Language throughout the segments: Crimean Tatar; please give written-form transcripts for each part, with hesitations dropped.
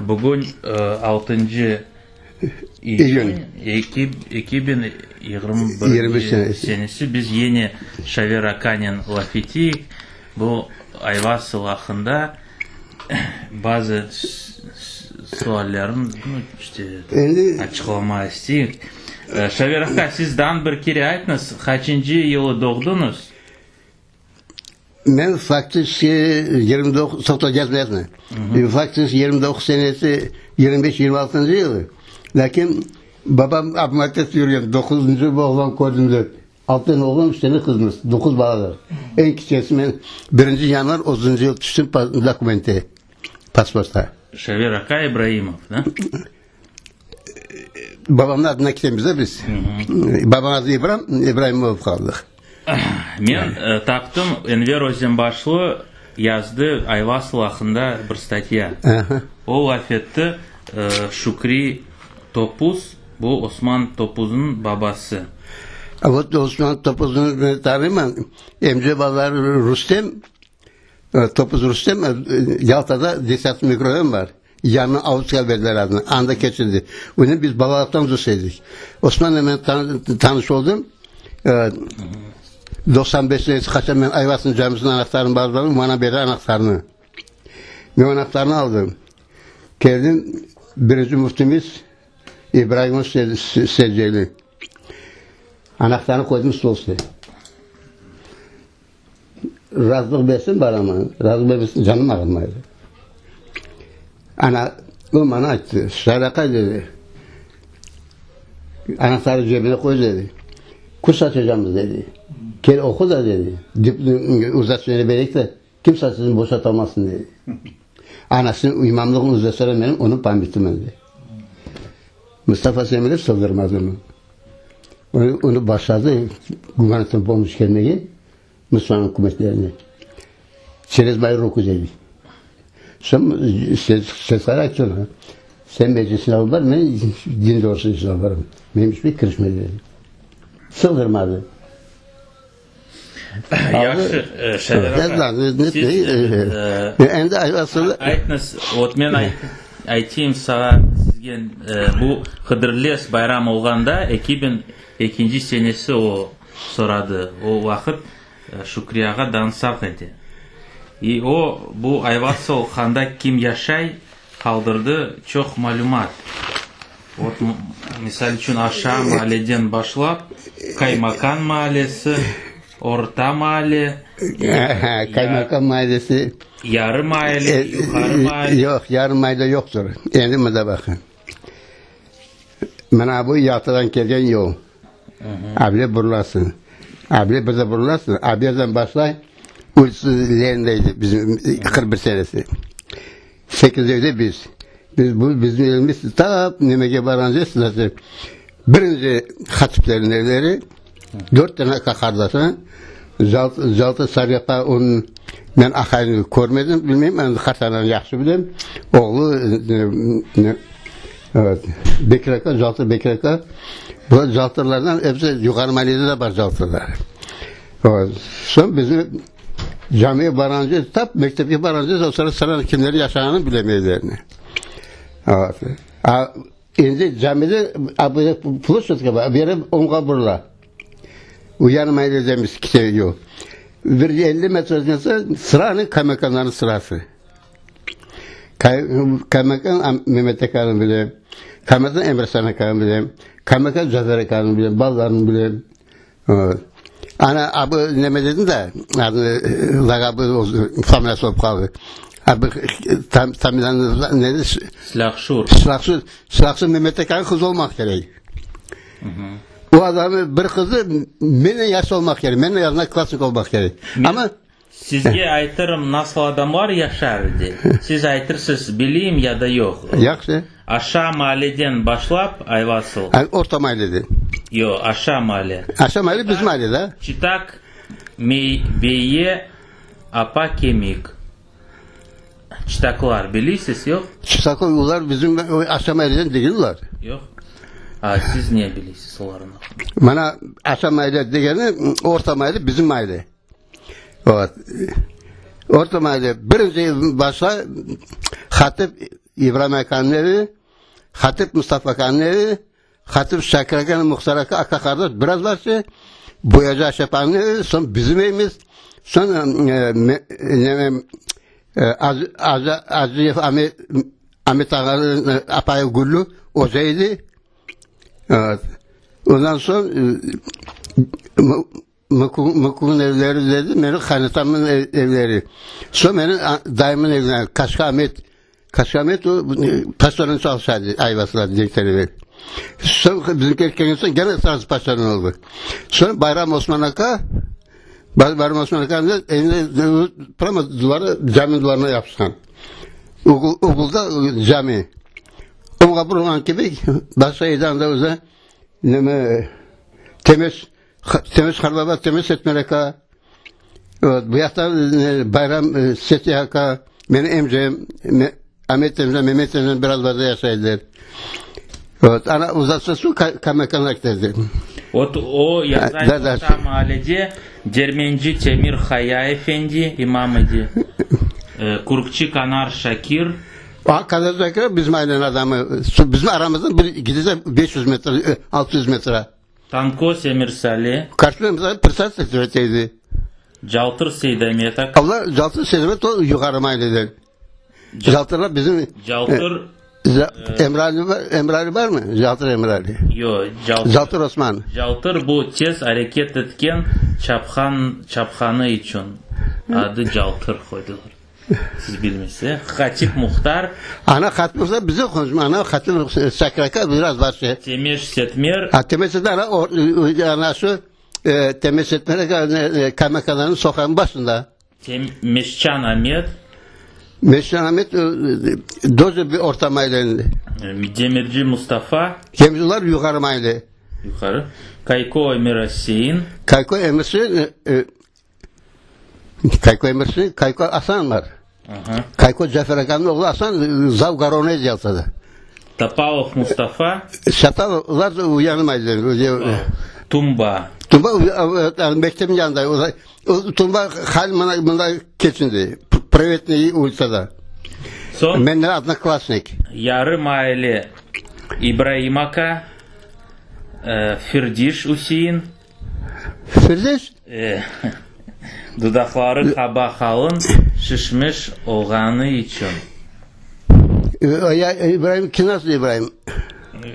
Bugün altıncı iyün 2021 senesi biz yine Şaver akanen laf eteyik. Bu Ayvasıl aqqında bazı suallerin, nu, işte, açıqlama isteyik. Şaver aka, siz daa bir kere aytıñız, qaçıncı yılı doğdıñız? Men faktiçeski 29, toqta, yazma, yazma. Faktiçeski 29 senesi, 25-26 yılı. Lâkin babam abmatet yürgen, doquzıncı oğlan kördim dep. Altı tane oğlan, üç tane qızmız, doquz balalar. Eñ kiçkesi men, birinci yanvar otuzıncı yıl tüştim dokumente, pasportqa. Şaver aka İbraimov, da? Babamnıñ adına ketemiz da biz. Babam adı İbram, İbraim olıp qaldıq. Men taptım, Enver Özenbaşlı yazdı Ayvasıl aqqında bir statya. O laf etti, Şükri Topuz, bu Osman Topuznıñ babası. Vot Osman Topuznı men tanıyman. Emce balaları Rustem, Topuz Rustem, Yaltada desâtı mikrorayon bar. Yañı Avuska berdiler adını, anda keçirdi. Onı biz balalıqtan dost edik. Osmannen men tanış oldım. 95 senesi qaçan men Ayvasnıñ camisiniñ anahtarını bardım, bana berdi anahtarını. Men anahtarını aldım. Keldim, birinci müftimiz İbrahimov Seceli. Anahtarını qoydım stol üstüne. Razılıq bersin baraman, razılıq bermesin canım ağırmaydı. Ana, o bana ayttı, Şair aqay dedi, anahtarı cebine qoy dedi, kurs açacağımız dedi, kel oqu da dedi, uzatçını bereyik de, kimse sizni boşatalmasın dedi. Anasınıñ imamlığını uzatsara menim onıñ pambitim dedi. Mustafa Cemilev sıldırmadı onı. Onı başladı gumanitar pomoşç kelmege musulman ükümetlerine. Çerez moyu ruku dedi. Soñ sesler ayttı ona, sen meclisine alıp bar, men din doğrusu işine alıp barам. Menim işime kirişme dedi. Sığdırmadı. Yahşı, Şair ağa, siz Endi asıl aytıñız, vot men aytayım saña, sizge bu Hıdırlez bayram olğanda 2002 senesi o soradı, o vaqıt Şükri ağa daa sağ edi. İ o bu Ayvasıl handa kim yaşay qaldırdı çoq malümat. Vot, misal içün, aşağı maaleden başlap, Kaymakan maalesi, Orta maale, Kaymakan maalesi, Yarı maale, Yuqarı maale. Yoq, yarı maale yoqtır. Endi mında baqın. Mına bu Yaltadan kelgen yol. Able burulasıñ. Able bir de burulasıñ. A yerden başlay, Ulitsa Lenindeydi bizim 41 senesi. Sekiz evde biz. Biz bu bizim evimiz ta nemege barğance sırası. Birinci hatiplerin evleri, dört tane qardaşı, Jalta, Jalta Sarıapa onıñ men aqayını körmedim, bilmeyim, endi qartananı yahşı bilem. Oğlu evet, Bekir aka, Jalta Bekir aka. Bu Jaltalardan hepsi yuqarı mahallede de bar Jaltalar. Evet. Soñ bizni Camiye barğance, tap mektepke barğance, o sıra sıra kimler yaşağanını bilemeylerni. Evet. A, endi camide a, bu ploşadka bar, beri oñğa burula. O yanı mahalleden kite yol. Bir 50 metre ötmese sıranı kaymakamların sırası. Kay, kaymakam Mehmet akanı bilem, kaymakam Emre akanı bilem, kaymakam Cafer akanı bilem, balalarını bilem. Evet. Ana abı neme dedim de, adını lağabı familiyası olıp qaldı. Abı tam tam ne Silahşur. Silahşur, Silahşur Mehmet akanıñ qızı olmaq kerek. O adamı bir qızı menen yaş olmaq kerek, menen одноклассник olmaq kerek. Amma Sizge aytırım, nasıl adamlar yaşar edi. Siz aytırsız, bileyim ya da yoq. Yahşı. Aşağı maaleden başlap, Ayvasıl. Orta maaleden. Yoq, aşağı maale. Aşağı maale bizim maale da. Çıtak, mey, beye, apa, kemik. Çıtaklar, bileysiz, yoq? Çıtaklar, olar bizim aşağı maaleden degil olar. Yoq. A siz ne bileysiz olarnı? Mana aşağı maale degeni, orta maale bizim maale. Evet. Orta mahalle birinci başta hatip. İbrahim akanıñ evi, Hatip Mustafa akanıñ evi, Hatip Şakir akanıñ Muhtar aka, aka-qardaş biraz var Boyacı Aşap anıñ evi, soñ bizim evimiz, soñ neme Acıyev Amet, Amet ağanıñ apayı Güllü oca edi. Ondan soñ Mıkuvın evleri dedi, menim qaynatamnıñ evleri. Soñ menim dayımnıñ evine, Kaşka Amet, Kaşka Amet o paştanı çalışaydı Ayvasıda direktor evel. Soñ bizimkiler kelgen soñ gene sразу paştanı oldı. Soñ Bayram Osman aka, Bayram Osman akanıñ evine prямо duvarı cami duvarına yapışqan. Ugulda cami. Oña burulğan kibi başqa evde anda özü neme temiz Temiz Harbaba, Temiz Setmer aka, bu yaqta Bayram Seti aka, menim emcem, Amet emcem, Memet emcem biraz bazı yaşaydılar. Vot, ana uzatsa su Kamekanak dedi. Vot o yazay orta maalede Dermenci Temir Haya efendi imam edi. Kürkçi Kanar Şakir. A, Kanar Şakir bizim ailenin adamı. Bizim aramızdan bir gidese 500 metre, 600 metre. Tanko Semirsali. Karşımızda Pırsat Seydamet edi. Caltır Seydamet aka. Olar Caltır Seydamet o yuqarı mahalleden. Caltırlar bizim Caltır Emrali var, Emrali var mı? Caltır Emrali. Yo, Caltır. Caltır Osman. Caltır bu tez areket etken çapqan çapqanı içün adı Caltır qoydılar. Siz bilmeysiz, Hatip Muhtar. Ana Hatip Muhtar bize qonuşma, ana Hatip Sakraka biraz var şey. Temeş Setmer. Ha, Temeş Setmer, ana, ana şu Temeş Setmer Kamekalanıñ soqağınıñ başında. Meşçan Amet. Meşçan Amet doze bir orta maylende. Demirci Mustafa. Demirciler yuqarı mayle. Yuqarı. Kayko Emir Asein. Kayko Emir Asein Kayko Emirsi, Kayko Asan var. Kayko Cafer akanıñ oğlu Asan zav goronı edi Yaltada. Topalov Mustafa. Şatalovlar uyanmaydılar. Tumba. Tumba mektebin yanında. Tumba hal mına mında keçindi. Privetnıy ulitsada. Soñ. Menden odnoklassnik. Yarım aile İbraim aka, Firdiş Üsein. Firdevs? E, dudaqları qaba qalın, şişmiş olğanı içün. Ya, İbraim, ki nasıl İbraim?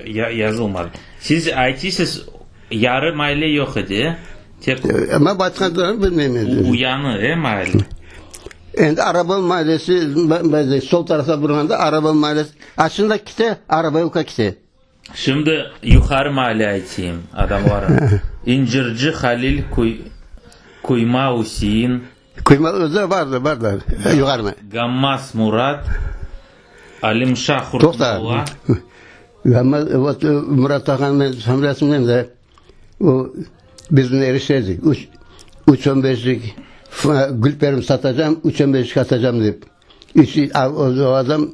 Ya, yazılmadı. Siz aytısız, yarım aile yoq edi, e? Tek. Men başqalarını bilmeyim endi. Uyanı, e, maale? Endi Araba mahallesi, sol tarafta burğanda Araba mahallesi, aslında kite, Arabayevka kite. Şimdi yuqarı maale aytayım, adamlarım. İncirci Halil, Kuyma Üsein. Kuyma özü vardı, vardı, yuqarı maale. Gammas Murat, Alimşa Hurtmolla. Toqta, Gammas, vot, Murat ağanıñ familiyasını de, o, biz bunı eriştirdik, üç, üç on beşlik Gülperim satacam, üç on beşlik atacam dep. Üç, o adam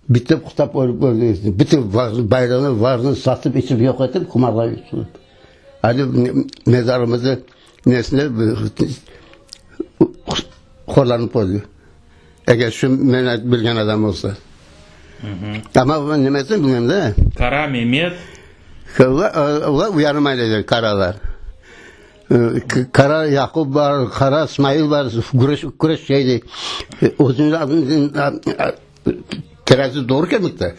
Bitip qutap ölüp öldi. Bütün bayrağını, varını satıp içip yoq etip kumarğa yutılıp. Hadi mezarımızı nesine horlanıp öldü. Eger şu men bilgen adam olsa. Ama nemesini bilmem de. Kara Memet. Olar uyanmaylar karalar. Kara Yaqub bar, Kara İsmail bar, küreş, küreş şeydi. Özünün adını terazi doğru kelmekte.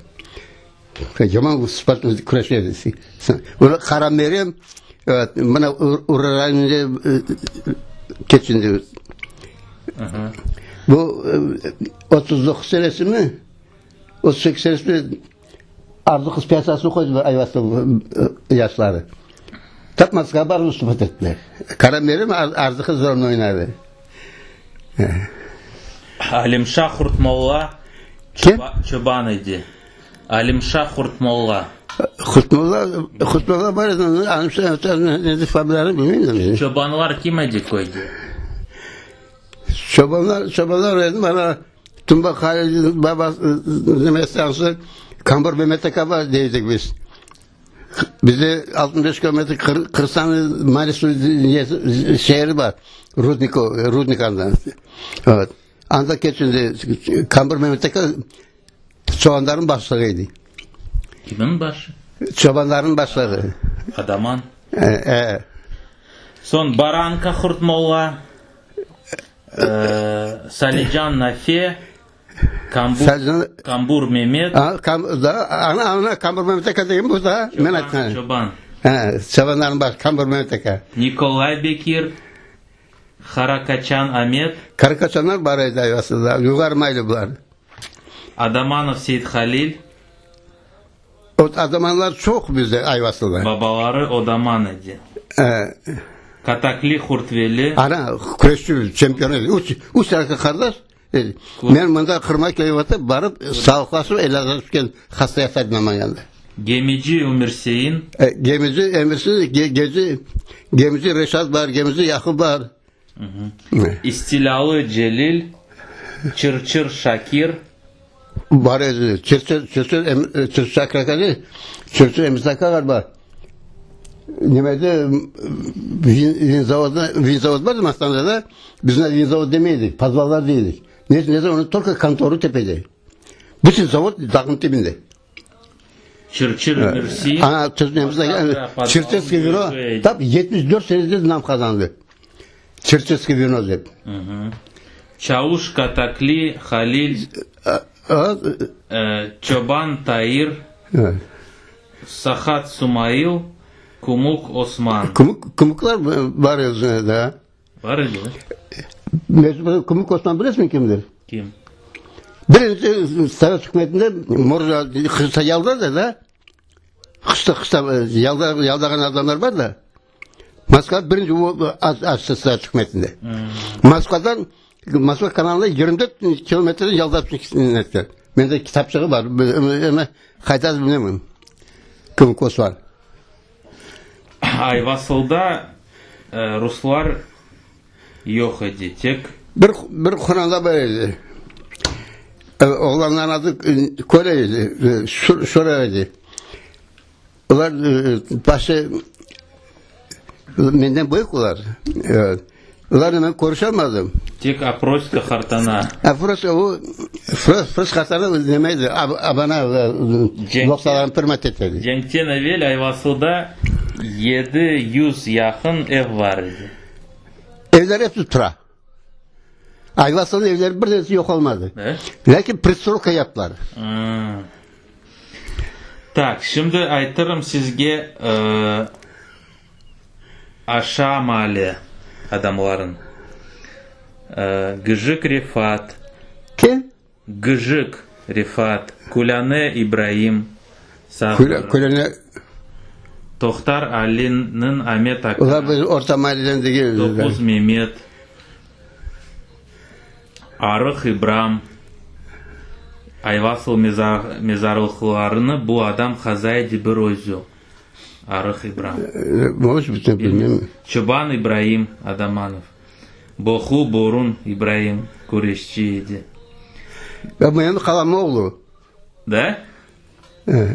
Yaman sıpat küreş edi. Öyle Kara Meryem, evet, mına Urarayında keçindi. Bu 39 senesi mi? 38 senesi mi? Arzı qız pyesasını qoydılar Ayvasıl yaşları. Tap Moskvağa barıp vıstupat ettiler. Kara Meryem Arzı qız rolüni oynadı. Alimşa Hurtmolla çoban edi. Alimşa Hurtmolla. Hurtmolla, Hurtmolla bar edi, Alimşa familiyalarını bilmeyim. Çobanlar kim edi köyde? Çobanlar, çobanlar edi, bana Tumba Halil'in babası nemesi Kambur Mehmet aka var deydik biz. Bizde 65 kilometre Kır, Kırsan mahallesi şehri var. Rudniko, Rudnik anda. Evet. Anda keçindi Kambur Mehmet aka. Çobanların başlığı idi. Kimin başı? Çobanların başlığı. Adaman. E, e. Soñ Baranka Hurtmolla, e, Salican Nafe, Kambur, Salican- Kambur Memet, A, kam, da, ana, ana, Kambur Memet aka degen bu da, men aytqan. Çoban, He, çobanların başı Kambur Memet aka. Nikolay Bekir, Qarakaçan Amet. Qarakaçanlar bar edi Ayvasılda, yuqarı maylı bular. Adamanov Seythalil. O adamanlar çoq bizde Ayvasılda. Babaları Odaman edi. E. Katakli Hurtveli. Ana, küreşçi, çempion edi. Üç, üç arka qardaş edi. Men mında Qırımğa kelip atıp, barıp, sağlıqlaşıp, elazığ kelip, hasta yataydım Namanganda. Gemici Ümirsein. E, gemici Emirsin, ge, geci, gemici Reşat bar, gemici Yaqub bar. İstilâlı Celil, Çır-Çır Şakir. Bar edi. Çır-Çır, Çır-Çır, Em, Çır-Çır Şakir aka değil, Çır-Çır Emirsin aka ğaliba. Nemede, vin, vinzavodda, vinzavod bar Mastanada, biz ona vinzavod demeydik, podvallar deydik. Ne içün dese, onıñ tolko kontoru tepede. Bütün zavod dağnıñ tibinde. Çır-Çır Mürsi. Ana, Çirçirskiy vino tap 74 senede nam qazandı. Çirçirskiy vino dep. Çauş Katakli Halil, Çoban Tair, Sahat Sumail, Kumuk Osman. Kumuk, kumuklar bar özünde da. Bar edi, de. Kumuk Osman bilesiñmi kimdir? Kim? Birinci Sovet hükümetinde Morja qısta yaldadı da. Qısta qısta yalda, yaldağan adamlar bar da. Moskva birinci açtı Sovet hükümetinde. Hmm. Moskvadan Moskva kanalında 24 kilometrden yaldap ettiler. Mende kitapçığı bar. Ama qayda bilmem. Kumuk Osman. Ayvasılda ruslar yoq edi, tek. Bir, bir qoranta bar edi. Oğlanların adı Köle edi, Şora edi. Olar başı menden büyük olar. Olarnen men körüşalmadım. Tek Aproska qartana. Aproska o, Fros qartana neme edi, abana loqsalarını pırmat ete. Cenkten evel Ayvasılda 700 yaqın ev bar edi. Evler episi tura. Ayvasılnıñ evleri bir tanesi yoq olmadı. Lâkin pristroyka yaptılar. Tak, şimdi aytırım sizge aşağı maale adamların. Gıjık Refat. Kim? Gıjık Refat, Külâne İbraim, Sağır. Külâne. Tohtar Aliniñ Amet aka. Olar biz orta maalleden degil. Toquz Memet, Arıq İbram, Ayvasıl mezarlıqlarını bu adam qaza edi bir özü. Arıq İbram. Çoban İbraim Adamanov. Bohlu Borun İbraim küreşçi edi. Ya bu endi qalamnıñ oğlu. Da?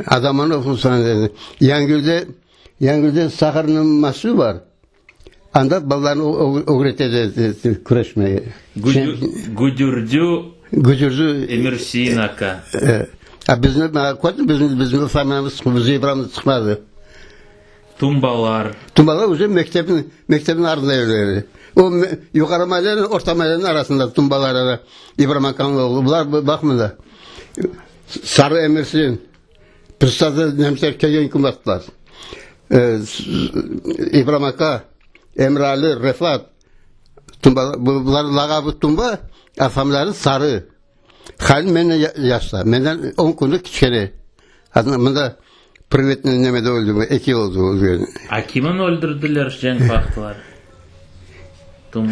Adamanov hususan dedi. Yangülde, Yangülde Saharnıñ masü bar. Anda balalarnı ögretedi küreşmege. Güdürdü Güdürdü Emir-Üsein aka. A bizni, kördiñ, bizni, bizni familiyamız, biz İbramız çıqmadı. Tumbalar. Tumbalar уже mektepniñ, mektepniñ ardında evleri. O yuqarı maallenen orta maalleniñ arasında tumbalar ara, İbram akanıñ oğlu. Bular baq mında. Sarı Emirsin, Pristazda nemseler kelgen kün bastılar. İbram aka, Emrali, Refat, Tumba, bular lağabı Tumba, a familiyaları Sarı. Halil menden yaşta, menden on künlük kiçkene. Aslında mında privetni nemede öldü, eki yıl oldu ölgeni. A kimin öldürdiler cenk vaqtıları?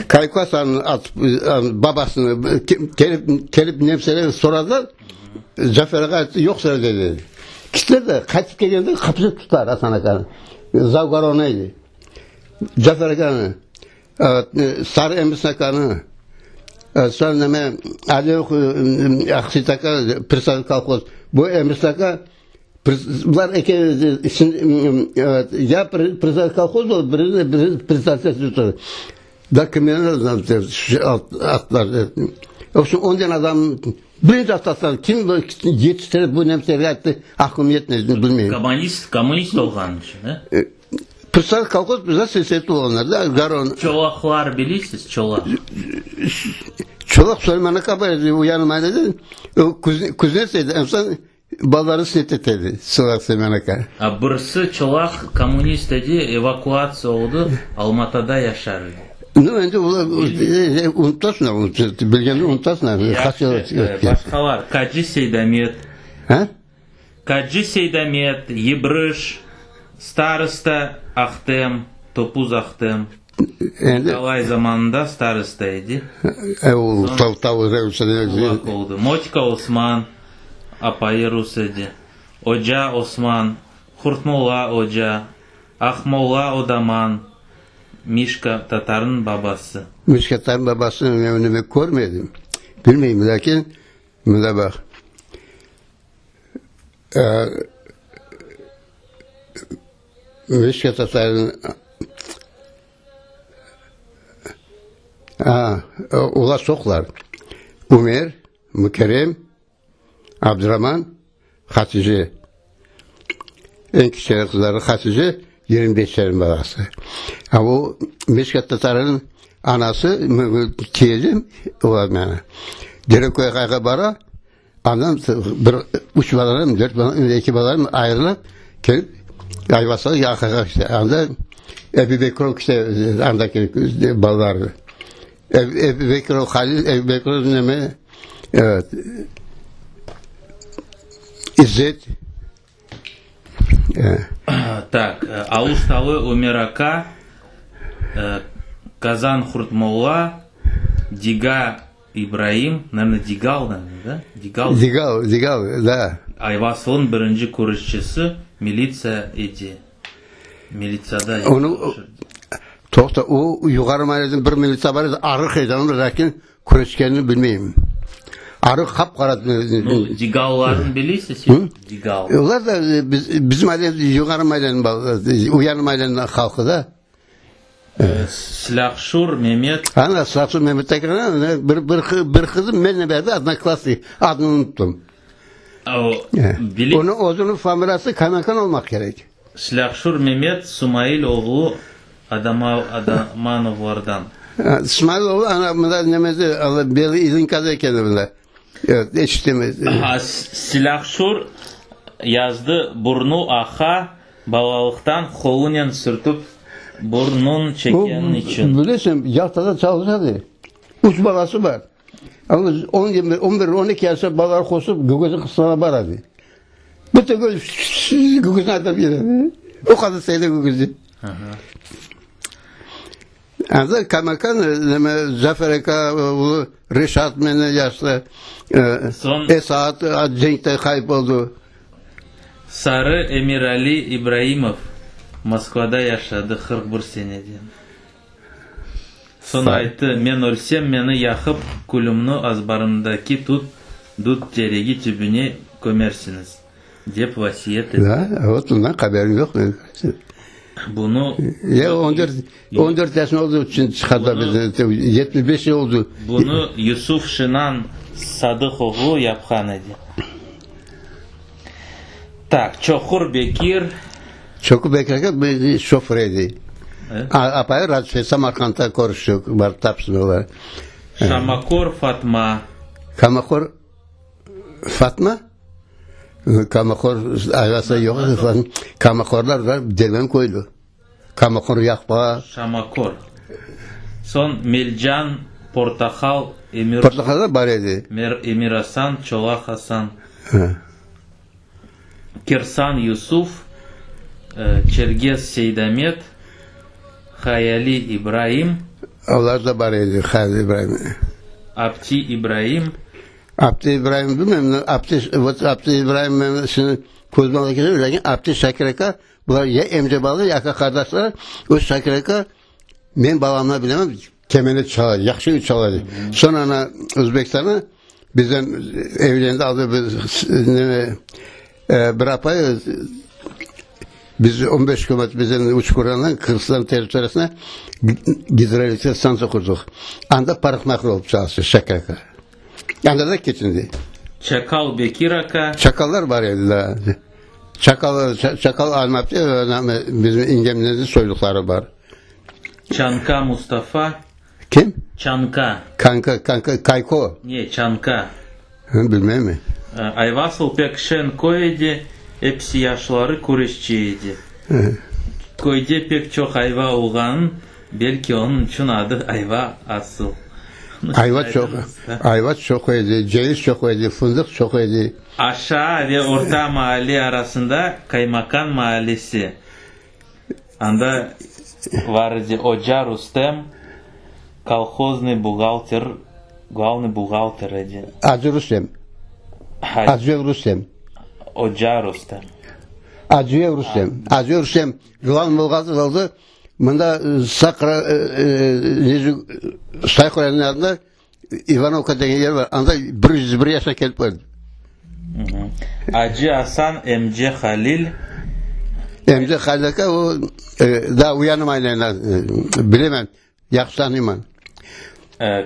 Kayku Asan'nıñ atıp, babasını kelip, kelip nemseler soradılar, Cafer ağa ayttı, yoq söyle dedi. Kitler de qaytıp kelgende qapıda tuttılar Asan akanı. Zavgoronı edi. Cafer akanı. Sarı Emir akanı, soñ neme Ali Aqsit aka, Pirsan kolhoz. Bu Emir aka, bular eki ya Pirsan kolhoz oldu, biri biri Pirsan Da kimlerni attılar. Ondan adam. Birinci aftasından kim yetiştirip bu nemselerge ayttı, aqlım yetmez, bilmeyim. Kommunist, kommunist olğan içün, e? Pırsar kolhoz bize sosyalist olğanlar da, Garon. Çolaqlar bilesiz, çolaq? Çolaq Suleyman aka bar edi, o yanıma edi, o kuznets edi, en soñ balaları sünnet ete edi, Çolaq Suleyman aka. A birisi çolaq kommunist edi, evakuatsiya oldı, Almatada yaşar edi. Nu, endi olar unutasıñ, bilgenini unutasıñ. Yahşı, başqalar, Kaci Seydamet. Ha? Kaci Seydamet, Yibriş, starosta Ahtem, Topuz Ahtem. Endi Nikolay zamanında starosta edi. E, o tav tav Kulak oldı. Moçka Osman, apayı rus edi. Oca Osman, Hurtmolla oca, Aqmolla odaman, Mişka tatarnıñ babası. Mişka tatarnıñ babasını men men körmedim, bilmeyim, lâkin mında baq. Mişka tatarnıñ a, olar çoqlar. Ümer, Mükerrem, Abduraman, Hatice. Eñ kiçkene qızları Hatice, 25 yaşında balası. A o Mişka tatarnıñ anası, tiyezem, olar meni. Dereköy qayğa bara, Andan bir üç balalarım, dört balalarım, eki balalarım ayrılıp kelip Ayvasılğa yaqağa işte. Anda Ebu Bekirov işte andaki balalar. Ebu Bekirov Halil, Ebu Bekirov neme? Evet. İzzet. Tak, Aluştalı Ömer aka, Kazan Hurtmolla, Diga İbraim, naverno, Digal, naverno, da? Digal. Digal, Digal, da. Ayvasılnıñ birinci küreşçisi militsiya edi. Militsiyada Onı, toqta, o yuqarı mahalleden bir militsiya bar edi, arıq edi, onı lâkin küreşkenini bilmeyim. Arıq, qap-qara. Nu, Digallarnı bilesiz siz? Digal. Olar da biz, bizim mahalle, yuqarı mahalleniñ balaları, uyanı mahalleniñ halqı da. Silâhşur Memet. Ana, Silâhşur Memet degen, bir, bir, bir qızım mennen beraber odnoklassnik, adını unuttım. O, bili. Onıñ özüniñ familiyası Kamenkan olmaq kerek. Silâhşur Memet Sumail oğlu Adama, Adamanovlardan. Sumail oğlu, ana, mında nemede, ala, Beli İlinkada eken mında. Evet, eşittim. Ha, Silâhşur yazdı, burnu aqa, Balalıqtan qolunen sürtüp burnun çekkeni içün. O, bilesiñ, Yaltada çalışa edi. Üç balası bar. Amma on yirmi, on bir, on eki yaşta balaları qoşup gögesi qısqana bara edi. Bir tek öyle gögüsini aytap yere. O qadar sevdi gögüsini. Anda Kamakan, neme, Zafer aka, Reşat menen yaşlı, Soñ. Esat cenkte qayıp oldu. Sarı Emirali İbraimov Moskvada yaşadı 41 seneden. Soñ ayttı, Men ölsem, meni yaqıp, külümni azbarımdaki tut, dut teregi tübüne kömersiñiz, dep vasiyet etti. Da, vot bundan haberim yoq menim. Bunı. Ya 14, 14 yaşında oldu, çıqardılar bizni, 75 yıl oldu. Bunı Yusuf Şinan Sadıq oğlu yapqan edi. Tak, Çoqur Bekir. Çoqur Bekir aka bir şoför edi. Apayı Razife Samarqandta körüştik, barıp tapsın olar. Şamakor Fatma. Kamakor Fatma? Kamakor ayvasa yoq edi. Kamakorlar var, Derben köyli. Kamakor yaqpa. Şamakor. Soñ Melcan, Portaqal, Emir. Portaqal da bar edi. Emir Asan, Çolaq Asan. Kirsan Yusuf, Çergez Seydamet, Hayali İbraim. Olar da bar edi, Hayali İbraim. Apti İbraim. Apti İbraim bilmem, Apti, vot Apti İbraim men şimdi közüme aldı kelmey, lâkin Apti Şakir aka, bular ya emce balalar, ya aka qardaşlar, o Şakir aka, men balamnı bilemem, kemene çala, yahşı çala edi. Soñ ana Özbekistana bizden evlendi, aldı biz, neme, bir apay, biz 15 kilometr bizden Uçkurandan Kırgızistan territoriyasına gidroelektrik stansiya qurdıq. Anda parıqmahır olıp çalıştı Şakir aka. Anda da keçindi. Çakal Bekir aka. Çakallar bar edi daa. Çakal, Çakal Almapte bizim ingemizin soyluqları bar. Çanka Mustafa. Kim? Çanka. Kanka, Kanka, Kayko. Ne, Çanka. Bilmeyim. Ayvasıl pek şen köy edi, episi yaşları küreşçi edi. Köyde pek çoq ayva olğanın, belki onıñ içün adı Ayva Asıl. Ayva çoq, ayva çoq edi, ceviz çoq edi, fındıq çoq edi. Aşağı ve Orta maalle arasında Kaymakan maallesi. Anda var edi oca Rustem, kolhoznıy buhgalter, glavnıy buhgalter edi. Acı Rustem. Acıyev Rustem. Oca Rustem. Acıyev Rustem. Acıyev Rustem glavnıy buhgalter oldı. Mında Saqra, Sayqoranıñ yanında İvanovka degen yer bar. Anda 101 yaşına kelip öldi. Acı Asan emce Halil. Emce Halil aka o daa uyanmayla bilemem. Yahşı tanıyman.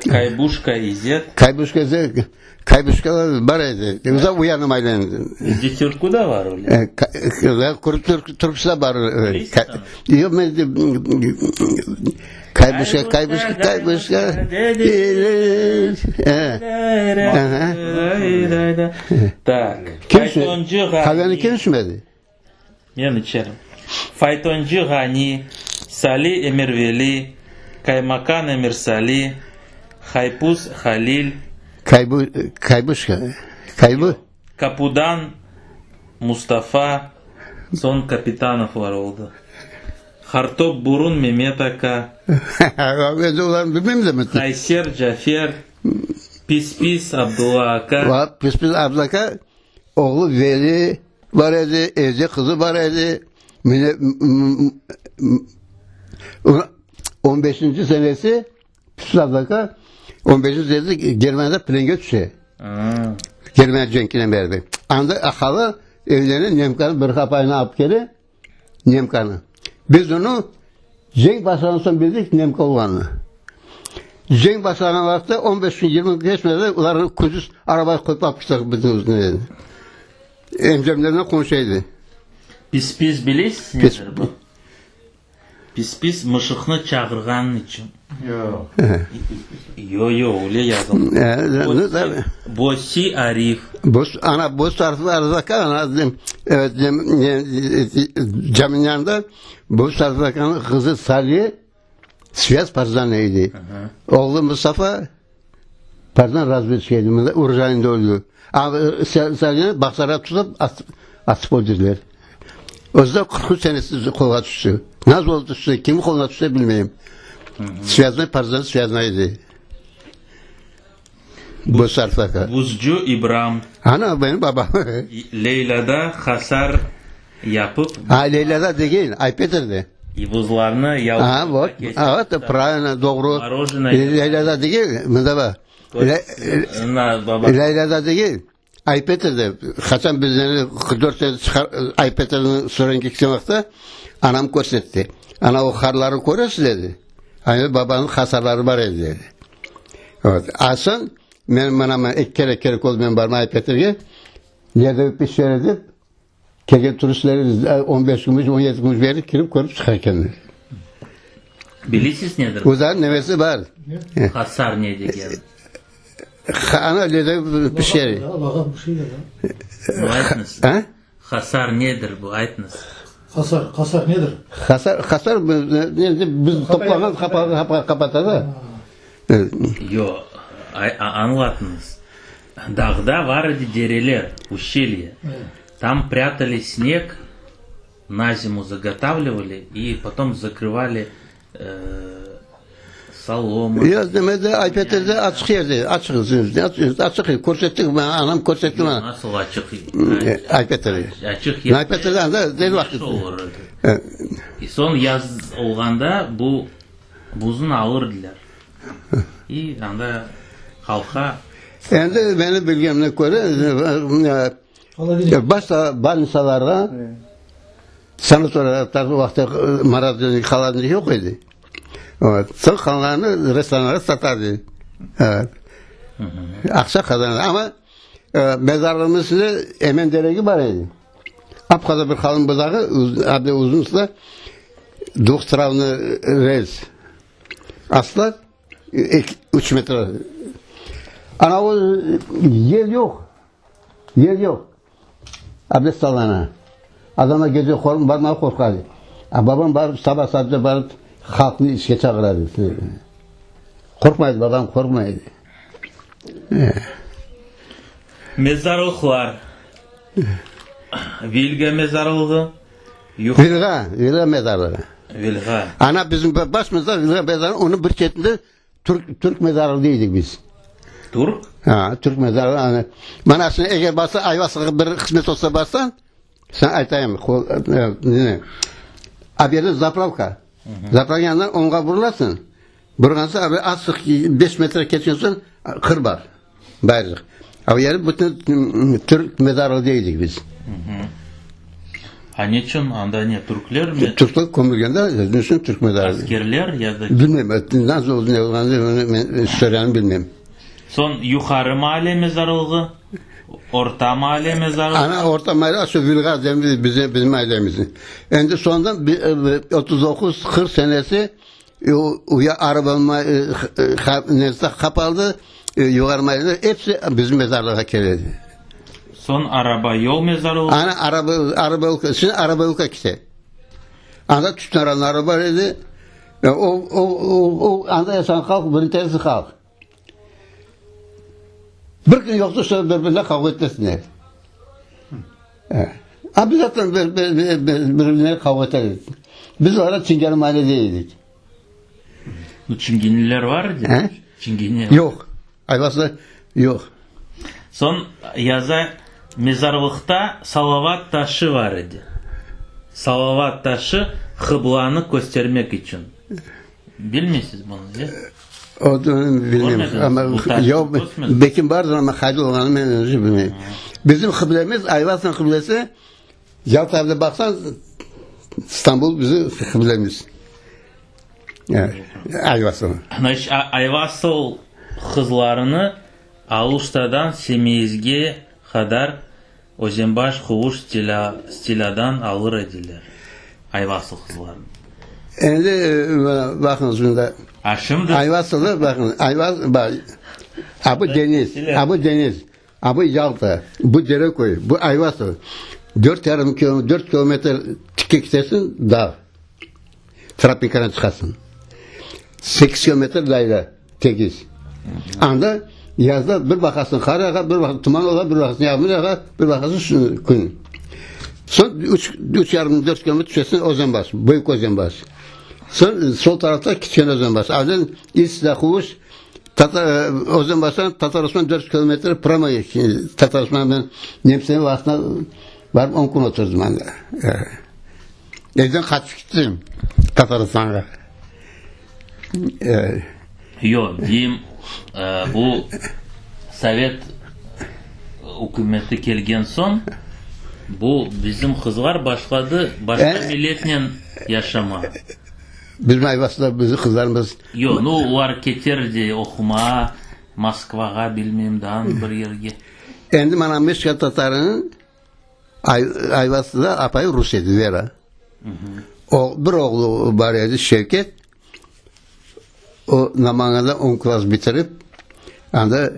Kaybuşka İzet. Kaybuşka İzet, Kaybuşka bar edi. O da uyanmayla. Bizde türkü da bar öyle. Kuru türküsi de bar. Yoq, men Kaybuşka, kaybuşka, kaybuşka. Tak. Kim Faytoncı Ğani. Qaveni kim içmedi? Men içerim. Faytoncı Ğani, Sali Emirveli, Kaymakan Emirsali, Haypuz Halil. Kaybu, kaybuşka, kaybu. Kapudan Mustafa, soñ Kapitanovlar oldı. Hartop Burun Memet aka. Endi olarnı bilmeymiz de. Hayser Cafer, Pis-Pis Abdulla aka. Va, Pis-Pis Abdulla aka, oğlu Veli bar edi, ezi qızı bar edi. Mine, on beşinci senesi Pis-Pis Abdulla aka on beşinci senesi Germaniyada plenge tüşe. Germaniya cenkinen beraber. Anda ahalı evlerine nemkanı bir qapayını alıp kele. Nemkanı. Biz onı cenk başlağan soñ bildik Nemka olğanını. Cenk başlağan vaqıtta 15 kün, 20 kün keçmedi, olar kündüz arabaya qoyıp alıp kettiler bizim özüne. Emcemlerle qonşa edi. Pis-pis bilesiz nedir bu? Pis-pis mışıqnı çağırğanıñ içün. Yoq. Yo, yo, öyle yazılğan. Bosi Arif. Bos, ana, Bos Arif ana, evet, caminin yanında Bos Arif akanıñ qızı Saliye Sviyaz partizan edi. Oğlu Mustafa partizan razvedçik edi, mında Urjayında öldü. Saliyeni Bağçasarayda tutıp atıp öldürdiler. Özü de 43 senesi qolğa tüşti. Nasıl oldı tüşti, kimin qoluna tüşti bilmeyim. Svâznoy partizan svâznoy edi. Bu sarfaka. Buzcu İbram. Ana, benim babam. Leylâda hasar yapıp. Ha, Leylâda degil, Aypetirde. Buzlarnı Ha, вот, ha, вот, правильно, doğru. Morojenое. Leylâda degil, mında bak. Leylâda degil. Aypetirde, qaçan bizlerni 44 sene çıqar, Aypetirniñ sürenki ketken vaqıtta anam körsetti. Ana o harları köresiz dedi. Ana babanıñ hasarları bar edi dedi. Vot. A soñ men mına eki kere kerek oldı men barma Aypetirge. Yerde pişer edip, kelgen turistler 15 kümüş, 17 kümüş berip kirip körip çıqa ekenler. Bilesiz nedir? Olarnıñ nemesi bar. Hasar ne degen? Ana öyle pişer. Lağap bir şey de. Aytınız. A? Hasar nedir bu? Aytınız. Hasar, hasar nedir? Hasar, hasar biz toplağan qapata da. Yoq, añlatıñız. Dağda var edi dereler, uşelye. Tam prâtali sneg, na zimu zagotovlivali i potom zakrıvali soloma. Yoq, demedi, Aypetirde açıq yerde, açıq, açıq körsettik, anam körsetti maña. Nasıl açıq? Aypetirde. Açıq yerde. Aypetirde anda değil vaqıt. Olur edi. I soñ yaz olğanda bu buznı alır ediler. I anda halqqa. Endi menim bilgenime köre, başta bolnitsalarğa, sanatoriyalar o vaqıtta marazilnik, holodilnik yoq edi. Soñ qalğanını restoranlara satar edi. Aqça qazanır. Amma e, mezarlığımız içinde emen teregi bar edi. Ap-qadar bir qalın budağı, abi uzun sıra dvuhtravnıy rels. Astılar üç metre. Ana o yel yoq. Yel yoq. Abdest alana. Adamlar gece barmağa qorqadı. A babam barıp saba saatte barıp halqnı işke çağıradı. Qorqmaydı babam, qorqmaydı. Mezarlıqlar. Vilga mezarlığı. Vilga, Vilga mezarlığı. Vilga. Ana bizim baş mezar Vilga mezarı, onıñ bir çetinde Türk, Türk mezarlığı deydik biz. Türk? Ha, Türk mezarlığı. Ana, mana şimdi eger barsa, Ayvasıqqa bir qısmet olsa barsañ, sen aytayım, ne, a bu yerde zapravka. Zapravka yanından oñğa burulasıñ. Burğan soñ, abi azçıq beş metre ketken soñ qır bar, bayırlıq. A o yeri bütün Türk mezarlığı deydik biz. A neçün anda ne, türkler mi? Türkler kömülgen de, neçün Türk mezarlığı. Askerler ya da? Bilmeyim, nasıl oldu, ne olğanını men soranı bilmeyim. Soñ Yuqarı maale mezarlığı, Orta maale mezarlığı. Ana, Orta maale, şu Vilğaz bizim, bizim ailemizin. Endi soñdan 39, 40 senesi Uya araba nesi qapaldı, yuqarı mayda episi bizim mezarlığa keledi. Soñ araba yol mezarlığı. Ana araba araba şimdi araba kete. Anda tütün aranları bar edi. O, o, o, o, anda yaşağan halq bir tersi halq. Bir kün yoqtu şöyle birbirine kavga etmesinler. A biz zaten bir, bir, bir, bir, birbirine kavga eterdik. Biz o ara Çingene mahalledeydik. Bu çingeneler var idi? He? Çingene. Yoq. Ayvasıda yoq. Soñ yaza, mezarlıqta salavat taşı var idi. Salavat taşı qıblanı köstermek içün. Bilmeysiz bunı, ya? O bilmeyim. Amma yoq, belki bardır, amma qayda olğanını men özüm bilmeyim. Bizim qıblemiz, Ayvasıniñ qıblesi, Yaltağa baqsañ, İstanbul bizim qıblemiz. Ayvasıl. Значит, Ayvasıl qızlarını Aluştadan Semeizge qadar Özenbaş quvuş stilâdan alır ediler, Ayvasıl qızlarını. Endi baqıñız mında. A şimdi? Ayvasılda baqıñız, Ayvas, baq, a bu deñiz, a bu deñiz, a bu Yalta, bu Dereköy, bu Ayvasıl. Dört yarım kilo, dört kilometr tikke ketesiñ, dağ. Tropikadan çıqasıñ. Sekiz kilometr dayra, tegiz. Anda yazda bir baqasıñ qar yağa, bir baqasıñ tuman ola, bir baqasıñ yağmur yağa, bir baqasıñ kün. Soñ üç, üç yarım, dört kilometr tüşesiñ Özenbaş, Büyük Özenbaş. Soñ sol tarafta Kiçken Özenbaş. Aden İsla Quvuş, Tatar, Özenbaştan Tatar Osman dört kilometr pramo Tatar Osman ben Nemsenin vaqtında barıp on kün oturdım anda. Evden qaçıp gittim Tataristanğa. Yoq, deyim, bu sovet ükümeti kelgen soñ, bu bizim qızlar başladı başqa milletnen yaşamağa. Bizim Ayvasıda bizim qızlarımız. Yoq, nu, olar keterdi oqumağa Moskvağa, bilmeyim, daa bir yerge. Endi mana Mişka tatarınıñ Ayvasıda apayı rus edi, Vera. O, bir oğlu bar edi, Şevket. O, Namanganda on klass bitirip, anda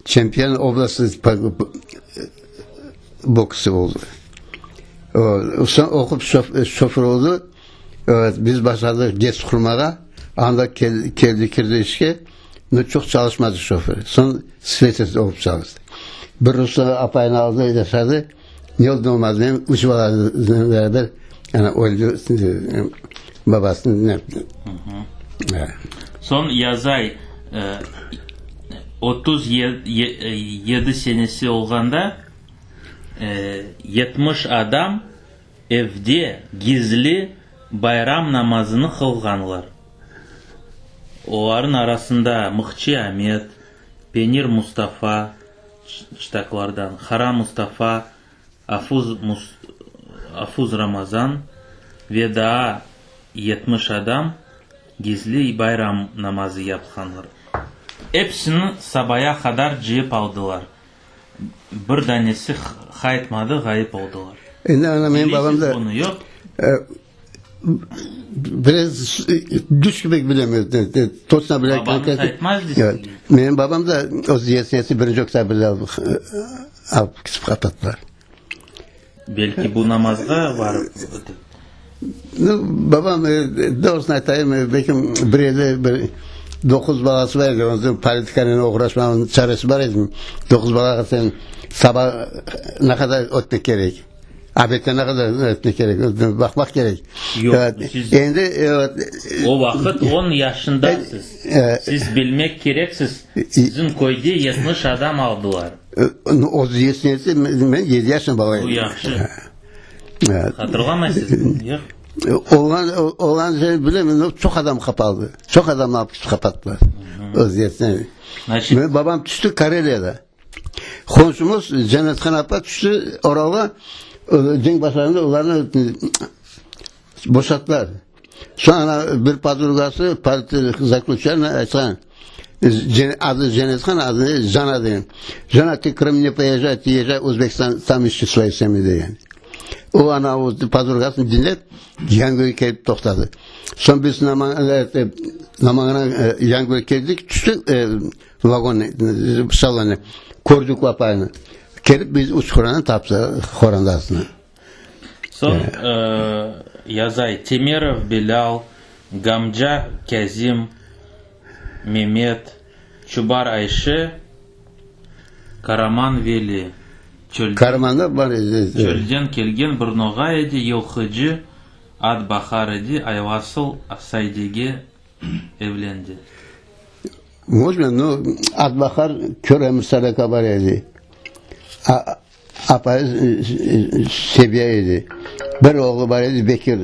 çempion oblastı boksçı oldı. O, soñ oqup şoför oldı. Evet, biz başladıq GES qurmağa. Anda keldi, kirdi işke. No, çoq çalışmadı şoför. Soñ slesar olıp çalıştı. Bir ruslar apayını aldı, yaşadı. Ne oldu, ne olmadı, bilmem, üç balanen beraber yani öldü babasını ne yaptı. Soñ yazay, 37 senesi olğanda 70 adam evde gizli bayram namazını qılğanlar. Olarnıñ arasında Mıhçı Amet, Penir Mustafa, Çıtaklardan, Qara Mustafa, Afuz Afuz Ramazan ve daa 70 adam gizli bayram namazı yapqanlar. Episini sabaya qadar cıyıp aldılar. Bir danesi qaytmadı, ğayıp oldılar. Endi ana menim babam da Bilesiz bunı, yoq? Biraz düş kibi bilem, toçna bile. Babañız aytmaz sizge? Menim babam da öz yesnesi birinci oktâbrde alıp ketip qapattılar. Belki bu namazğa barıp. Nu, babam, doğrusını aytayım, belki bir evde bir doquz balası bar edi, onıñ politikanen oğraşmanıñ çaresi bar edi. Doquz balağa sen saba ne qadar ötmek kerek? Obedde ne qadar ötmek kerek? Baqmaq kerek. Yoq, siz Endi o vaqıt on yaşındasız. Siz bilmek kereksiz, siziñ köyde 70 adam aldılar. O yetmesi, men yedi yaşında bala edim. Bu yahşı. Hatırlamaysız, yoq? Olğan, olğan şey bilem, çoq adam qapaldı. Çoq adamnı alıp ketip qapattılar. Öziyetine. Значит, Babam tüşti Kareliyada. Qonşumız Cenethan apa tüşti Oralğa, cenk başlandı, olarnı boşattılar. Soñra bir podrugası, partiya zaklüçenna aytqan, adı Cenethan, adı Jana degen. Jana, ты Крым не поезжай, ты езжай в Özbekistan, там ищи свою семью degen. O ana o podrugasını diñlep, Yangölge kelip toqtadı. Soñ biz Namanganğa Yangölge keldik, tüştik vagon salonı, kördik o apayını. Kelip biz Uçqurana taptı qorandasını. Soñ yazay, Temerov Bilâl, Gamca Kâzim, Memet, Çubar Ayşe, Karaman Veli, çölden, Karamanda bar edi. Çölden kelgen bir noğay edi, yılqıcı, at baqar edi, Ayvasıl Saydege evlendi. Можно, но at baqar Kör Emir Sadaka bar edi. Apayı Sebiya edi. Bir oğlu bar edi, Bekir.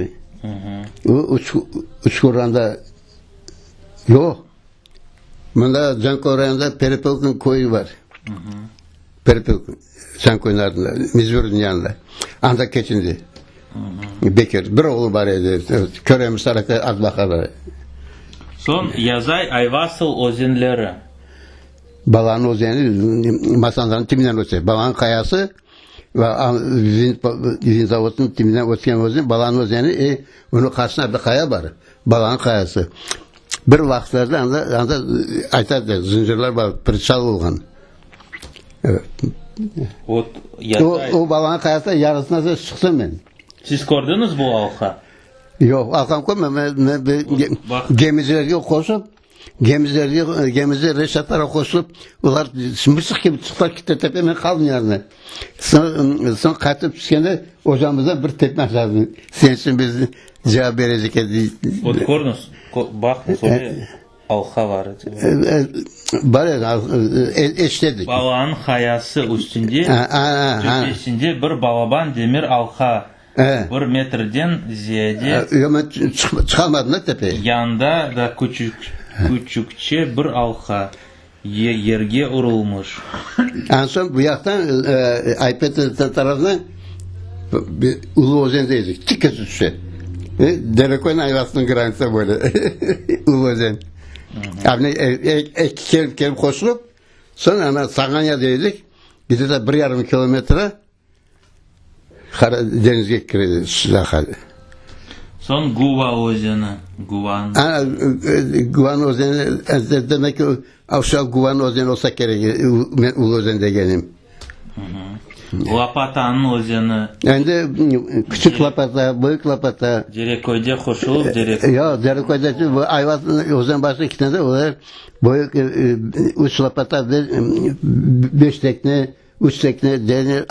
O Uçquranda yoq. Mında Canköy rayonında Perepelkin köyü bar. Perepelkin, Canköyniñ ardında, Mizbürniñ yanında. Anda keçindi. Bekir. Bir oğlu bar edi. Köremiz tarafta at baqarlar. Soñ yazay Ayvasıl özenleri. Balanıñ özeni Masandanıñ tibinen öte. Balanıñ qayası ve vinzavodnıñ tibinen ötken özen, Balanıñ özeni, e, onıñ qarşısında bir qaya bar, Balanıñ qayası. Bir vaqıtlarda anda, anda aytadılar, zıncırlar bar, priçal olğan. Evet. Ot, O, o Balanıñ qayasına yarısına çıqtım men. Siz kördiñiz bu alqa? Yoq, alqam körmedim. Men, men gemicilerge qoşup, Gemizlerge, gemizler reşatlara qoşulıp, olar mısıq kibi çıqtılar, ketti tepe, men qaldım yanında. Soñ, soñ qaytıp tüşkende, ocamızdan bir tepme aşadım. Sen içün biz cevap berecek edik. Vot körüñiz, baqıñız, öyle alqa bar edi. Bar edi, eşitedik. Balanıñ hayası üstünde, töpesinde bir balaban demir alqa Bir metrden ziyade. Yoq, men çıqalmadım da tepeye. Yanında da küçükçe bir alqa yerge urulmış. An soñ bu yaqtan, Aypetri tarafından Ulu Özen deycek, tik ketip tüşe. Dereköy Ayvasınıñ granitsı böyle, Ulu Özen. Eki kelip kelip qoşulıp, soñ ana Sağanya deycek, gide-to bir yarım kilometre. Qara deñizge kiredi Sudaq. Soñ Guva özeni, Guvan. A, Guvan özeni, demek ki, aşağı Guvan özeni olsa kerek, men Ulu özen degenim. Lapatanıñ özeni. Endi Küçük Lapata, Büyük Lapata. Dereköyde qoşulıp, Dereköy. Yoq, Dereköyde, Ayvaz Özenbaşlı iki tane, olar Büyük, üç Lapata, beş tekne. Üç tekne deni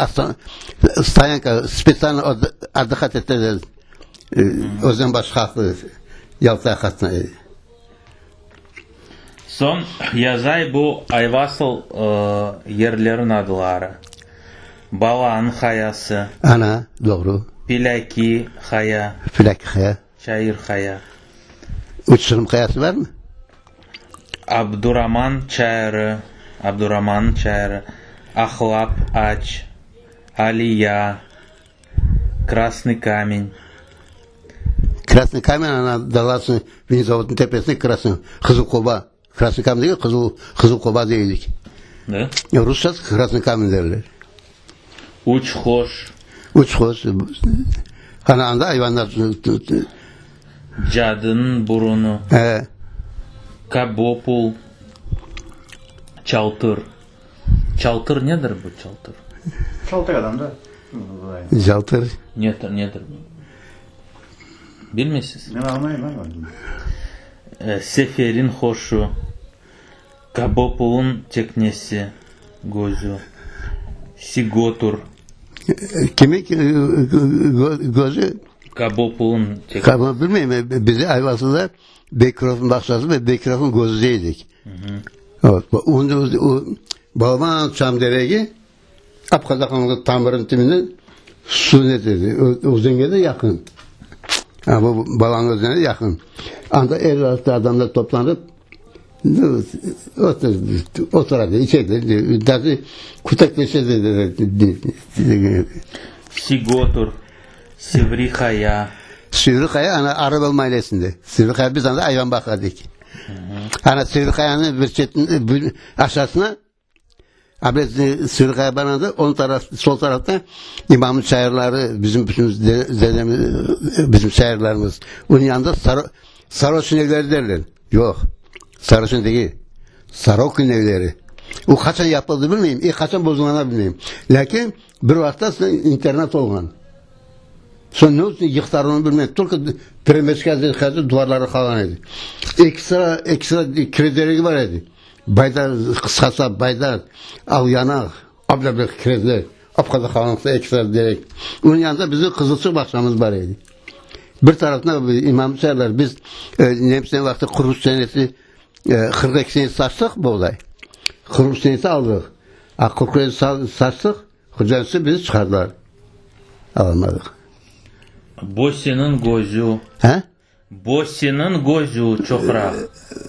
stoyanka spetsialno otdıhat eteler Özenbaş halqı Yalta qatnay. Soñ yazay bu Ayvasıl yerlerin adları, Balan hayası. Ana, doğru. Pilâki haya. Pilâki haya. Çayır haya. Uçurım hayası barmı? Abduraman çayırı, Abduramannıñ çayırı, Ahlap aç, Aliya, Krasnıy kamen. Krasnıy kamen, ana, dalasıñ, vinzavodnıñ tepesinde Krasnıy, Qızıl qoba. Krasnıy Kamen degil, Qızıl, Qızıl Qoba deydik. Da? Rusça Krasnıy Kamen derler. Üç Hoş. Üç Hoş. Ana anda ayvanlar. Cadınıñ burunı. He. Kabopul. Çaltır. Çaltır nedir bu çaltır? Çaltır adam da. Çaltır. Nedir, nedir bu? Bilmeysiz? Men añlayım, ama. Seferin hoşu, Kabopulın teknesi, gözü, Sigotur. Kimin gözü? Kabopulın teknesi. Kabopul bilmeyim. Bizi Ayvasıl'da Bekirov'un bağçası ve Bekirov'un gözü deydik. Evet. O, balaban çam deregi Apqazaqanlı tamırın tibinde su ne dedi, özenge de yaqın. Ha, bu Balan özeni de yaqın. Anda er vaqıtta adamlar toplanıp oturadı, içedi. Dahi kütekleşedi. Sigotur, Sivri Qaya. Sivri Qaya ana Arabel mahallesinde. Sivri Qaya biz anda ayvan baqadık. Ana Sivri Qayanıñ bir çetinde, aşağısına Ablet Sivriqaya baranda on taraf, sol tarafta imamın çayırları, bizim bütün dedemiz, bizim çayırlarımız. Onun yanında Saro, Saroçin evleri derler. Yoq, Saroçin değil. Sarokin evleri. O qaçan yapıldı bilmeyim, e qaçan bozulğanı bilmeyim. Lâkin bir vaqıtta internat olğan. Soñ ne olsun yıqtılar onı bilmeyim. Tolko tremeçka duvarları qalğan edi. Eki sıra, eki sıra kirederegi bar edi. Baydar, qısqası Baydar, al yanaq, abla bir kirezler, apqaza qalınlıqta eki sıra derek. Onıñ yanında bizim qızılçıq bağçamız bar edi. Bir tarafına imamnı çağırdılar. Biz nemsenin vaqtı 43 senesi, 42 senesi saçtıq buğday. 43 senesi aldıq. A 42 saçtıq, hocası bizi çıqardılar. Alamadıq. Bosiniñ gözü. He? Bosiniñ gözü çoqraq.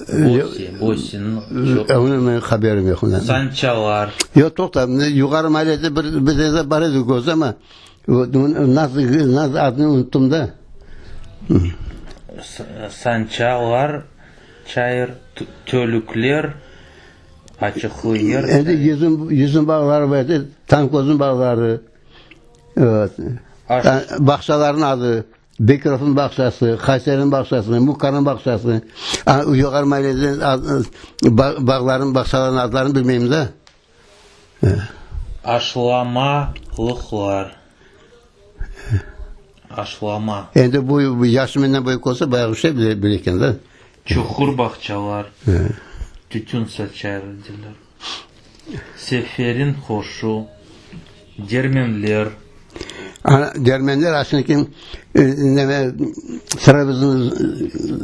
Bosi, Bosiniñ çoq. Onıñ menim haberim yoq ondan. Sançalar. Yoq, toqta, yuqarı mahallede bir, bir yerde bar edi göz ama nasıl, nasıl adını unuttım da. Sançalar, çayır, tölükler, açıqlı yer. Endi yüzüm, yüzüm bağları bar edi, Tanközniñ bağları, evet. Bağçalarnıñ adı. Bekirovnıñ bağçası, Qayseriniñ bağçası, Mukanıñ bağçası, Yuqarı Maylede bağlarnıñ, bağçalarnıñ adlarını bilmeyim da. Aşlamalıqlar. Aşlama. Endi bu yaşı menden büyük olsa, bayağı bir şey bile eken da. Çuqur bağçalar. Tütün saçar ediler. Seferin hoşu, Dermenler. Ana, Dermenler aşınıki neme, Sıravızın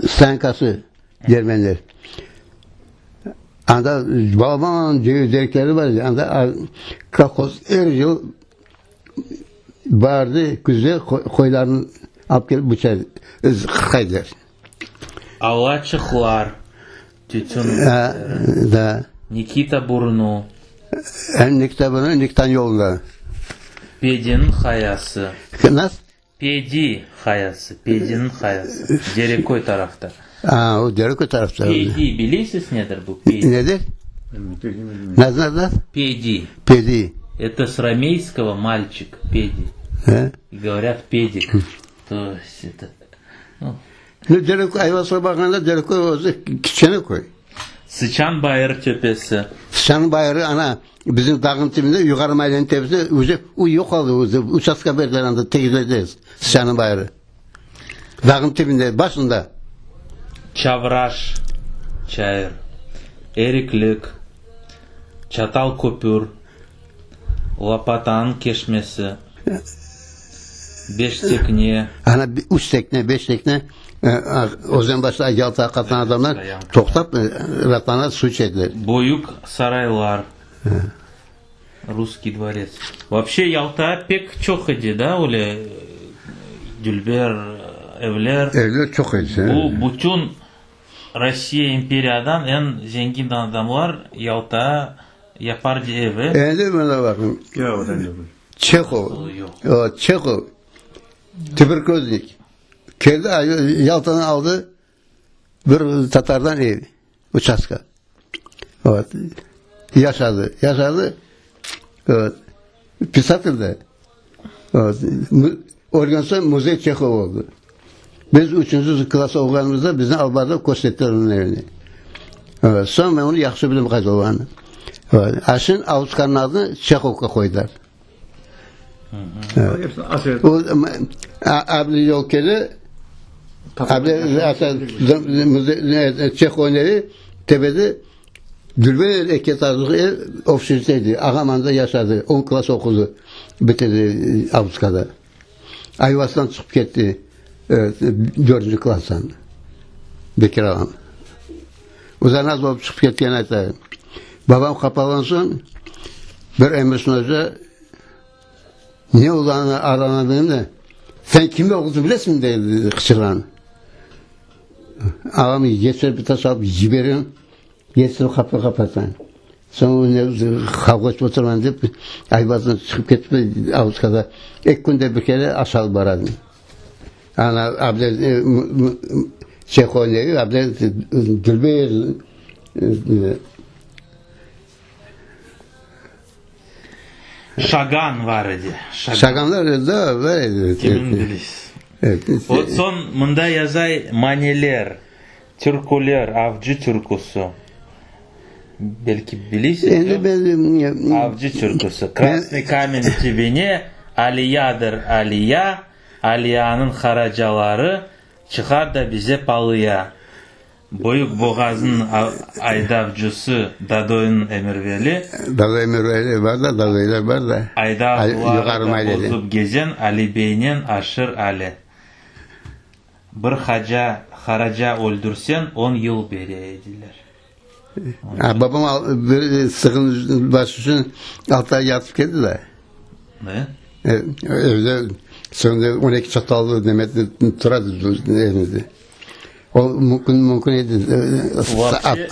stoyankası Dermenler. Anda balaban ceviz terekleri bar edi. Anda kolhoz er yıl baarde, küzde qoylarını alıp kelip bıça, qırqaydılar. Alaçıqlar, tütün. Da. Nikita burnu. Nikita burnu, Nikitanıñ yolunda. Pediniñ hayası. Nasıl? Pedi hayası, Pediniñ hayası, Dereköy tarafta. A, o Dereköy tarafta. Pedi, bilesiz nedir bu pedi? Nedir? Nasıl, nasıl, nasıl? Pedi. Pedi. Это с ромейского мальчик, педи. Говорят, педик. То есть это, ну. Ne Dereköy, Ayvasılğa barğanda Dereköy özü kiçkene köy. Sıçan bayır töpesi. Sıçan bayırı, ana, bizim dağnıñ tibinde, yuqarı mayleniñ tepesi, özü, o yoq oldı, özü, uçastka berdiler anda, tegizlediler Sıçanıñ bayırı. Dağnıñ tibinde, başında. Çavraş çayır, Eriklik, Çatal köpür, Lopatanıñ keşmesi, Beş tekne. Ana, üç tekne, beş tekne, Özenbaşta Yaltağa qatnağan adamlar toqtap, ratlana suv içediler. Büyük saraylar, Russkiy dvorets. Voobşe Yalta pek çoq edi, da, öyle dülber evler. Evler çoq edi. Bu bütün Rossiya imperiyadan eñ zengin adamlar Yalta yapardı evi. Endi mına baqıñ, Çehov, Çehov, tuberkulöznik, keldi, Yaltadan aldı bir tatardan ev, uçastka. Vot. Yaşadı, yaşadı. Vot. Pisatel de. Vot. Ölgen soñ muzey Çehov oldı. Biz üçünci klass oquğanımızda bizni alıp bardılar, kösterttiler onıñ evini. Vot. Soñ men onı yahşı bilem qayda olğanını. Vot. A şimdi Avskanıñ adını Çehovqa qoydılar. O, Abli yol kele, Abli Çehovnıñ evi tepede Dülber eki etajlı ev общежитие edi. Ağam anda yaşadı, on klass oqudı, bitirdi Avskada. Ayvasdan çıqıp ketti dördünci klasstan Bekir ağam. Uzanaz olıp çıqıp ketkenini ayta. Babam qapalğan soñ bir Emirsin oca ne olğanını aranadığını da sen kimde oqudın bilesiñmi dedi qıçırğan. Ağam yetiştirip bir taş alıp yibergen, yetiştirip qapını qapatqan. Soñ qavğa etip oturman dep Ayvazdan çıqıp ketip Avuzkada eki künde bir kere aş alıp baradım. Ana Abdel Çehoyın evi Abdel Dülber Şagan var edi. Şaganlar da var edi. Kimin bilesiz? O soñ mında yazay maneler, türküler, avcı türküsi. Belki bilesiz, Endi ben Avcı türküsi. Krasnıy kamen tübüne, Aliyadır Aliya, Aliyanıñ haracaları çıqar da bize palıya. Böyük Boğaznıñ aydavcısı Dadoyniñ Emirveli. Dadoy Emirveli bar da, Dadoylar bar da. Aydavları da bozıp gezen Ali beynen Aşır Ali. Bir haca, haraca öldürseñ, on yıl bere ediler. Ha, babam bir sığın başı içün altı ay yatıp keldi de. Ne? Evde soñra 12 çatallı neme turadı evimizde. O mümkün mümkün edi. Вообще,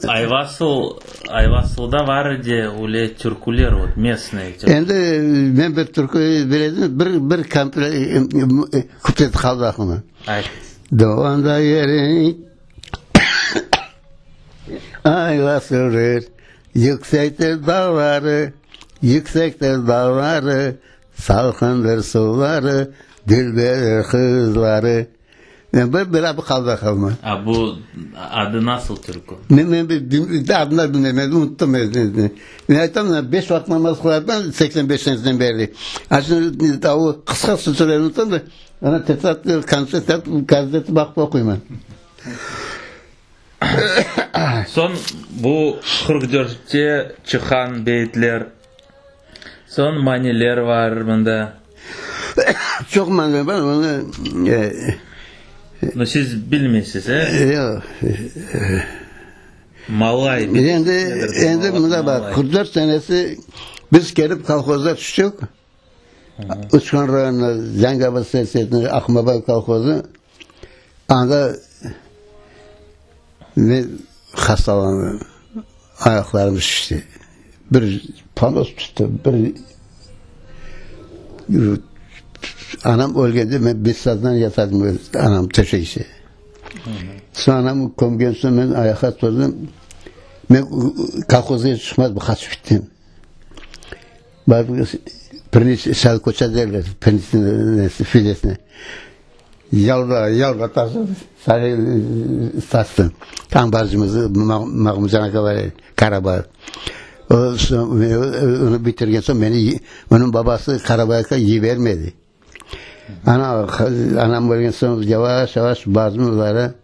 Ayvasıl, Ayvasılda var edi öyle türküler, vot, местные. Endi men bir türkü biledim, bir bir komple kuplet qaldı aqlıma. Ayt. Doğanda yerin Ayvasıldır, yüksektir dağları, yüksektir dağları, salqındır suvları, dülberdir qızları. Men bir bir qaldı aqlıma. A bu adı nasıl türkü? Men men adını bilmeyim, men unuttım. Men aytam, beş vaqıt namaz qılarım, 85 senesinden berli. A şimdi o qısqa sözlerini unuttum da, ana tetrad, kontsert, gazete baqıp oquyman. Soñ bu 44-te çıqqan beyitler, soñ maniler var mında. Çoq mani bar, onı... No siz bilmeysiz, e? Yoq. Malay. Endi, endi mında baq, 44 senesi biz kelip kolhozda tüştük. Uçqan rayonına, Zengabad selsesine, Aqmabay kolhozı. Anda men hastalandım, ayaqlarım şişti. Bir ponos tuttı, bir anam ölgende men bessaznan yatadım, anam töşekçe. Soñ anam kömgen soñ men ayaqqa turdım. Men kolhozğa çıqmadım, qaçıp gittim. Pirniç salkoça derler, pirniçniñ fidesini. Yalva, yalva taşıp, sattım. Ambarcımızı Mahmutcan aka var edi, Karabay. O, onı bitirgen soñ meni, onıñ babası Karabay aka yibermedi. Ana, anam ölgen soñ yavaş yavaş bardım olara.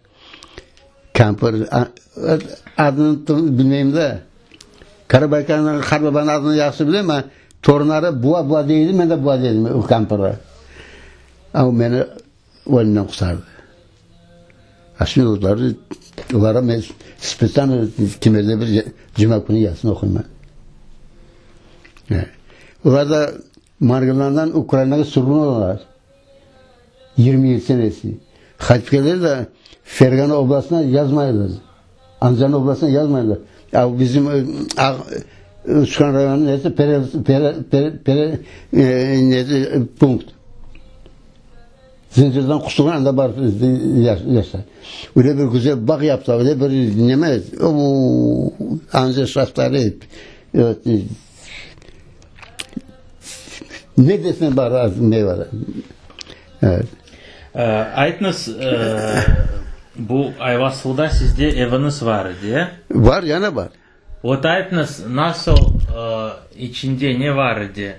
Kampır, adını unuttum, bilmeyim de. Karabaykanıñ qartbabanıñ adını yahşı bilem, amma torunları buva buva dey edi, men de buva dedim o kampırğa. O meni ölümden qurtardı. A şimdi olar, olara men spetsialno kimerde bir cuma künü Yasin oquyman. Olar da Margilandan Ukrainağa sürgün olalar. 27 senesi. Qaytıp keleler de Fergana oblastına yazmaylar. Andijan oblastına yazmaylar. A bizim Uçqan rayonı nesi pere, pere, pere, pere, nesi punkt. Zincirden qutulğan anda barıp yaşay. Öyle bir güzel bağ yaptılar, öyle bir neme, o anca şaftali, evet, ne desen bar meyve. Evet. Aytıñız, bu Ayvasılda sizde eviñiz bar edi, e? Bar, yana bar. Vot aytıñız, nasıl içinde ne bar edi?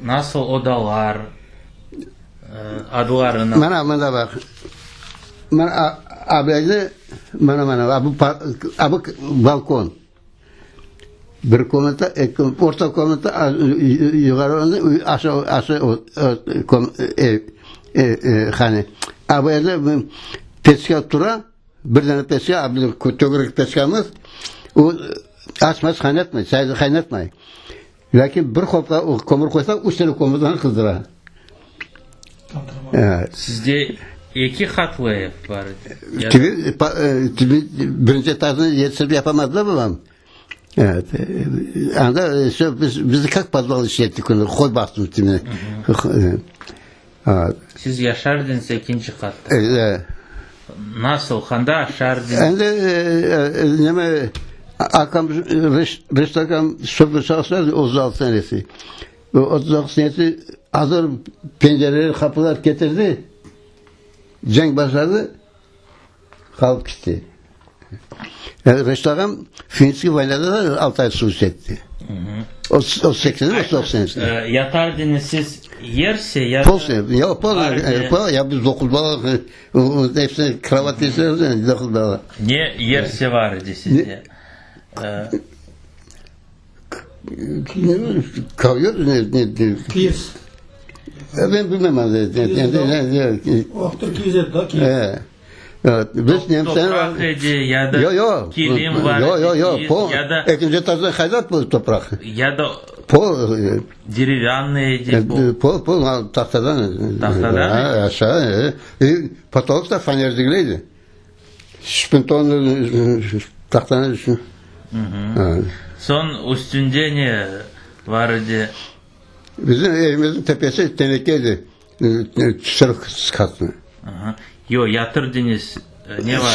Nasıl odalar, adlarını? Mana, mında baq. Mana, ablâydı, mana, mana, bu, bu balkon. Bir komnata, eki, orta komnata, yuqarı, aşağı, aşağı ev, hane. A bu yerde peçka tura. Bir dane peçka, tögerek peçkamız, o açmaz, qaynatmay, çaydı qaynatmay. Lâkin bir qopqa kömür qoysaq, üç dane kömürden qızdıra. Sizde eki qatlı ev bar edi? Tübü, tübü birinci etajnı yetiştirip yapamadılar babam. Evet. Anda biz, bizi kak podval işlettik, qoy bastım tübüne. Siz yaşardıñız ekinci qatta. Evet. Nasıl, qanda aşardıñız? Endi neme, akam, Reşit akam şoför çalışardı 36 senesi. 36 senesi azır pencereler, qapılar ketirdi. Cenk başladı, qalıp gitti. Reşit ağam Finskiy voynada da 6 ay slujit etti. 38 39 senesi. Yatardınız siz yerse ya da? Pol, ya pol, pol, ya biz 9 bala, hepsine kravat geçirdik, 9 bala. Ne yerse var idi sizde? Kovyor ne, ne, ne. Kiyiz. Ben bilmem. O vaqıtta kiyiz edi da, kiyiz. Evet, biz nemseler... Topraq edi ya da Yo, yo. kilim var Yo, yo, edi, yo. kiyiz, Pol, ya da ekinci etajda qayda bu topraq? ya da Pol, derevyanный edi pol. pol, pol, tahtadan. Tahtadan? Ha, aşağı. E, potolok da faner degil edi. Şpinton tahtanı düşün. Soñ üstünde ne var edi? Bizim evimizin tepesi teneke edi. Sırf katlı. Yo, yatırdıñız, ne var?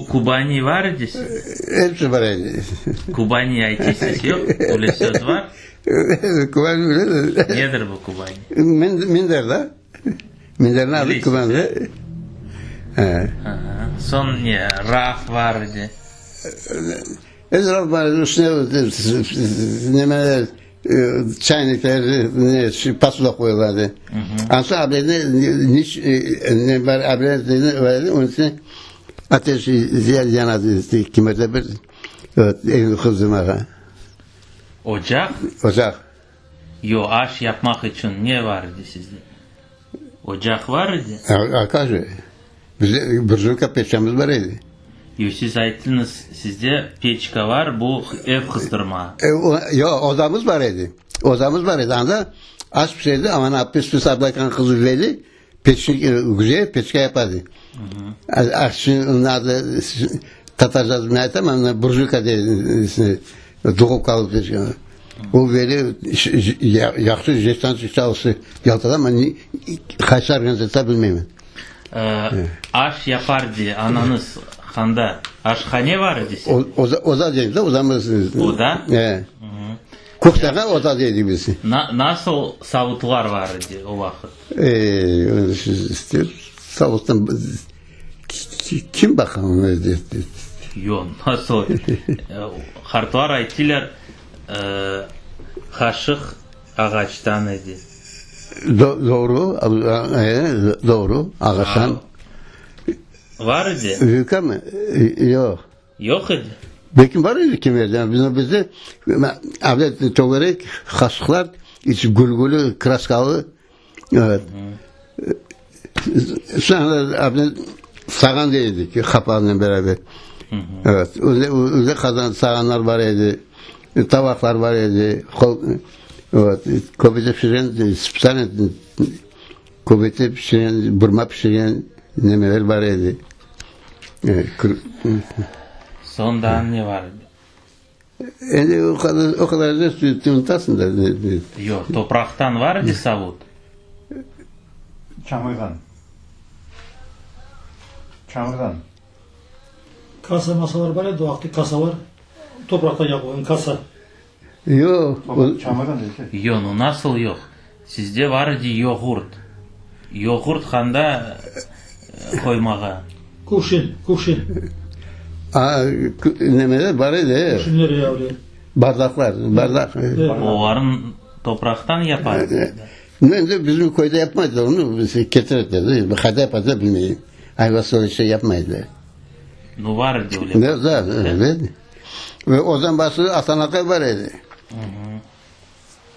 Kubani var edi sizde? Hepsi var edi. Kubani aytısız, yoq? Öyle söz var? Kubani Nedir bu kubani? Minder da. Minderni adı kubani. Soñ ne, raf var edi? Raf var edi, üstüne nemeler, çaynikler, ne, posuda qoyulardı. Asıl ablene niç, ne var, ablene var edi, onun için ateş yanadı, kimerde bir, evet, evini qızdırmağa. Ocaq? Ocaq. Yo, aş yapmaq içün ne var edi sizde? Ocaq var edi? A, kak je? Bizde burjuyka peçkamız bar edi. Yo, siz ayttıñız, sizde peçka var, bu ev qızdırma. Yo, odamız bar edi. Odamız bar edi. Anda aş pişirdi, aman a pis-pis ablaykan qızı Veli peçni, güzel peçka yapardı. Aşçınıñ adı tatarca men aytam, amma burjuyka dey, duhovkalı peçka. O Veli yahşı jestançik çalıştı Yaltada, amma qaysı organizatsiyada bilmeymen. Aş yapardı anañız qanda? Aşhane var edi sizde? Oda deymiz da, odamız. Oda? E. Kuhnâğa oda deydik biz. Nasıl savutlar var edi o vaqıt? E, savuttan kim baqan? Yoq, nasıl? Qartlar ayttılar, qaşıq ağaçtan edi. Doğru, doğru, ağaçtan. Var edi? Vilka mı? Yoq. Yoq edi? Belki bar edi kim edi. Bizim bizde avdet tögerek qaşıqlar, içi gülgülü, kraskalı. Evet. Sonra avdet sağan deydik qapağınen beraber. Evet. Öyle, öyle qazan sağanlar bar edi. Tabaqlar bar edi. Evet. Köbete pişirgen, spetsialno köbete pişirgen, burma pişirgen nemeler bar edi. Soñ daa ne bar edi? Endi o qadar, o qadar da unutasıñ da. Yoq, topraqtan var edi savut? Çamırdan. Çamırdan. Kasa masalar bar edi, o vaqıtta kasalar, topraqtan yapılğan kasa. Yoq. Çamırdan dedi. Yoq, nu nasıl yoq? Sizde var edi yoğurt. Yoğurt qanda qoymağa? Kuvşin, kuvşin. A, nemeler bar edi. Kuvşinler ya öyle. Bardaqlar, bardaq. Olarnı topraqtan yapa ediler. Endi bizim köyde yapmaydılar onı, ketirediler. Qayda yapadılar bilmeyim. Ayvasılda öyle şey yapmaydılar. Nu, var edi öyle. Ne, da, evet. Ve Ozenbaşlı Asan aqay bar edi.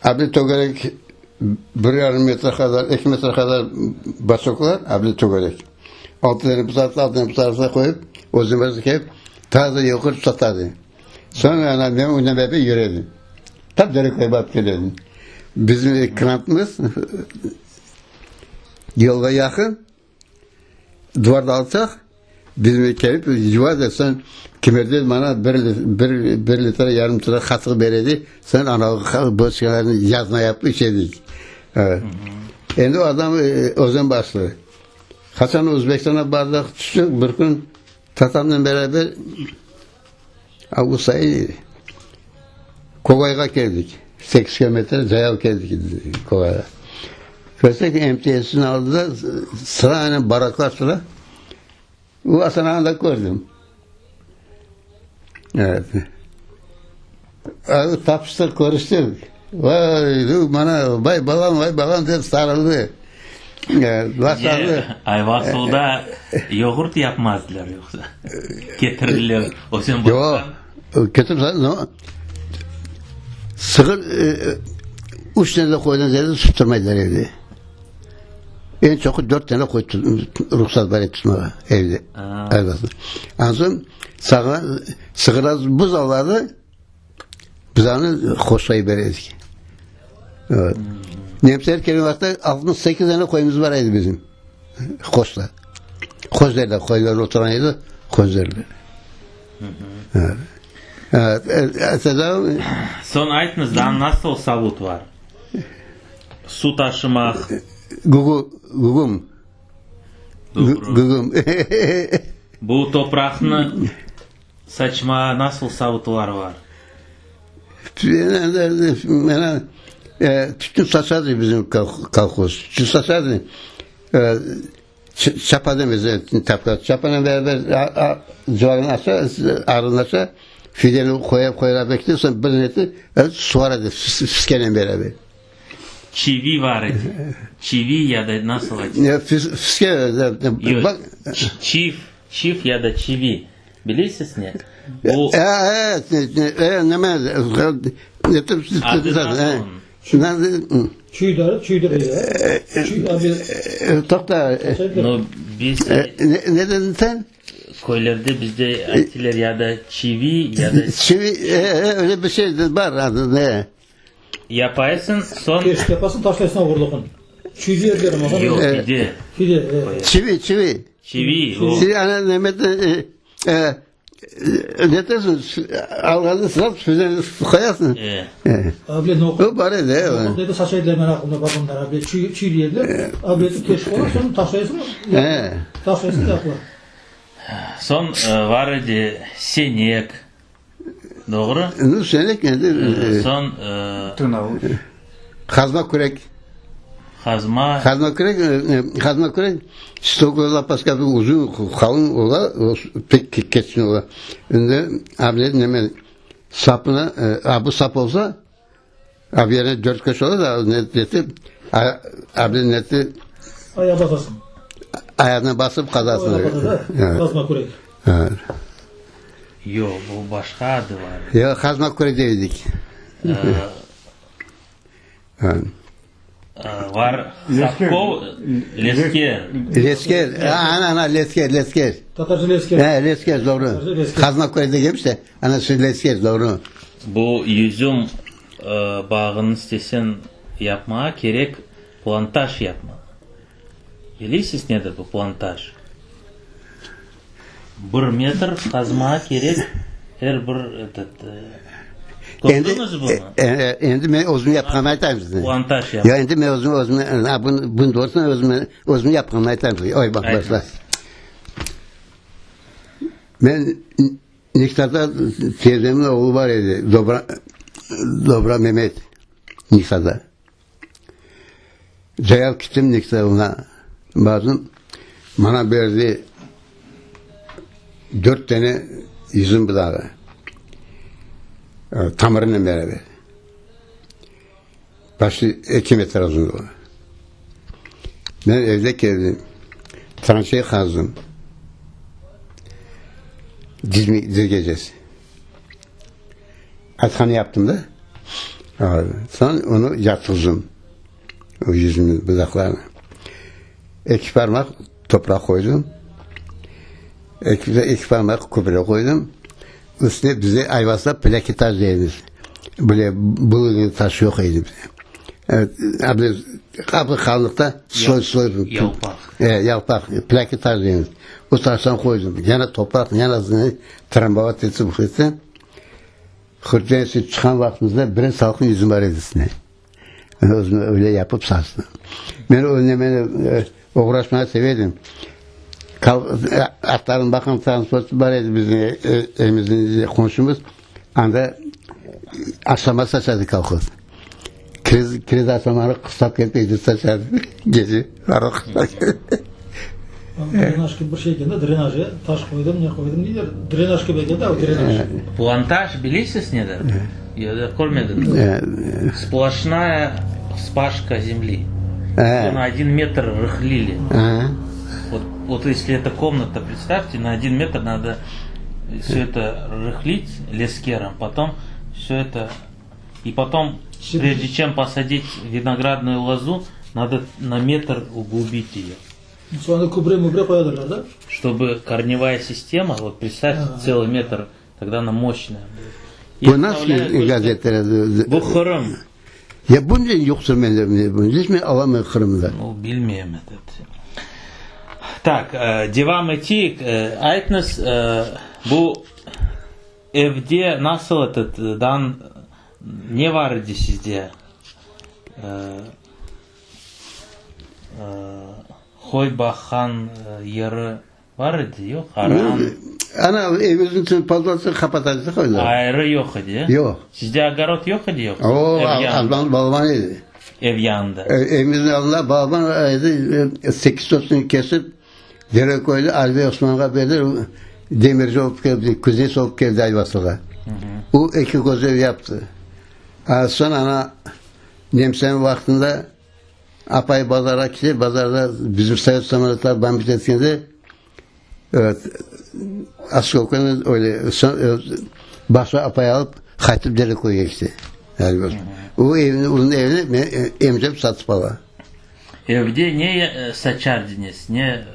Abli tögerek bir yarım metre qadar, eki metre qadar başoklar, abli tögerek. Altı tane bu tarafta, altı tane bu tarafta qoyıp, Ozenbaşlı kelip, taze yoğurt satadı. Soñ ana men onen beraber yüre edim. Tap Dereköyge barıp kele edim. Bizim krantımız yolğa yaqın. Duvarda alçaq, bizge kelip yuva da soñ kimerde mana bir, bir, bir litre, yarım litre qatıq bere edi, soñ ana boçkalarnı yazma yapıp içe edik. Endi o adam Özenbaşlı. Qaçan Özbekistanğa bardıq, tüştik, bir kün tatamnen beraber avgust ayı edi, Kovayğa keldik. Sekiz kilometr cayav keldik Kovayğa. Körsek, MTS-niñ aldında sıraynen baraklar tura. O Asan ağanı da kördim. Evet. Tapıştıq, körüştik. Vay, mana, vay balam, vay balam dep sarıldı. Laf Ayvasılda yoğurt yapmazdılar yoqsa? Ketirdiler Özenbaştan. Yoq, ketirip sığır üç tane de qoydan ziyade tutturmaydılar evde. Eñ çoqu dört tane qoy ruhsat bar edi tutmağa evde. Ayvasılda. Ondan soñ sığır buzavlardı. Biz anı hoşlay beredik. Evet. Nemseler kelgen vaqıtta 68 tane qoyumuz bar edi bizim. Hoşla. Hoş derler, qoylar oturan edi, hoş derler. Evet. Evet. Soñ aytıñız, daa nasıl savut var? Su taşımaq. Gugu, gugum. Doğru. Gugum. Bu topraqnı Saçma nasıl savutlar var? Mına, tütün saçadı bizim kolhoz. Tütün saçadı. Çapa demez, tapqa. Çapanen beraber cıvarını aça, arını aça, fideni qoyıp qoyıp bekler, soñ bir neti suvar edi fiskenen beraber. Çivi var edi. Çivi ya da nasıl aytsam? Fiske. Yoq, çiv, çiv ya da çivi. Bilesiz ne? Bu E, e, e, neme, Adı nasıl onıñ? Çüy da, çüy de ya. Çüy abi. Toqta. No, biz Ne, ne dedin sen? Köylerde bizde aytılar ya da çivi ya da Çivi, e, e, öyle bir şey var adı ne? Yapaysıñ, soñ. Teşik yapasıñ, taşlaysıñ ağırlıqın. Çüy yerler ama. Yoq, fide. Fide, e. Çivi, çivi. Çivi, o. Çivi, ana, neme, e, e, ne dersin, alğanı sırap fideni qoyasıñ. E. E. Able noqut. O bar edi, e. Noqut dedi, saça ediler men aqılımda babamlar, able çüy, çüy deyediler. Able teşik ola, soñ taşlaysıñ. E. Taşlaysıñ, yapıla. Soñ var edi senek. Doğru? Nu, senek endi. Soñ. Tırnavuz. Qazma kürek. Qazma. Qazma kürek, qazma kürek, stokovıy lapaska bir uzun, qalın ola, pek keskin ola. Endi abile neme, sapına, a bu sap olsa, a bu yerine dört köşe ola da, neti, abile neti. Ayağa basasıñ. Ayağına basıp qazasıñ. Qazma kürek. Yoq, bu başqa adı var. Yoq, qazma kürek dey edik. Var Sapkov, lesker. Lesker, ana, ana, lesker, lesker. Tatarca lesker. He, lesker, doğru. Qazma kürek degenmiş de, ana şu lesker, doğru. Bu yüzüm bağını istesen yapmağa kerek, plantaj yapmağa. Bilesiz nedir bu plantaj? Bir metr qazmağa kerek er bir etot. Kördiñiz bunı? Endi men özüm yapqanımnı aytayım sizge. Plantaj yap. Ya endi men özüm özüm bunı bunı doğrusını özüm özüm yapqanımnı aytayım sizge. Oy baq başla. Men Niksada teyzemniñ oğlu bar edi, Dobra Dobra Memet Niksada. Cayav gittim Niksa ona bardım. Bana berdi dört tane yüzüm budağı. Tamırınen beraber. Başı eki metr uzunluğı. Men evde keldim. Tranşeyi qazdım. Dizgecesi. Aytqanı yaptım da. Soñ onı yatqızdım. O yüzümniñ budaqlarını. Eki parmaq topraq qoydım. Eki, eki parmaq kübre qoydım. Üstüne bize Ayvazda plaki taş deymiz. Böyle bulunğan taş yoq edi bize. Evet, abi, abi qalınlıqta soy soy. Yalpaq. E, yalpaq, plaki taş deymiz. O taştan qoydım. Yana topraq, yana trambavat etip ettim. Hırtlen süt çıqqan vaqtımızda birin salqın yüzüm bar edi üstüne. Men özüm öyle yapıp saçtım. Men o nemeni oğraşmağa seve edim. Atlarnı baqan transport bar edi bizim evimizin qonşumız. Anda aşlama saçardı kolhoz. Kirez, kirez aşlamaları qıstap kelip evde saçardı. Gece arıq qıstap kelip. Drenaj kibi bir şey eken da, drenaj, e? Taş qoydım, ne qoydım deyler, drenaj kibi eken da, o drenaj. Plantaj bilesiz nedir? Ya da körmediñiz? Sploşnaya vspashka zemli. Na odin metr rıhlili. Vot, vot esli eto komnata, predstavte, na odin metr nado vse eto rıhlit leskerom, potom vse eto, i potom, prejde çem posadit vinogradnuyu lozu, nado na metr uglubit eyo. Soñra kübre-mübre qoyadırlar da? Ştobı kornevaya sistema, vot predstavte, tselıy metr, togda ona moşçnaya budet. Bu nasıl gazetler? Bu Qırım. Ya bu ne yoqsa men bunu hiç men alamay Qırımda. Nu, bilmeyim etet. Tak, devam eteyik. Aytıñız, bu evde nasıl etet, dan ne var edi sizde? Qoy baqqan yeri bar edi, yoq? Aran. Ana, evimizniñ tübü podvalsını qapatacaq qoydılar. Ayrı yoq edi, e? Yoq. Sizde ogorod yoq edi, yoqsa? O, azban balaban edi. Ev yanında. Evimizniñ yanında balaban edi, sekiz sotını kesip, dere qoydı, Arbiy Osmanğa berdi, demirci olıp keldi, kuznets olıp keldi Ayvasılğa. O eki köz ev yaptı. Soñ ana Nemseniñ vaqtında apay bazarğa kete, bazarda bizim sovet samolötları bombit etkende, evet, oskolkanı öyle başına apay alıp qaytıp Dereköyge kete. O evni, onıñ evini men emcem satıp ala. Evde ne saçardıñız, ne?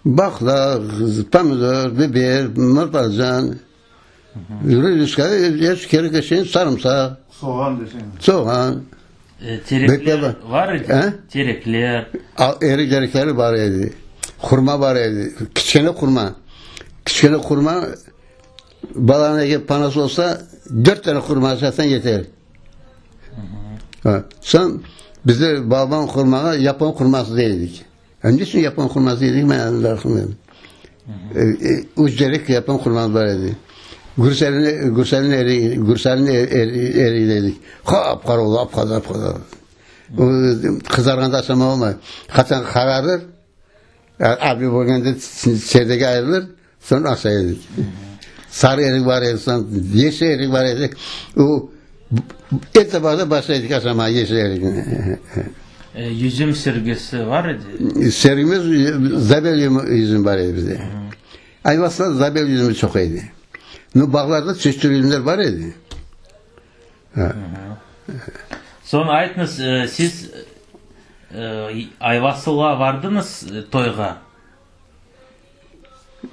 Baqla, pomidor, biber, mırpacan. Rüzgar es kerek esen sarımsaq. Soğan deseñ. Soğan. Terekler var edi? Terekler. Erik terekleri bar edi. Hurma bar edi. Kiçkene hurma. Kiçkene hurma balanıñ ege panası olsa dört tane hurma aşasañ yeter. Soñ bizler babam hurmağa yapon hurması dey edik. Ne içün yapon hurması dedik, men añlamıyorum. Üç derek yapon hurması bar edi. Gürselini, Gürselin eriği, Gürselin eriği dedik. Qap-qara oldu, ap-qara, ap-qara. Qızarğanda aşama olmay. Qaçan qararır, abi bolganda çerdegi ayrılır, soñ aşay edik. Sarı erik bar edi, soñ yeşil erik bar edi. O, er sabahda başlay edik aşamağa yeşil erikni. Yüzüm sergisi bar edi? Sergimiz, zabel yüzüm bar edi bizde. Ayvasılda zabel yüzümi çoq edi. Nu, bağlarda çeşit türlü yüzümler bar edi. Soñ aytıñız, siz Ayvasılğa vardıñız toyğa?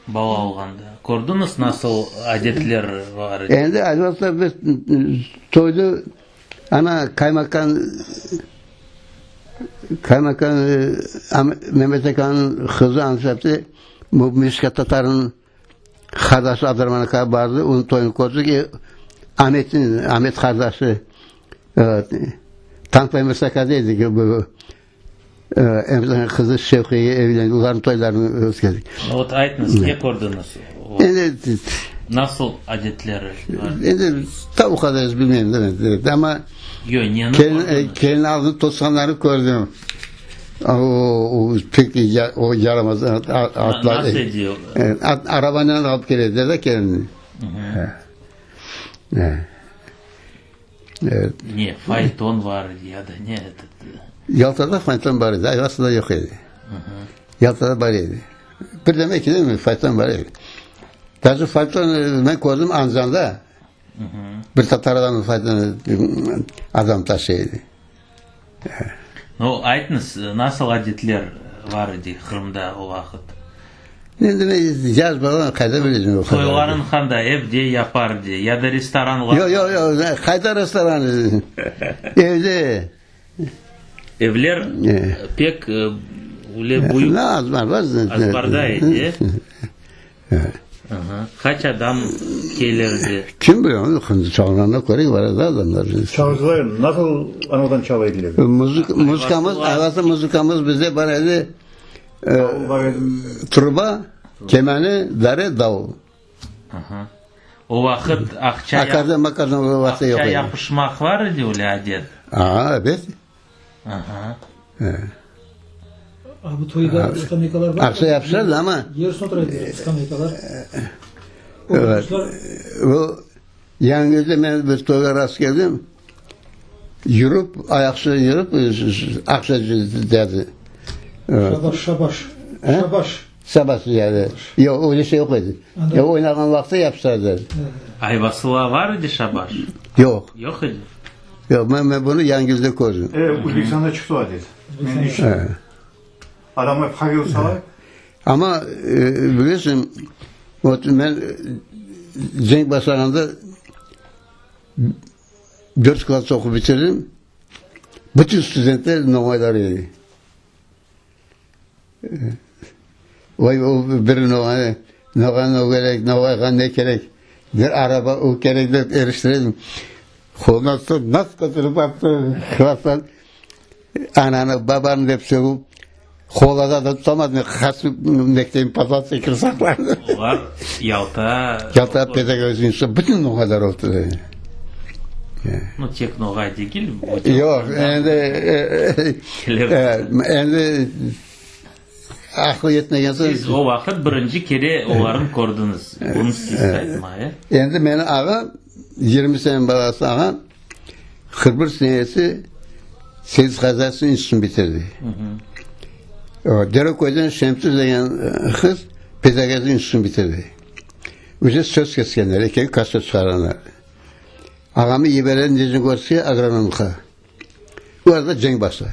Bala olğanda. Kördiñiz nasıl adetler bar edi? Endi Ayvasılda biz toydı, ana kaymakan, kaymakan Mehmet akanıñ qızı Anşapti, bu Mişka tatarnıñ. Qardaşı Abdurrahman aka bardı, onıñ toyunı kördik. E, Ametniñ, Amet qardaşı, e, Tanklı Emirsakada edi, bu, e, Emirsaknıñ qızı Şevqiye evlendi, olarnıñ toylarını ötkerdik. Vot aytıñız, ne kördiñiz? Endi, Nasıl adetleri var? Endi ta o qadar bilmeyim, değil mi? Amma Yo, neni kelin, kördiñiz? kelin aldını tosqanlarını kördim. O, o, pek ya, o yaramaz atlar. Nasıl ediyor? At, arabanen alıp kelediler de kelinni. Evet. Ne, fayton var ya da ne? Yaltada fayton bar edi, Ayvasıda yoq edi. Yaltada bar edi. Bir deme, eki deme fayton bar edi. Даже fayton men kördim Anzanda. Bir tatar adamı fayton adam taşıy edi. No, aytıñız, nasıl adetler var edi Qırımda o vaqıt? Endi men yaş bala, qayda bileceğim o qadar. Toyların qanda, evde yapardı ya da restoranlar? Yoq, yoq, yoq, qayda restoran? Evde. Evler pek öyle büyük. Ne azbar var. Azbarda edi. Qaç adam kelirdi? Kim bilir, onu çalğanına köre var edi adamlar. Çalğılar nasıl anadan çala ediler? Müzik, muzıkamız, arası muzıkamız bizde bar edi. Davul bar edi. Truba, kemane, dare, davul. O vaqıt aqça, Akardan, makardan o vaqıtta yoq aqça edi. yapışmaq var edi öyle adet? Aa, evet. Aha. A bu toyda skameykalar var. Aqça yapışırdı ama Yer üstüne otura ediler skameykalar. Evet. Oturmuşlar. Bu Yangizde men bir toyğa rast keldim. Yürip, ayaqsız yürip, aqça dedi. Şabaş, şabaş. Şabaş. Şabaş dedi. Yoq, öyle şey yoq edi. Ya oynağan vaqıtta yapıştırdı. Ayvasıla var edi şabaş? Yoq. Yoq edi? Yoq, men, men bunı Yangizde kördim. Evet, Özbekistanda çıqtı o adet. Men eşittim. Adamlar pavel sala. Amma bilesiñ, vot men cenk başlağanda dört klass oqup bitirdim, bütün studentler noğaylar edi. Vay, o bir noğay, noğay o kerek, noğayğa ne kerek, bir araba o kerek dep eriştiredim. Qoluna tutıp, nasıl kötürip attı klasstan, ananı, babanı dep sögüp, Qolada da tutamadım, qaçıp mektebin patlattı, kirsaqlardı. Olar Yalta... Yalta pedagogik institutı bütün noğaylar oturdı. Nu, tek noğay degil. Yoq, endi, endi aqlı yetmegen soñ... Siz o vaqıt birinci kere olarnı kördiñiz, bunı siz aytma, e? Endi meni ağam, 20 sene balası ağam, 41 senesi Seyiz Qazasınıñ institutını bitirdi. Dereköyden Şemsiz degen qız pedagogik institutını bitirdi. Bize söz keskenler, ekevi kaset çıqarğanlar. Ağamı yibereler Nijnegorskge agronomlıqqa. O arada cenk başlay.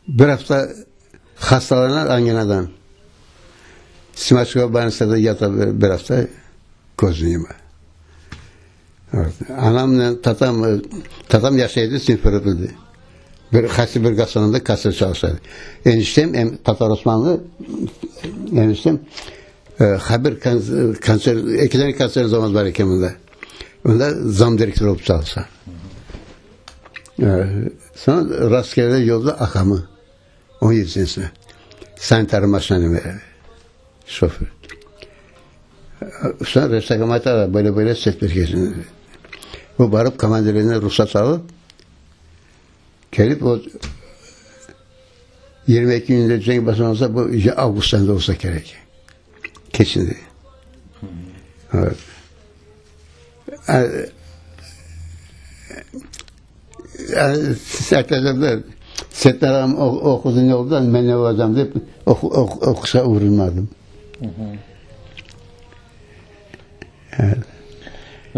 Bir afta hastalana anginadan. Smaçkova bolnitsada yata bir afta közüni yuma. Anamnen tatam, tatam yaşay edi Simferopolde. Bir qaysı bir gastronomda kassir çalışa edi. Eniştem, em Tatar Osmanlı eniştem haber konser, eki tane konser zamanı bar eken mında. Onda zam direktor olıp çalışa. Soñ rastkele yolda aqamı, 17 senesinde, sanitar maşinanı beredi, şofer. Soñ Reşat aytalar, böyle böyle ses bergensin. O barıp komandirine ruhsat alıp, kelip o 22 iyünde cenk başlansa, bu avgust ayında olsa kerek. Keçindi. Evet. Aytacağım Settar ağam oqudı ne oldı, men ne olacağım dep oquşqa urunmadım.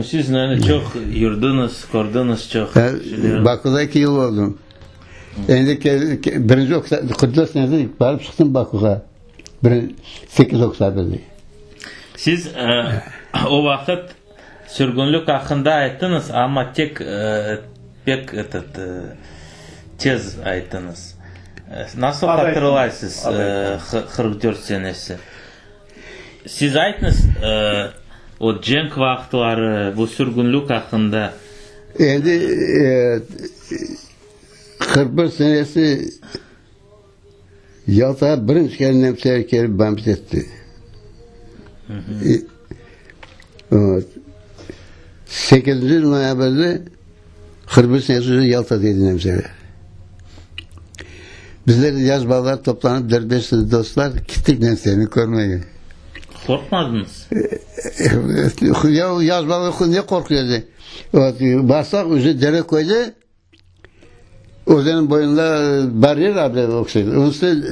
Siz yani çoq yürdiñiz, kördiñiz çoq kişiler. Bakuda eki yıl oldım. Endi birinci 44 senesi barıp çıqtım Bakuğa. 8 oktâbrde. Siz o vaqıt sürgünlik aqqında ayttıñız, amma tek pek etot tez ayttıñız. Nasıl hatırlaysız 44 senesi? Siz aytıñız, o cenk vaqıtları, bu sürgünlik aqqında. Endi 41 senesi Yaltağa birinci kere nemseler kelip bombit etti. Sekizinci noyabrde 41 senesi Yaltada edi nemseler. Bizler yaş balalar toplanıp dört-beş dostlar gittik nemselerni körmege. Qorqmadıñız? Ya yaş balalar ne qorquyor edi? Barsaq уже Dereköyde Özenniñ boyunda baryer adı öksek. Onıñ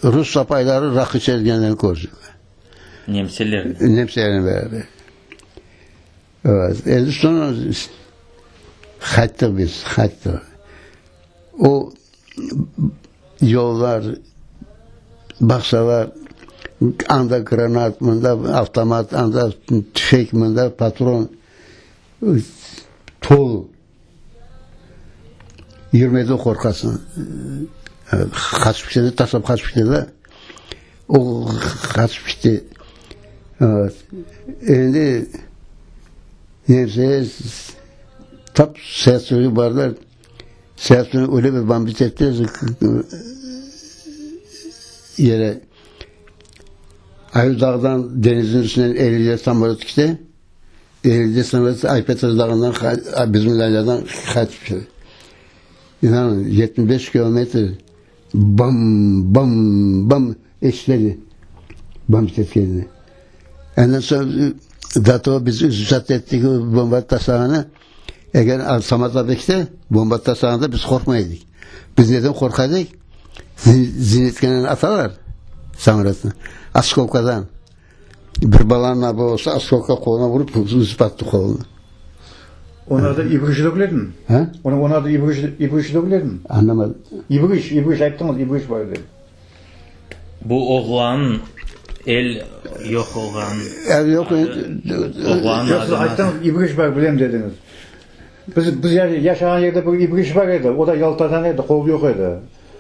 rus apayları raqı içergenlerini kördik. Nemseler. Nemselernen beraber. Evet. Endi soñra qayttıq biz, qayttıq. O yollar, baqsalar, anda granat, mında avtomat, anda tüfek, mında patron tolu. Yürmekten qorqasıñ. Qaçıp ketedi, taşlap qaçıp ketedi. O qaçıp ketti. Endi nemse tap Seyat bardılar. Seyat öyle bir bombit etti, yere Ayuv dağdan denizin üstünden 50 samolöt gitti. Evde soñra Ay-Petri dağından bizim layladan qaytıp keldi. İnanıñ, 75 kilometr bam, bam, bam eşitildi bam etkenini. Ondan soñ do biz izuzat ettik bomba taşlağanı. Eger Samatlar bekse, bomba taşlağanda biz qorqmay edik. Biz neden qorqa edik? Zinetkenin atalar samolötnı, oskolkadan. Bir balanıñ abı olsa, oskolka qoluna urıp, üzüp attı qolunı. Onıñ adı İbriş degil edimi? Ha? Onıñ adı İbriş, İbriş degil edimi? Añlamadım. İbriş, İbriş ayttıñız, İbriş bar dep. Bu oğlan el yoq olğan. El yoq. Oğlannıñ Yoq, siz adı nasıl? ayttıñız, İbriş bar, bilem dediñiz. Biz, biz yaşağan yerde bir İbriş bar edi, o da Yaltadan edi, qolu yoq edi.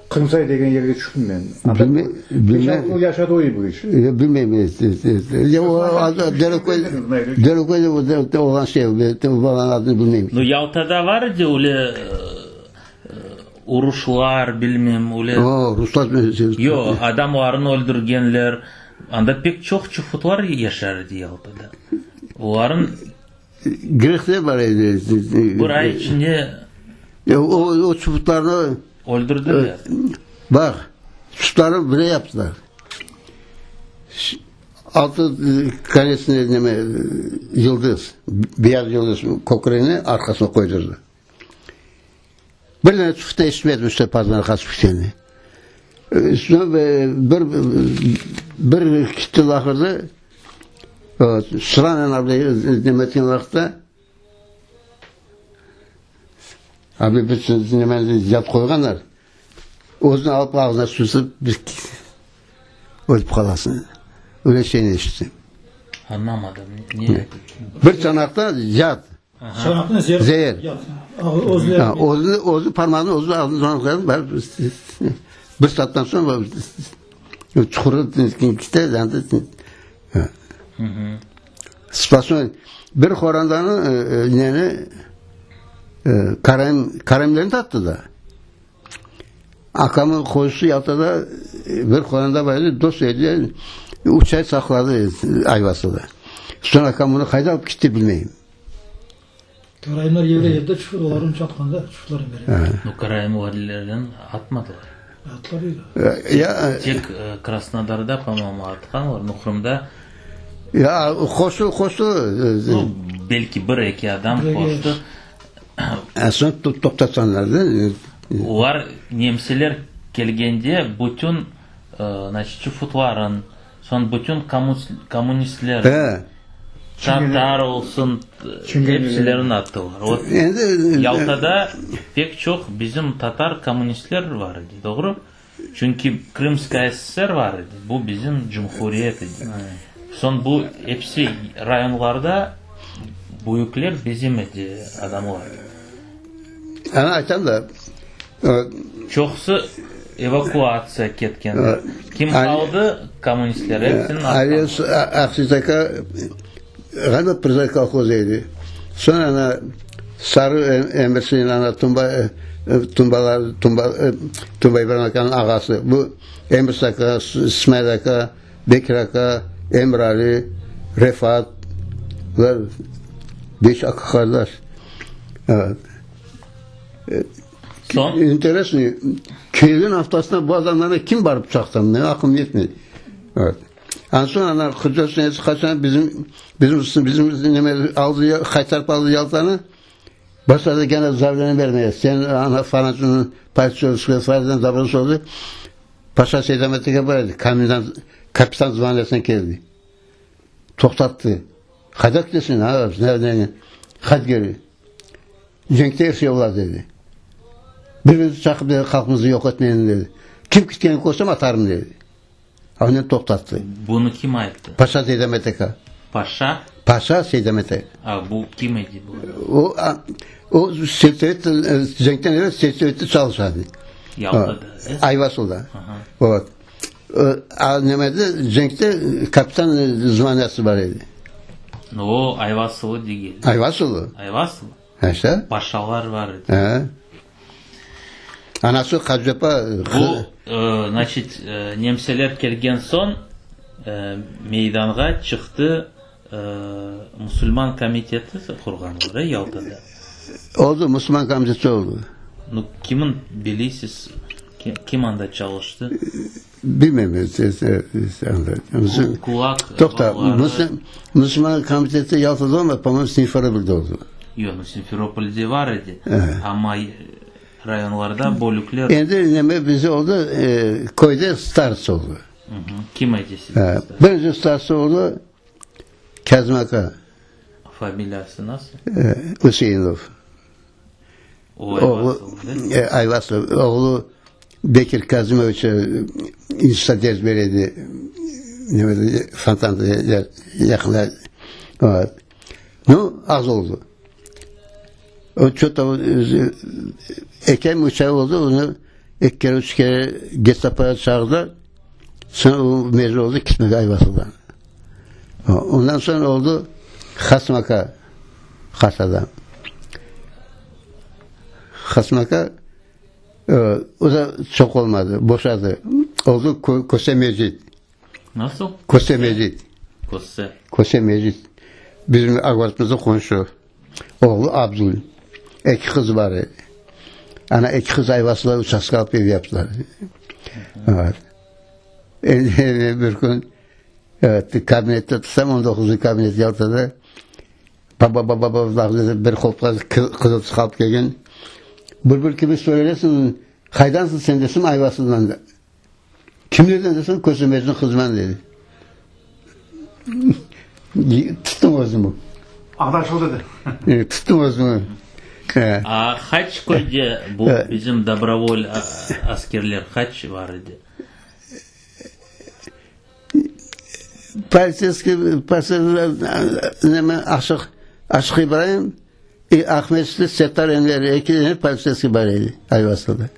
Qırımsay degen yerge tüştüm men. Bilmey, Beş altı yıl yaşadı o İbriş. Bilmeyim. Ya o Dereköy, Dereköyde olğan şey, balanıñ adını bilmeyim. Nu, Yaltada var edi öyle uruşlar, bilmem, öyle. O, ruslar. Yoq, adamlarnı öldürgenler. Anda pek çoq çufutlar yaşar edi Yaltada. Olarnıñ Grekler bar edi. Bir ay içinde O, o çubuklarnı öldürdiler. Baq, çubuklarnı bile yaptılar. Altı konesine neme yıldız, beyaz yıldız köküregine arqasına qoydurdı. Bir dane çubukta eşitmedim işte pazarğa qaçıp ketkenini. Üstüne bir bir kitti laqırdı. Sıranen abi neme etken vaqıtta abi bir nemeni yat qoyğanlar. Özüni alıp ağzına sürsün, bir ölüp qalasın. Öyle şeyni eşittim. Añlamadım. Ne? Bir çanaqta yat. Çanaqnı zeer. Zeer. Özleri. Özü, özü parmağını özü ağzına qoyar. Bir saattan soñ çuqurda kete, Spasnoy bir qorantanı neni karaim, karaimlerini tattı da. Akamın qoşusu Yaltada bir qoranta bar edi, dost edi, üç ay saqladı Ayvasıda. Soñ akam bunı qayda alıp ketti bilmeyim. Karaimler yevrey edi, çufut olarnı çatqanda çufutlarını bere. Nu, karaim vadilerden atmadılar. Attılar edi. Ya, Tek Krasnodarda, po-moyemu, atqanlar, nu, Qırımda. Ya, qoşu, qoşu. Nu, belki bir-eki adam qoştı. Soñ toqtatqanlar da. Olar, nemseler kelgende, bütün, значит, çufutların, soñ bütün kommunistler, tatar olsun, hepsilerini attılar. Vot, Yaltada pek çoq bizim tatar kommunistler bar edi, doğru? Çünki Krımskaya SSR bar edi, bu bizim cumhuriyet edi. Soñ bu episi rayonlarda büyükler bizim edi adamlar. Ana aytam da. Çoqusı. Evakuatsiya ketkenler. Kim qaldı? Kommunistler hepsini Ali Aqsizaka ğaliba Prizay kolhozı edi. Soñ ana Sarı Emirsin ana Tumba Tumbalar Tumba Tumba İbrahim akanıñ ağası. Bu Emir aka, İsmail aka, Bekir aka, Emir Ali, Refat, bular beş aka-qardaş. Soñ? İnteresno, kelgen aftasına bu adamlarnı kim barıp çaqtı, menim aqlım yetmey. Evet. An soñ ana 44 senesi qaçan bizim bizim bizim neme aldı, qaytarıp aldı Yaltanı. Başladı gene zavleniye bermeye. Sen ana falancının partisi falancının davranışı oldu. Paşa Seydamet'e bar edi. Komendant, kapitan zvaniyasına keldi. Toqtattı. Qayda ketesiñ? Ha, ne, ne, ne. Qayt geri. Cenkte er şey ola, dedi. Birbirimizni çaqıp, dedi, halqımıznı yoq etmeyin, dedi. Kim ketkenini körsem, atarım, dedi. Onen toqtattı. Bunı kim ayttı? Paşa Seydamet aka. Paşa? Paşa Seydamet aka. A, bu kim edi bu adam? O, o selsovet, cenkten evel selsovetте çalışa edi. Yaltada, e? Ayvasılda. Вот. A, nemede, cenkte kapitan zvaniyası bar edi. O, Ayvasılı degil. Ayvasılı. Ayvasılı? İşte. Paşalar bar edi. He. Anası Hacı-apa. Bu, значit, nemseler kelgen soñ meydanğa çıqtı musulman komiteti qurğanlar, e, Yaltada? Oldı, musulman komiteti oldı. Nu, kimin bilesiz, kim anda çalıştı? Bilmem. Kulak Toqta, musulman komiteti Yaltada olmadı, po-moyemu, Simferopolde oldı. Yoq, nu, Simferopolde bar edi, amma rayonlarda bölükler. Endi neme bizde oldı, köyde starosta oldı. Kim edi sizde starosta? Birinci starosta oldı Kâzim aka. Familiyası nasıl? Üseinov. O Ayvasıllı, değil mi? Ayvasılı. Oğlu Bekir Kazımoviç institutta ders bere edi, Fontanda yaqında. Nu, az oldı. O ço-to eki ay mı, üç ay oldı, onı eki kere, üç kere gestapoya çağırdılar. Soñ o mecbur oldı ketmege Ayvasıldan. Ondan soñ oldı Hasım aka qart adam. Hasım aka o da çoq olmadı, boşadı. Oldı Köse Mecit. Nasıl? Köse Mecit. Köse. Köse Mecit. Bizim ağasımıznıñ qonşu. Oğlu Abdul. Eki qız bar edi. Ana eki qız Ayvasılda uçastka alıp ev yaptılar. Evet. Endi bir kün evet, kabinette tutsam, on doquzıncı kabinet Yaltada, baba, baba, baba, bir qopqa qızıl tüs alıp kelgen. Bülbül kibi söyleyesiñ, qaydansıñ sen desem, Ayvasıldan. Kimlerden desem, Kösemecniñ qızıman dedi. Tuttım özümi. Adaşıldı dedi. Tuttım özümi. A qaç köyde bu bizim dobrovol askerler qaç bar edi? Politseyskiy, neme, Aşıq, Aşıq İbraim, Aqmescitli Settar Enver, eki dane politseyskiy bar edi Ayvasılda.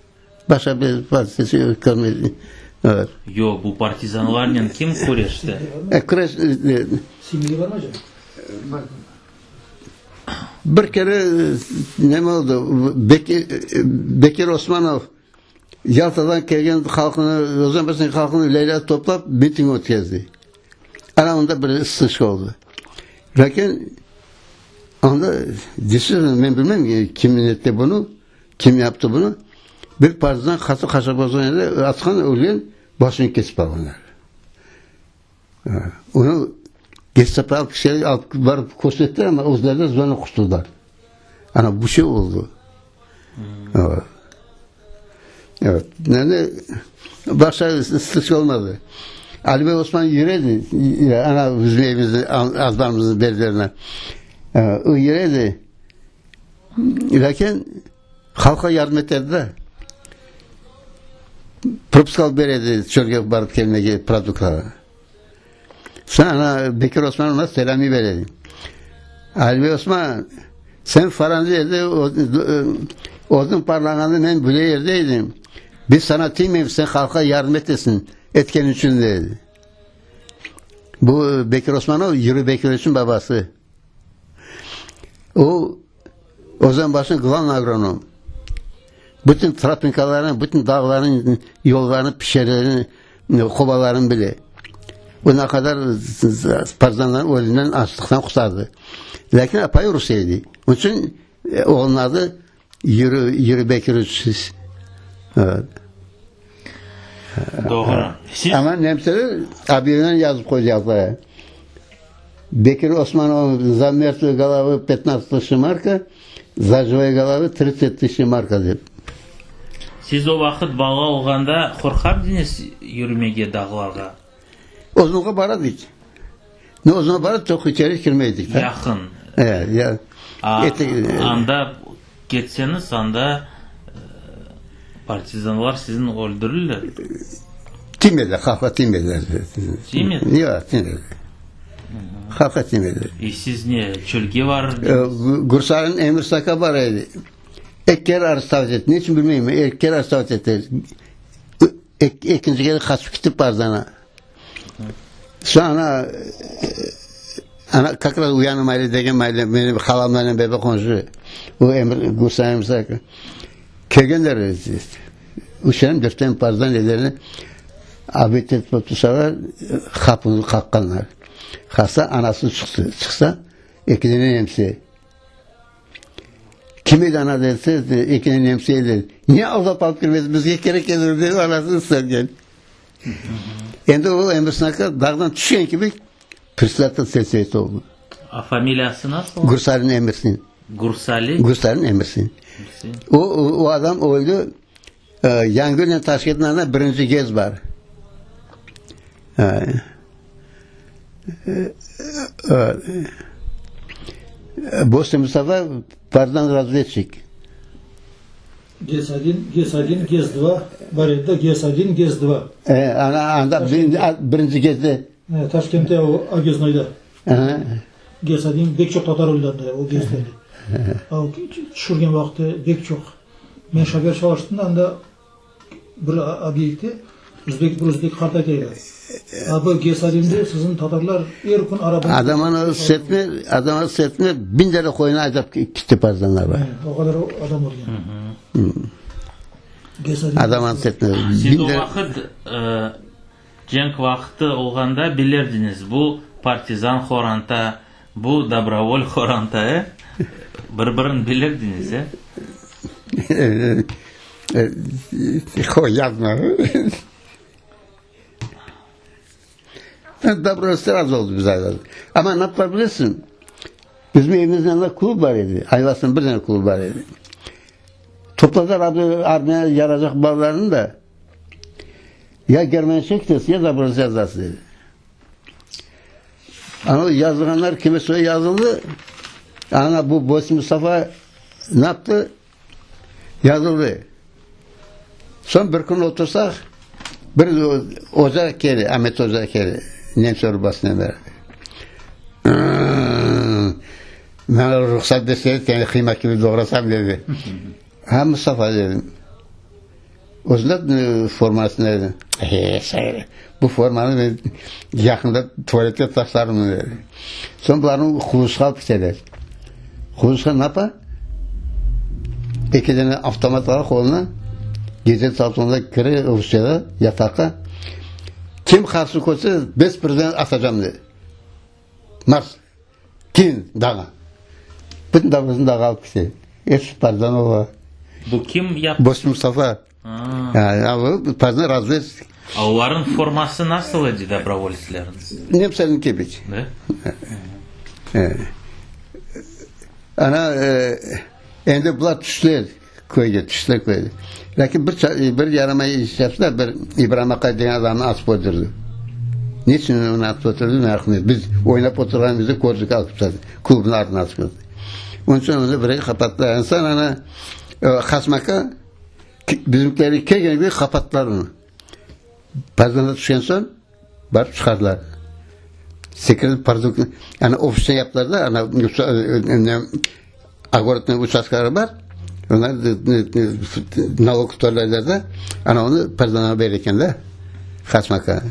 Başqa bir politseyskiy körmedim. Evet. Yoq, bu partizanlarnen kim küreşti? Küreş, Simli barmı acaba? Bir kere neme oldı, Bekir Osmanov Yaltadan kelgen halqını, Özenbaşnıñ halqını Leylâ toplap miting ötkezdi. Ana onda bir stışka oldı. Lâkin onda deysizmi, men bilmem kim etti bunı, kim yaptı bunı. Bir partizan qatı qaşap bozğan edi, atqan, ölgen, başını kesip alğanlar. Onı gestapo alıp kişilerge alıp barıp körsettiler, amma özleri de zornen qurtuldılar. Ana bu şey oldı. Evet. Evet. Yani başqa stışka olmadı. Ali Bey Osman yüredi, ana bizim evimizde, azbarımızın berberine. O yüredi. Lâkin halqqa yardım eterdi de. Propiska alıp beredi çölge barıp kelmege produktlara. Soñ ana Bekir Osman ona selâmi beredi. Ali Bey Osman, sen falanca yerde odun parlağanda men böyle yerde edim. Biz sana tiymeymiz, sen halqqa yardım etesiñ, etken içün dedi. Bu Bekir Osmanov, Yuriy Bekiroviçniñ babası. O, Özenbaşnıñ glavnıy agronom. Bütün tropinkalarnı, bütün dağlarnıñ yollarını, pişerlerini, qobalarını bile. O ne qadar partizanlarnı ölümden, açlıqtan qurtardı. Lâkin apayı rus edi. Onıñ içün oğlunıñ adı Yuriy, Yuriy Bekiroviç. Doğru. Siz... Amma nemseler abiyenen yazıp qoyacaqlar. Bekir Osmanov za mertvıye golovı petnadtsat tısyaç marka, za jıvıye golovı tridtsat tısyaç marka dep. Siz o vaqıt bala olğanda qorqardıñız yürümege dağlarğa? Ozunğa baradık. Ne ozunğa barıp çoq içeri kirmeydik da. Yaqın. E, ya. A, anda ketseñiz, anda partizanlar sizni öldürirler. Tiymediler, halqqa tiymediler. Tiymedi? Yoq, tiymediler. Halqqa tiymediler. E siz ne, çölge varırdıñız? Gursarın Emir Saka bar edi. Eki kere arestavat etti. Ne içün bilmeyim, eki kere arestavat etti. Ekinci kere qaçıp ketti partizana. Soñ ana, ana kak raz Uyanı maile degen maile, menim halamlarnen bebe qonşu, o Emir, Gursan Emir Saka. Kelgenler, üçten, dörtten partizan ellerini abet etip otursalar, qapını qaqqanlar. Qaqsa, anası çıqtı. Çıqsa, eki dene nemse. Kim edi ana dese, eki dene nemse edi. Ne aldap alıp kirmedi, bizge kerek edi, dedi, anasını istergen. Endi o Emir-Sınaka dağdan tüşken kibi predsedatel selsoveti oldı. A familiyası nasıl? Gursalin Emirsin. Gursali? Gursalin Emirsin. O, o adam öldü. Yangölnen Taşkentniñ arasında birinci gez bar. Boston Mustafa partizan razvedçik. GES odin, GES odin, GES dva bar edi da, GES odin, GES dva. E, ana, anda birinci, birinci GESde. E, Taşkentte o Ogezdnoyda. GES odin, bek çoq tatar öldi anda, o GESlerde. O tüşürgen vaqıtı bek çoq. Men şofer çalıştım da anda bir obyektte özbek, bir özbek qart ayta edi. A bu GES odinde siziñ tatarlar er kün arabanı... Adam anı sertme, adam anı sertme, biñ lira qoyunı aydap kitti partizanlar. O qadar adam ölgen. GES odin. Adam anı sertme. Siz o vaqıt cenk vaqtı olğanda bilirdiñiz, bu partizan horanta, bu dobrovol horanta, e? Bir-birini bilirdiñiz, e? Qoy, yazma. Dobrovoltsler az oldı biz aylarda. Amma ne yaptılar bilesiñ? Bizim evimizin yanında klub bar edi. Ayvası'nın bir tane klub bar edi. Topladılar armiya yaracaq balalarını da. Ya Germaniya ketesiñ, ya dobrovolts yazasıñ dedi. Ana yazılğanlar kime soy yazıldı. Ana bu Bosi Mustafa ne yaptı? Yazıldı. Soñ bir kün otursaq, bir oca keldi, Amet oca keldi, nemse urbasınen beraber. Maña ruhsat berseñiz, seni qıyma kibi doğrasam, dedi. Ha, Mustafa, dedim. Özünde formasını dedi. He, sayır. Bu formanı men yaqında tuvaletke taşlarım, dedi. Soñ bularnı quvuşqa alıp keteler. Quvuşqa ne yapa? Eki dene avtomat ala qoluna, gece saat onda kire rusçada yataqqa. Kim qarşı körse, bes birden atacam, dedi. Marş! Kim dağa? Bütün dağ dağa alıp kete. Episi partizan ola. Bu kim yaptı? Boş Mustafa. Yani, partizan razvedчик. A olarnıñ forması nasıl edi dobrovoltslerniñ? Nemsenin kibi. Da? Ana, endi bular tüştiler köyge, tüştiler köyge. Lâkin bir, bir yaramay iş yaptılar, bir İbrahim aqay degen adamnı asıp öldürdi. Niçün onı asıp öldürdi, meraqlı. Biz oynap oturğanımızda kördik, asıp taşladı. Klubnıñ ardına asıp öldürdi. Onıñ içün onı birge qapattılar. İnsan ana, Qasım aka bizimkilerge kelgen kibi qapattılar onı. Partizanlar tüşken soñ barıp çıqardılar. Sekirip partizan, ana ofiste yaptılar da, ana ogorodnıy uçastkaları bar. Onlar nalog töleyler de, ana onı partizanğa bere eken de, qaçmaqqa.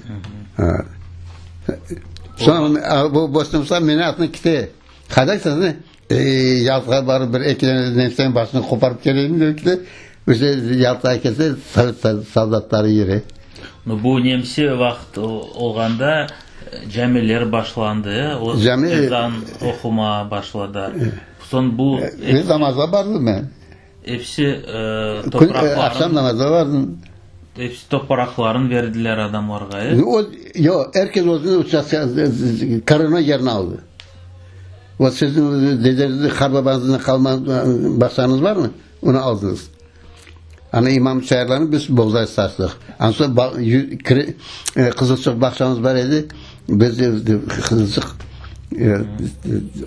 Soñ bu Boston meni atını kite. Qayda ketesiñ? Yaltağa barıp bir eki dane nemseniñ başını qoparıp keleyim dep kite. Öse Yaltağa kelse, sovet soldatları yüre. No, bu nemse vaqıt olğanda camiler başlandı, o ezan oqumağa başladılar. Soñ bu. Men namazğa bardım men. Episi topraqların. Aqşam namazğa bardım. Episi topraqların berdiler adamlarğa, e? Yoq, er kes özüniñ uçastkasını, korona yerini aldı. O siziñ dedeñizniñ, qartbabañıznıñ qalma bağçañız barmı? Onı aldıñız. Ana imam çayırlarını biz boğday saçtıq. Ondan soñ qızılçıq bağçamız bar edi, biz qızılçıq,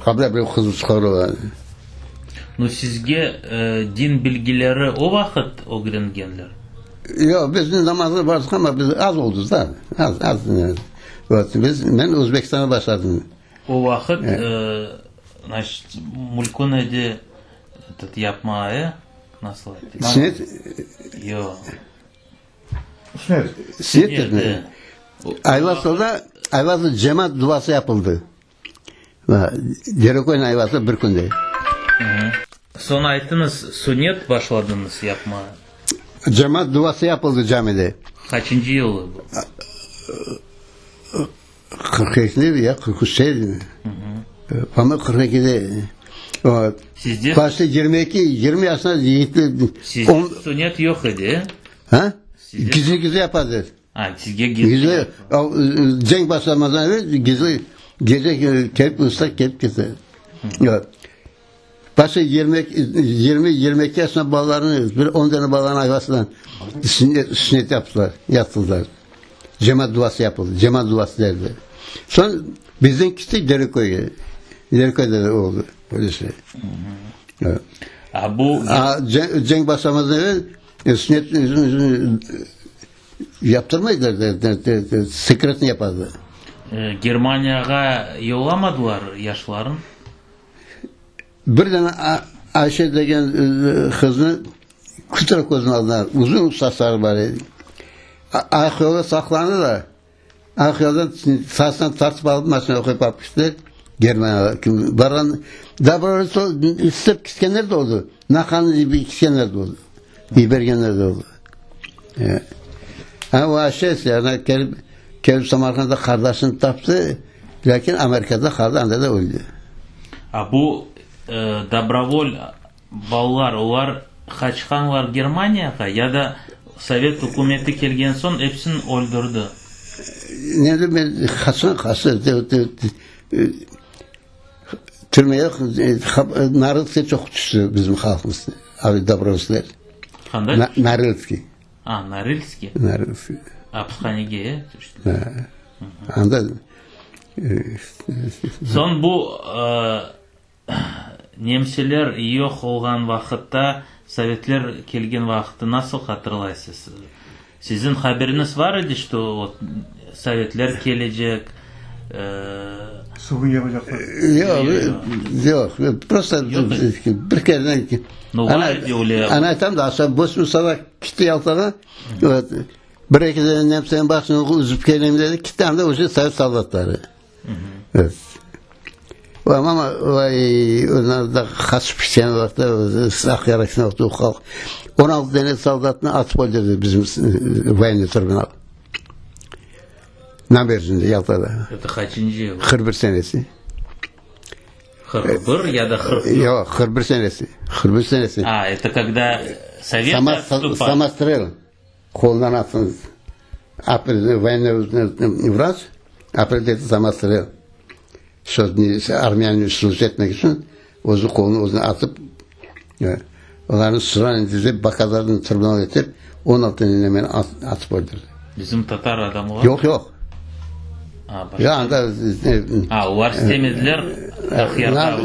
qabla bir qızılçıqlar ola. No, sizge din bilgileri o vaqıt ögrengenler? Yoq, biz namazğa bardıq, amma biz az oldıq da, az, az. Biz, men Özbekistanda başladım. O vaqıt, значит, mülkün edi etot yapma, e? Nasıl aytayım? Sünnet? Yoq. Sünnet. Sünnet mi? Ayvasılda, Ayvasıl cemaat duası yapıldı. Dereköyniñ Ayvası bir künde. Soñ ayttıñız, sünnet başladıñız yapmağa. Cemaat duası yapıldı camide. Qaçıncı yılı bu? 42-de ya 43-te Ama 42-de. Sizde? Başta 22, 20 yaşında yigitler. Sizde sünnet yoq edi, Ha? Gizli gizli yapardı. A, sizge gizli. Gizli, cenk başlamazdan evel gizli, gece kelip ıslaq kelip kete. Evet. Başta 20, 20, 22 yaşında balalarını, bir 10 tane balanı ayvasından sünnet, sünnet yaptılar, yaptılar. Cemaat duası yapıldı, cemaat duası derdi. Soñ bizden gittik Dereköyge. Dereköyde de oldu böyle şey. Evet. A, bu... A, cenk başlamazdan evel sünnet yaptırmaydılar, sekretni yapardı. Germaniyağa yollamadılar yaşların? Bir dane Ayşe degen qıznı kütre közüniñ aldına, uzun saçları bar edi. Aqyolda saqlandı da, Aqyoldan saçından tartıp alıp maşinağa qoyıp alıp kettiler Germaniyağa. Barğan, dobrovolno istep ketkenler de oldı, naqanı dep ketkenler de oldı, yibergenler de oldı. Ha, o Ayşe ise, ana kelip, kelip Samarqandda qardaşını taptı, lâkin Amerikada qaldı, anda da öldi. A bu dobrovol balalar, olar qaçqanlar Germaniyağa ya da Sovet ükümeti kelgen soñ epsini öldürdi? Ne de men qaçqan, qaçtı. Türmeye Norilskte çoq tüşti bizim halqımız, dobrovolsler. Qanday? Norilskiy. A, Norilskiy? Norilskiy. Apishanege, e, tüşti? Anda. Soñ bu nemseler yoq olğan vaqıtta, sovetler kelgen vaqıtı nasıl hatırlaysız? Siziñ haberiñiz bar edi, şto vot sovetler kelecek? Sürgün yapacaqlar. Yoq, yoq, prosto bir kereden ana aytam da, aşağı boş sabah kitti Yaltağa, bir eki dane nemseniñ başını üzüp keleyim dedi, kitti anda uje sovet soldatları. Evet. Ama vay, onlar da qaçıp ketken vaqıtta, Aqyarğa ketken vaqıtta halq 16 dane soldatnı atıp öldürdi bizim voyenniy tribunal. Naberejnıy Yaltada. Это qaçıncı yıl? 41 senesi. 41 ya da 44? Yoq, 41 senesi. 41 senesi. A, это когда Sovet отступал? Самострел. Qolundan atsın. Voyenniy vraç, aprel samosтрел. Armiyanı служить etmek içün özü qolunı özüne atıp, olarnı sıranen dizip, bakalarını tribunal etip, 16 nemeni atıp öldürdi. Bizim tatar adamlar? Yoq, yoq. Ya anda A, olar istemediler Aqyarğa,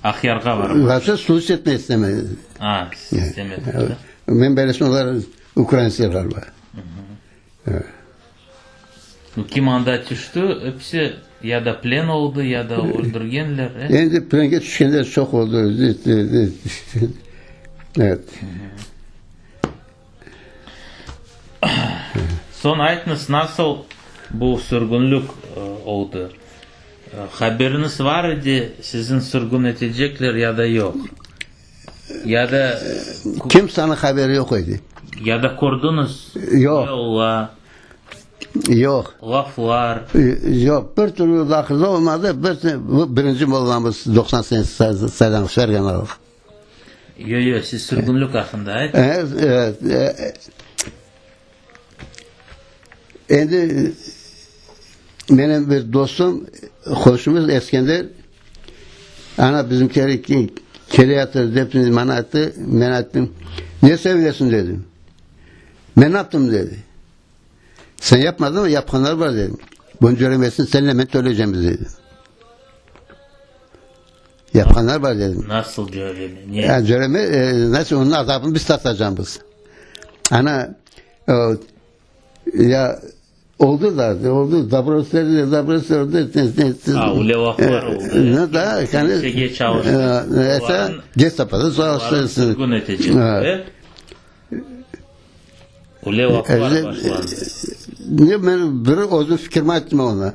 Aqyarğa barmağa. Вообще служить etmek istemedi. A, istemediler. Men bilesem, olar ukraintsler ğaliba. Kim anda tüşti, episi ya da plen oldı, ya da öldürgenler, e? Endi plenge tüşkenler çoq oldı. Evet. Soñ aytıñız, nasıl bu sürgünlik oldı? Haberiñiz var edi, siziñ sürgün etecekler ya da yoq? Ya da Kimseniñ haberi yoq edi. Ya da kördiñiz, Yoq. ne ola? Yoq. Laflar. Yoq, bir türlü laqırdı olmadı. Bir, bu birinci mollamız 90 sene saylanıp Sergen Yoq, yoq, siz sürgünlik aqqında aytıñız. Evet, endi menim bir dostum, qomşumız Eskender, ana bizimkiler keleyatır dep bana ayttı, men ayttım, ne sevinesiñ dedim. Men yaptım dedi. Sen yapmadın ama yapqanlar var dedim. Bunı cöremesini seninle men töleycemiz dedi. Yapqanlar var dedim. Nasıl cöreme? Ne? Yani cöreme, e, nasıl onun azabını biz tartacağımız. Ana e, ya oldu da oldu. Dobrostler, dobrostler oldu. Ha, öyle vaqıtlar oldu. Ne da yani Kimsege çalıştı. E, Gestapo'da çalıştı. Sürgün etecek. Evet. Öyle vaqıtlar başlandı. Ne men bir özüm fikrimi ayttım ona.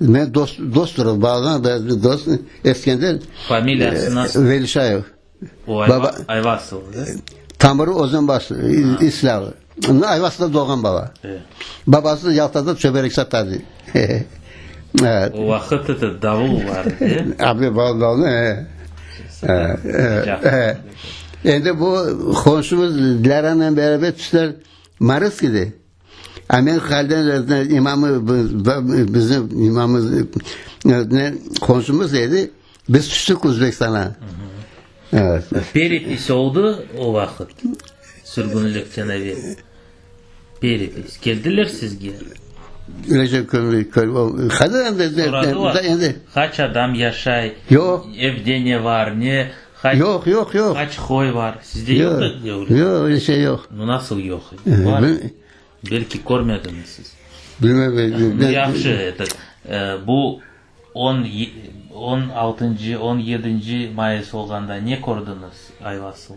Men dost dosttur, bağdan bir dost Eskender. Familiyası nasıl? Velişayev. O Ayva, Ayvasıl, Tamırı Özenbaş, İslâlı. Ayvasılda doğğan baba. Babası Yaltada çöberek satardı. Evet. O vaqıt это davul var edi. Abi davul, e. E, Endi bu qomşumız Dilaranla beraber tüştiler Maritskiyde. A men halden imamı bizim imamımız ne qomşumız edi. Biz tüştik Özbekistana. Evet. Perepis oldı o vaqıt sürgünlikten evel. Perepis. Keldiler sizge? Recep köy, köy, Soradılar, qaç adam yaşay? Yoq. Evde ne var, ne? Qaç, yoq, yoq, yoq. Qaç qoy var? Sizde yoq yoq, yoq, öyle şey yoq. Nu nasıl yoq? Var. Belki körmediñiz siz. Bilmem. Nu yahşı, etot, bu on, on altıncı, on yedinci mayıs olğanda ne kördiñiz Ayvasılı?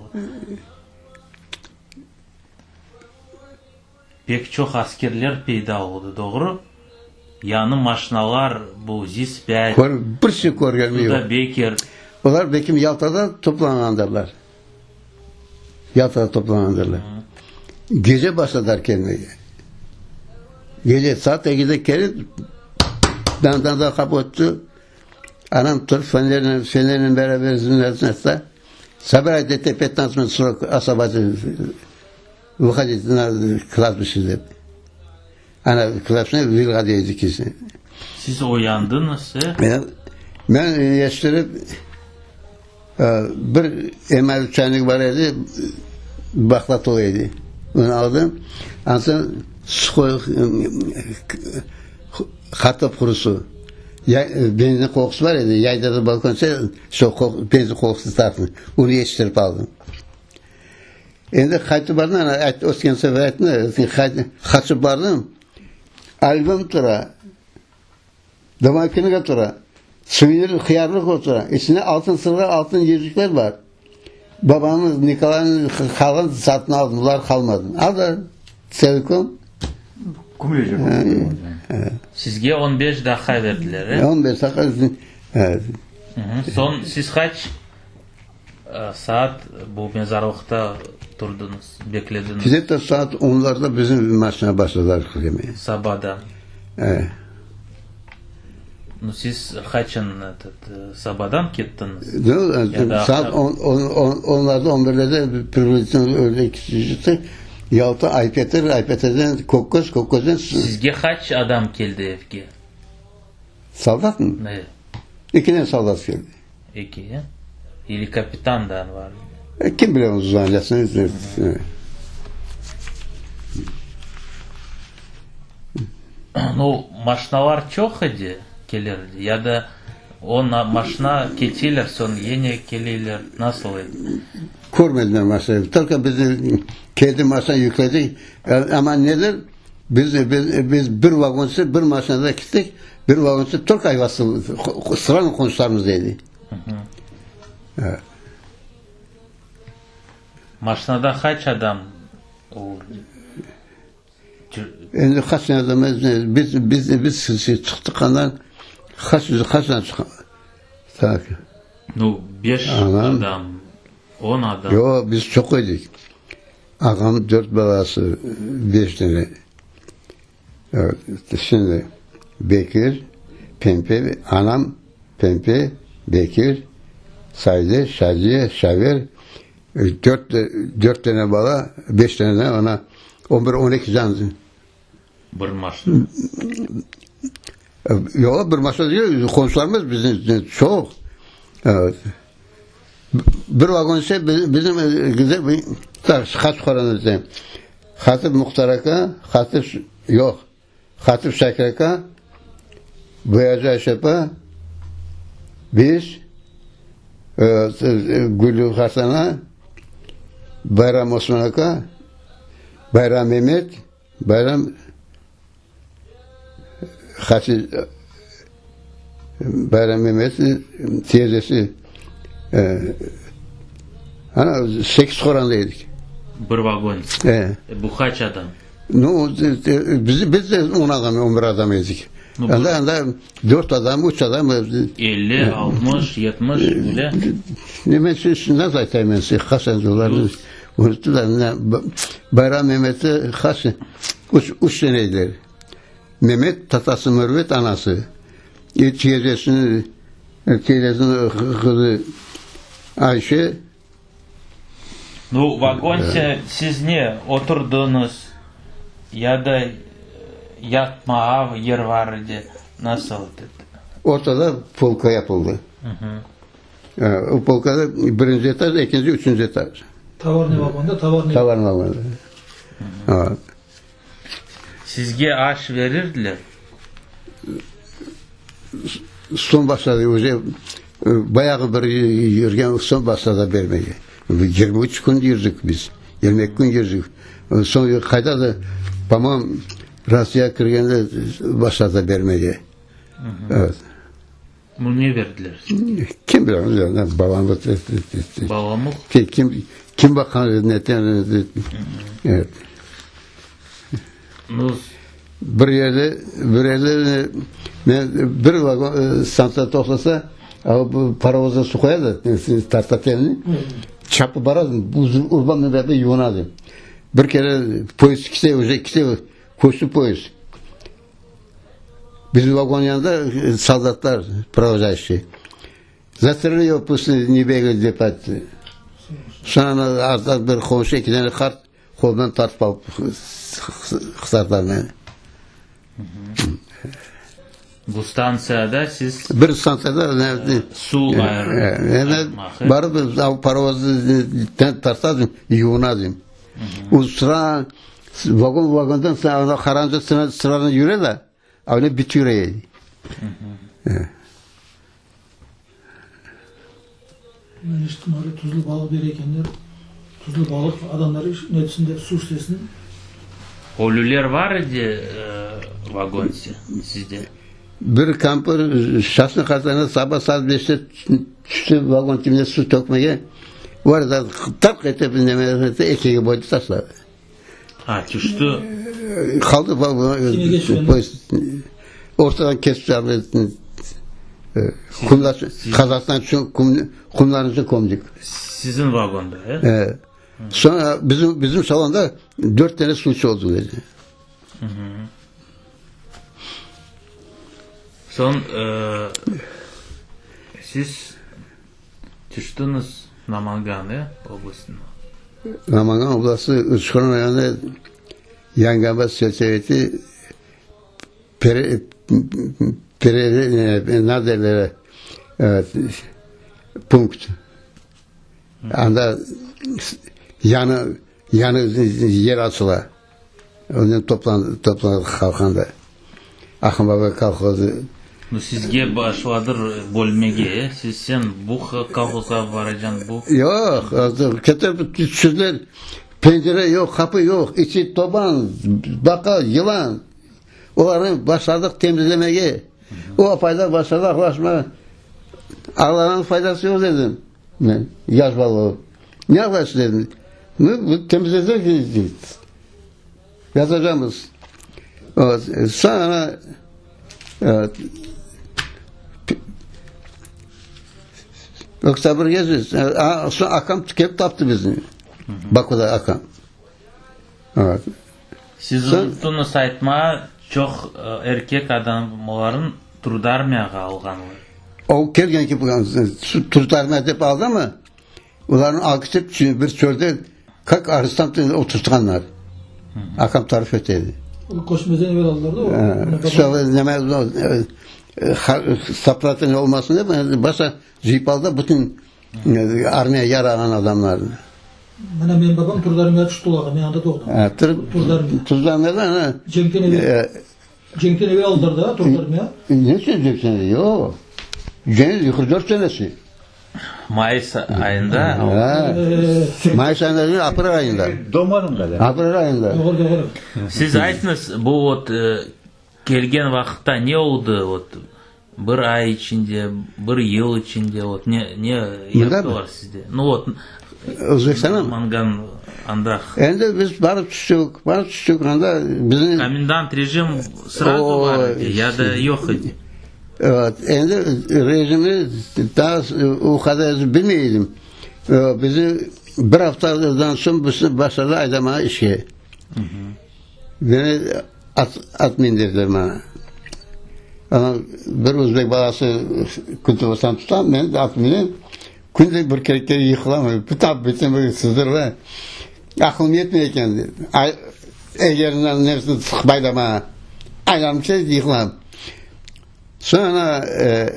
Pek çoq askerler peyda oldı, doğru? Yañı maşinalar, bu ZİS pât, Bir şey körgenim yoq. Studebaker. Olar belkim Yaltada toplanğandırlar. Yaltada toplanğandırlar. Gece başladılar kelmege. Gece saat ekide kelip, dan-dan-dan qapı öttü. Anam turıp fenernen, fenernen beraber zümresine Собирайте те 15 минут срок освободить, выходить на кладбище dep. Ana kladbişni Vilğa deydi ki. Siz oyandıñız, e? Men, men yeştirip bir emal çaynik bar edi, baqla tolu edi. Onı aldım. Andan suhoy qartop qurusı. Ya, benzin qoqusı bar edi, yaydada balkonca şo benzin qoqusı tarttım. Onı yetiştirip aldım. Endi qaytıp bardım, ana, ayt, ötken sefer ayttım da, qaçıp bardım, albom tura, domokinika tura, suvenir hıyarlıq tura, içinde altın sırğa, altın yüzükler bar. Babamız Nikolaynıñ qalğan satın aldım, bular qalmadı. Al da, tselkom. Kümlece. Sizge on beş daqqa berdiler, e? On beş daqqa, evet. Soñ siz qaç saat bu mezarlıqta turdıñız, beklediñiz? Gde-to saat onlarda bizim maşina başladılar kirmege. Sabadan? Evet. Nu, siz qaçan etot, sabadan kettiñiz? Ya da Saat on, on, on, onlarda, on birlerde priblizitel öyle çıqtı. Yalta, Aypeter, Aypeterden Kökköz, Kökközden Sizge qaç adam keldi evge? Soldat mı? Evet. Ekiden soldat keldi. Eki, e? Ili kapitan da var edi. Kim bile onun zvaniyasını? Nu, maşinalar çoq edi, kelir edi, ya da o maşina keteler, soñ yene keleler, nasıl edi? Körmedim men maşinanı. Tolko bizni keldi maşina yükledik. Amma nedir, biz, biz, biz bir vagonsı, bir maşinada kettik, bir vagonsı tolko Ayvasıl, sıranı qonşularımız edi. Maşnada qaç adam olur? Endi qaç adam, biz, biz, biz çıqtıq andan, qaç, qaç adam çıqqan? Tak. Nu, beş adam, on adam. Yoq, biz çoq edik. Ağam dört balası, beş tane. Evet, şimdi Bekir, Pempe, anam Pempe, Bekir, Sayde, Şadiye, Şaver, dört, dört tane bala, beş tane ana, on bir, on eki can. Bir maşna. Yoq, bir maşna değil, qomşularımız bizim çoq. Evet. Bir vagon ise bizim qaç qoranası. Hatip Muhtar aka, Hatip, yoq, Hatip Şakir aka, Boyacı Ayşe apa, biz, Gülü Hasana, Bayram Osman aka, Bayram Memet, Bayram Hatice, Bayram Memet'in teyzesi, e, ana sekiz qoranda edik. Bir vagon. E. Bu qaç adam? Nu, biz, biz de on adam, on bir adam edik. Nu, Anda, anda dört adam, üç adam. 50, 60, 70, öyle? Ne men siz nasıl aytayım men size, qaç olarnı unuttum da, Bayram Memet'i qaç, üç, üç sene ediler. Memet, tatası Mürvet, anası. E, teyzesini, teyzesiniñ qızı Ayşe. Nu, vagonse siz ne, oturdıñız ya da yatmağa yer var edi, nasıl? Ortada polka yapıldı. O polkada birinci etaj, ekinci, üçünci etaj. Tovarnıy vagonda, tovarnıy. Tovarnıy vagonda. Evet. Sizge aş verirdiler? Soñ başladı özi, bayağı bir yürgen soñ başladı bermege. 23 kün yürdik biz, 22 kün yürdik. Soñ qayda da, po-moyemu, Rossiya kirgende başladı bermege. Evet. Bunu ne berdiler sizge? Kim bilir, babam. Babamıq? Kim, kim baqqan, neten, evet. Nu, Bir yerde, bir yerde men bir vagon stantsiya toqtasa, parovozda su qoyadı, tarta telni, çapıp baradım, urbamnen beraber yuvunadım. Bir kere poyezd kete, уже kete, köçtü poyezd. Bizim vagon yanında soldatlar, провожающий. Застрели его, пусть не бегает dep ayttı. Soñra arttan bir qomşu eki tane qart qolundan tartıp alıp qısardılar meni. Bu stantsiyada siz Bir stantsiyada suv ayırmaq. Barıp parovoznı tartadım, yuvunadım. O sıra vagon vagondan qaranca sıra sıradan yüre de, öyle bit yüre edi. Men eşittim, öyle tuzlu balıq bere ekenler. Tuzlu balıq adamlar netisinde suv istesin. Ölüler var edi vagonse sizde? Bir kampir şahsen qazanda saba saat beşte tüşti vagon tübüne suv tökmege. O arada taq etip neme etti, ekige böldi taşladı. A, tüşti. Qaldı poyezd ortadan kesip çıqardı. Qumlar, Qazahstan qumların içine kömdik. Siziñ vagonda, e? E. Soñra bizim, bizim salonda dört tane suvçı oldu dedi. Soñ siz tüştiñiz Namangan, e, oblastına? Namangan oblastı Uçqurun rayonı Yangabad selsoveti Pere, Pereli, ne derler, evet, punkt. Anda yanı, yanı yer açıla. Ondan toplan, toplan halq anda. Ahım baba kolhozı. Nu, sizge başladır bölmege, e? Siz sen bu kolhozğa baracañ, bu. Yoq, ketip tüştüler. Pencere yoq, qapı yoq, içi toban, baqa, yılan. Olarnı başladıq temizlemege. O apaylar başladı ağlaşmağa. Ağlağanıñ faydası yoq dedim men, yaş bala olıp. Ne ağlaysız dedim. Bu temizlesek, yazacağımız. Sonra Oktyabr gezdi. Sonra akam kelip taptı bizni. Bakuda akam. Evet. Siz unuttıñız aytma, çoq erkek adamların trudarmiyağa alğanlar. O kelgen ki, trudarmiya dep aldımı? Olarnı alkışlap bir çölde kak arestant oturtqanlar. Akam tarif ete edi. Köçmeden evel aldılar da o. Şöyle neme sapratan olmasın dep başta cıyıp aldı bütün armiya yarağan adamlarnı. Mına menim babam Turdarmiyağa tüşti olarğa, men anda doğdım. Turdarmiya. Turdarmiyadan ha. Cenkten evel. Cenkten evel aldılar da Turdarmiya. Ne cenkten evel? Yoq. Cenk 44 senesi. Mayıs ayında. Mayıs ayında değil, aprel ayında. Doğmadım da. Aprel ayında. Doğru, doğru. Siz aytıñız, bu vot kelgen vaqıtta ne oldı, vot bir ay içinde, bir yıl içinde, vot ne, ne yaptılar sizde? Nu vot, Özbekistan'a mı? Namangan anda. Endi biz barıp tüştük, barıp tüştük, anda bizni... Komendant rejim srazu bar edi, ya da yoq edi? Evet, endi rejimi daa o qadar bilmey edim. Bizi bir aftadan soñ bizni başladı aydamağa işke. Meni at, at mindirdiler maña. Ana bir özbek balası küntovasan tuta, men de at minem. Künde bir kere kere yıqılam, pıtap bütün bir sızdırıla. Aqılım yetmey eken. Ay, egerinden nefsini sıqmay da maña. Aylanıp kete, yıqılam. Soñra e,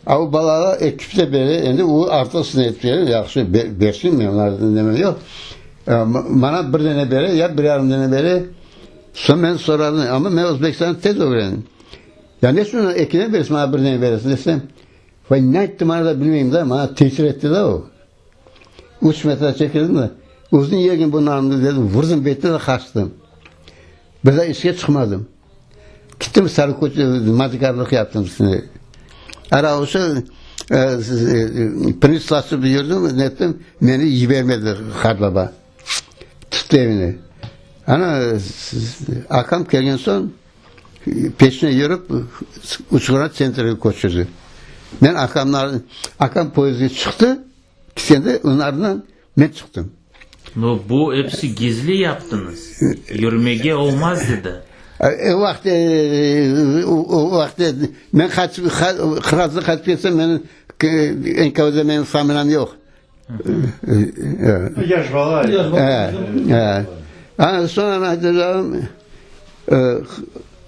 o balalar ekipte bere, endi o artıqsını etip bere, yahşı bersin, men olardan nemem yoq. E, maña bir dene bere, ya bir yarım dene bere. Soñ men soradım, amma men Özbekistan'ı tez ögrendim. Ya ne içün ekiden beresiñ, maña bir dene beresiñ desem, vay ne ayttı maña da bilmeyim da, maña tesir etti da o. Üç metre çekildim de, özüñ yegin bu nanı dedim, vurdım betine de qaçtım. Bir daa işke çıqmadım. Gittim Sarıköçe mazikarlıq yaptım üstüne. Ara olsa pirinç satıp yürdim, nettim, meni yibermedi qartbaba. Tuttı evine. Ana akam kelgen soñ peşine yürip Uçqura tsentrge köçürdi. Men akamlar, akam poyezdge çıqtı, kitkende onıñ ardından Men çıqtım. No, bu episi gizli yaptıñız. Yürmege olmaz dedi. O vaqıt, o vaqıt men qaçıp, Qırazda qaçıp ketsem, menim NKVD menim familiyam yoq. Yaş bala. E, e. Ana, soñra aytacağım,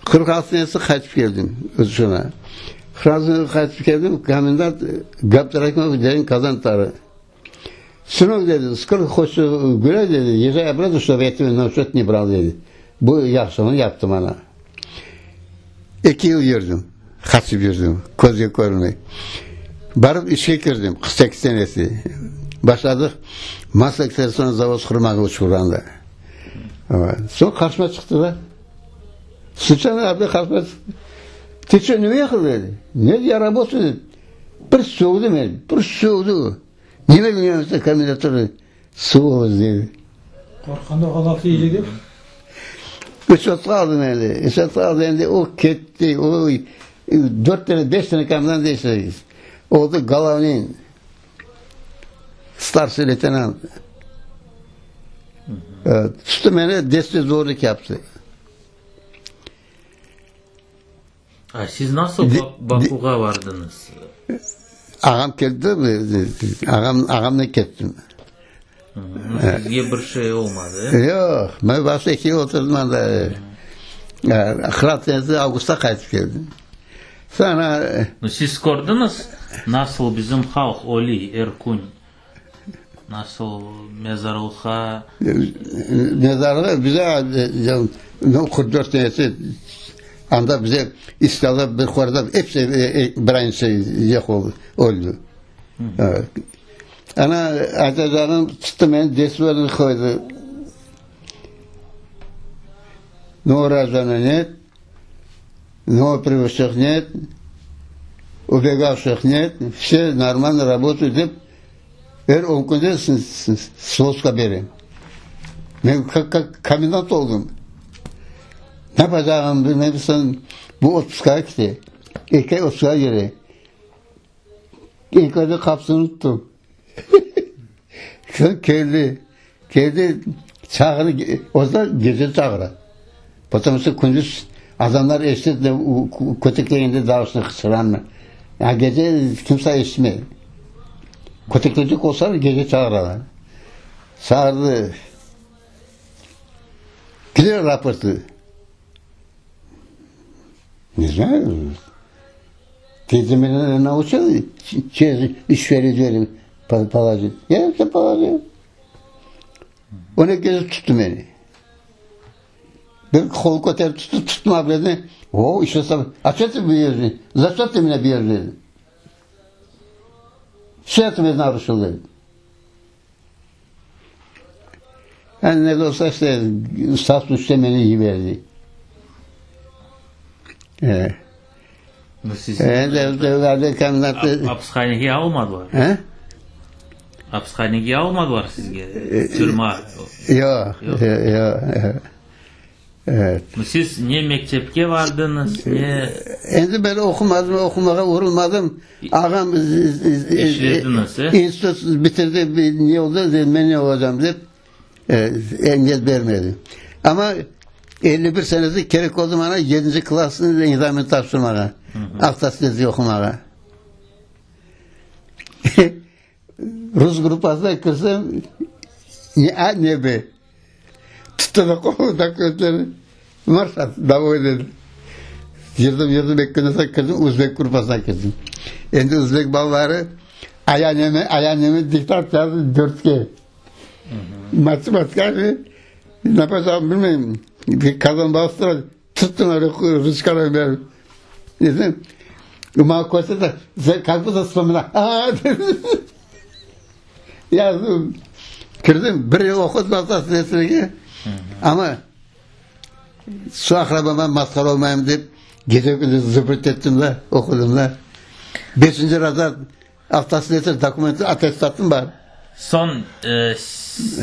46 senesi qaçıp keldim Özbekistana. 46 qaçıp keldim, komendant Gabdurakhimov degen Kazan tarı. Sınok dedi, skolko hoçешь gulять dedi, езжай обратно, чтобы я тебя на учет не брал dedi. Bu yahşılığını yaptı bana. Eki yıl yürdim, qaçıp yürdim, közge körünmey. Barıp işke kirdim, 48 senesi. Başladıq maslak zavod qurmağa Uçqurğanda. Soñ qarşıma çıqtılar. Sıçan abi qarşıma çıqtı. Ты что, не уехал dedi. Нет, я работаю dedi. Bir sögdü meni, bir sögdü. Neme bilmemizde komendantör suvuğız dedi. Qorqqanda oğa laf deycek dep. Üç otqa aldı meni. Üç otqa aldı endi o ketti. O dört tane, beş tane komendant değiştirdi. Oldu Golovnin. Starşiy leytenant. Tuttu meni, deste zorluk yaptı. A siz nasıl Bakuğa vardıñız? Ağam keldi, ağam, ağamnen kettim. Sizge bir şey olmadı, e? Yoq, men başta eki yıl oturdım anda. Qırq senesi avgustta qaytıp keldim. Soñra... Siz kördiñiz, nasıl bizim halq öli er kün? Nasıl mezarlıqqa? Mezarlığa bize 44 senesi anda bize İstalda bir qorda hepsi bir aynı şey yoq oldu, öldü. Ana aytacağım tuttı meni desvörni qoydı. No rajana net, no прибывших нет, убегавших нет, все нормально работают dep Er on künde svodka berem. Men komendant oldum. Ne yapacağımı bilmeyip soñ bu otpuskağa kete. Eki ay otpuskağa kele. Eki ayda qapısını unuttım. Soñ keldi. Keldi, çağırdı, o da gece çağıra. Потому что kündüz adamlar eşitedi de köteklegende davuşını qıçıranı. A gece kimse eşitmey. Kötekleycek olsalar gece çağıralar. Çağırdı. Где рапорты? Не знаю. Ты же меня научил через içeri deri положить. Я это положил. Onı gezip tuttı beni. Bir qol köterip tuttı, tutma dedi. O, işte а что ты бьешь? За что ты меня бьешь? Dedi. Что я тебе нарушил? Dedi. Yani ne de olsa işte saat üçte beni yiberdi. Evet. Siz Evet, apishanege almadılar? He? Apishanege almadılar sizge? Türma? Yoq, yoq. Evet. Siz ne mektepke bardıñız, ne... Endi ben oqumadım, oqumağa urulmadım. Ağam İşlediñiz, e? institut bitirdi, ne oldu, dedim, men ne olacağım dep engel bermedi. Ama 51 senesi kerek oldu bana 7. klasını ekzamen tapşırmağa, avtosledki oqumağa. Rus gruppasına kirsem, ne A, ne B. Tuttı da qolumdan köterdi. Marş домой dedi. Yürdim, yürdim, eki künden soñ kirdim, özbek gruppasına kirdim. Endi özbek balaları ayaneme, ayaneme diktant yazdı dörtke. Matematika ne yapacağımı bilmeyim. Bir kazan bastılar, tuttılar, ruçkadan berip. Dedim, maña kösterdi, sen как будто вспоминал. Aa, dedi. Yazdım. Kirdim, bir yıl oqudım avtosledstvoge. Amma şu aqrabama masqara olmayım dep, gece-kündüz zıpırt ettim da, oqudım da. Beşinci razrâd avtosledstvo dokumenti, attestatım bar. Soñ,